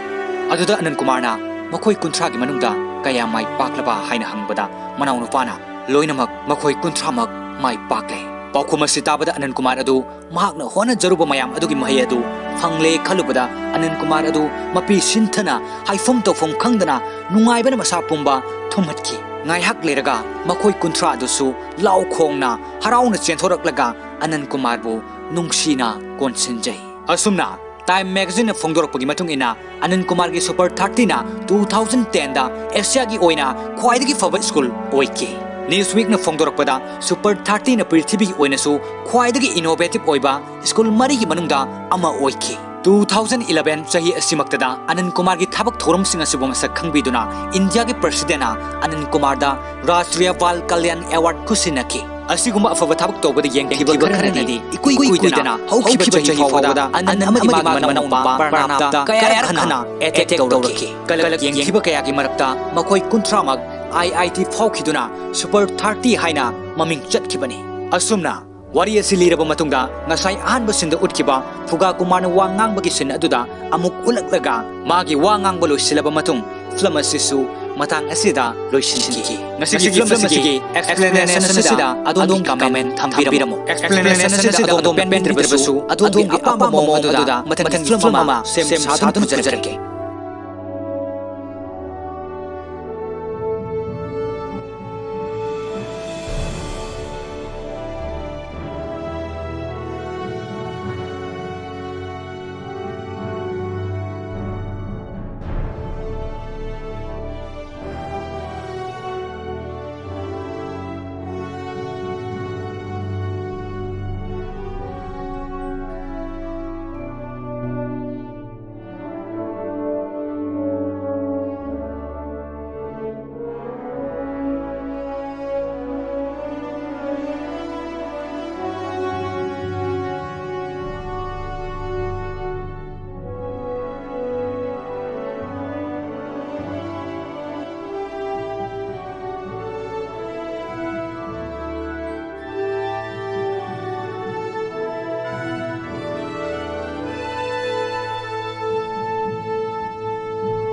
ꯑꯗꯨꯗ ꯑꯅꯟ ꯀꯨꯃꯥꯔꯅ, "ꯃꯈꯣꯏ ꯀꯨꯟꯊ꯭ꯔꯥꯒꯤ ꯃꯅꯨꯡꯗ ꯀꯌꯥ ꯃꯥꯏ ꯄꯥꯛꯂꯕ?" ꯍꯥꯏꯅ ꯍꯪꯕꯗ ꯃꯅꯥꯎꯅꯨꯄꯥꯅ, "ꯂꯣꯏꯅꯃꯛ, ꯃꯈꯣꯏ ꯀꯨꯟꯊ꯭ꯔꯥꯃꯛ ꯃꯥꯏ ꯄꯥꯛꯂꯦ"꯫ ꯄꯥꯎꯈꯨꯝ ꯑꯁꯤ ꯇꯥꯕꯗ ꯑꯅꯟ ꯀꯨꯃꯥꯔ ꯑꯗꯨ ꯃꯍꯥꯛꯅ ꯍꯣꯠꯅꯖꯔꯨꯕ ꯃꯌꯥꯝ ꯑꯗꯨꯒꯤ ꯃꯍꯩ ꯑꯗꯨ ꯐꯪꯂꯦ ꯈꯜꯂꯨꯕꯗ ꯑꯅꯟ ꯀꯨꯃꯥꯔ ꯑꯗꯨ ꯃꯄꯤ ꯁꯤꯟꯊꯅ ꯍꯥꯏꯐꯝ ꯇꯧꯐꯝ ꯈꯪꯗꯅ ꯅꯨꯡꯉꯥꯏꯕꯅ ꯃꯁꯥ ꯄꯨꯝꯕ ꯊꯨꯝꯍꯠꯈꯤ꯫ ꯉꯥꯏꯍꯥꯛ ꯂꯩꯔꯒ ꯃꯈꯣꯏ ꯀꯨꯟꯊ꯭ꯔꯥ ꯑꯗꯨꯁꯨ ꯂꯥꯎ ꯈꯣꯡꯅ ꯍꯔꯥꯎꯅ ꯆꯦꯟꯊꯣꯔꯛꯂꯒ ꯑꯅꯟ ꯀꯨꯃꯥꯔꯕꯨ ꯅꯨꯡꯁꯤꯅ ꯀꯣꯟꯁꯤꯟꯖꯩ꯫ ꯑꯁꯨꯝꯅ Time magazineꯅ ꯐꯣꯡꯗꯣꯔꯛꯄꯒꯤ ꯃꯇꯨꯡ ꯏꯟꯅ, ꯑꯅꯟ ꯀꯨꯃꯥꯔꯒꯤ Super thirtyꯅ two thousand tenꯗ ꯑꯦꯁꯤꯌꯥꯒꯤ ꯑꯣꯏꯅ ꯈ꯭ꯋꯥꯏꯗꯒꯤ ꯐꯕ ꯁ꯭ꯀꯨꯜ ꯑꯣꯏꯈꯤ꯫ Newsweekꯅ ꯐꯣꯡꯗꯣꯔꯛꯄꯗ, Super thirtyꯅ ꯄ꯭ꯔꯤꯊꯤꯕꯤꯒꯤ ꯑꯣꯏꯅꯁꯨ ꯈ꯭ꯋꯥꯏꯗꯒꯤ innovative ꯑꯣꯏꯕ ꯁ꯭ꯀꯨꯜ ꯃꯔꯤꯒꯤ ꯃꯅꯨꯡꯗ ꯑꯃ ꯑꯣꯏꯈꯤ꯫ Two thousand eleven ꯆꯍꯤ ꯑꯁꯤꯃꯛꯇꯗ ꯑꯅꯟ ꯀꯨꯃꯥꯔꯒꯤ ꯊꯕꯛ ꯊꯧꯔꯝꯁꯤꯡ ꯑꯁꯤꯕꯨ ꯃꯁꯛ ꯈꯪꯕꯤꯗꯨꯅ ꯏꯟꯗꯤꯌꯥꯒꯤ Presidentꯅ ꯑꯅꯟ ꯀꯨꯃꯥꯔꯗ ꯔꯥꯁꯇ꯭ꯔꯤꯌꯥ ꯕꯥꯜ ꯀꯜꯌꯥꯟ Award ꯈꯨꯠꯁꯤꯟꯅꯈꯤ꯫ ꯑꯁꯤꯒꯨꯝꯕ ꯑꯐꯕ ꯊꯕꯛ ꯇꯧꯕꯗ ꯌꯦꯡꯈꯤꯕ ꯈꯔꯅꯗꯤ ꯏꯀꯨꯏ ꯀꯨꯏꯗꯅ ꯍꯧꯈꯤꯕ ꯆꯍꯤ ꯐꯥꯎꯕꯗ ꯑꯅꯟ ꯑꯃꯗꯤ ꯃꯥꯒꯤ ꯃꯅꯥꯎꯅꯨꯄꯥ ꯄ꯭ꯔꯅꯥꯕꯇ ꯀꯌꯥꯔꯛ ꯍꯟꯅ attack ꯇꯧꯔꯛꯈꯤ꯫ ꯀꯂꯛ ꯌꯦꯡꯈꯤꯕ ꯀꯌꯥꯒꯤ ꯃꯔꯛꯇ ꯃꯈꯣꯏ ꯀꯨꯟꯊ꯭ꯔꯥꯃꯛ IIT ꯐꯥꯎꯈꯤꯗꯨꯅ Super thirty ꯍꯥꯏꯅ ꯃꯃꯤꯡ ꯆꯠꯈꯤꯕꯅꯤ꯫ ꯑꯁꯨꯝꯅ ꯋꯥꯔꯤ ꯑꯁꯤ ꯂꯤꯔꯕ ꯃꯇꯨꯡꯗ, ꯉꯁꯥꯏ ꯑꯍꯥꯟꯕ sceneꯗ ꯎꯠꯈꯤꯕ ꯐꯨꯒꯥ ꯀꯨꯃꯥꯔꯅ ꯋꯥ ꯉꯥꯡꯕꯒꯤ scene ꯑꯗꯨꯗ ꯑꯃꯨꯛ ꯎꯠꯂꯛꯂꯒ, ꯃꯥꯒꯤ ꯋꯥ ꯉꯥꯡꯕ ꯂꯣꯏꯁꯤꯜꯂꯕ ꯃꯇꯨꯡ, film ꯑꯁꯤꯁꯨ ꯃꯇꯥꯡ ꯑꯁꯤꯗ ꯂꯣꯏꯁꯤꯟꯈꯤ꯫ ꯉꯁꯤꯒꯤ film ꯑꯁꯤꯒꯤ explanation ꯑꯁꯤꯗ ꯑꯗꯣꯝꯒꯤ comment ꯊꯝꯕꯤꯔꯝꯃꯨ꯫ Explanation ꯑꯁꯤꯗ ꯑꯗꯣꯝ ꯄꯦꯟꯕꯤꯗ꯭ꯔꯕꯁꯨ, ꯑꯗꯣꯝꯒꯤ ꯑꯄꯥꯝꯕ ꯃꯑꯣꯡ ꯑꯗꯨꯗ ꯃꯊꯪꯒꯤ film ꯑꯃ ꯁꯦꯝ ꯁꯥꯗꯨꯅ ꯄꯨꯖꯔꯛꯀꯦ꯫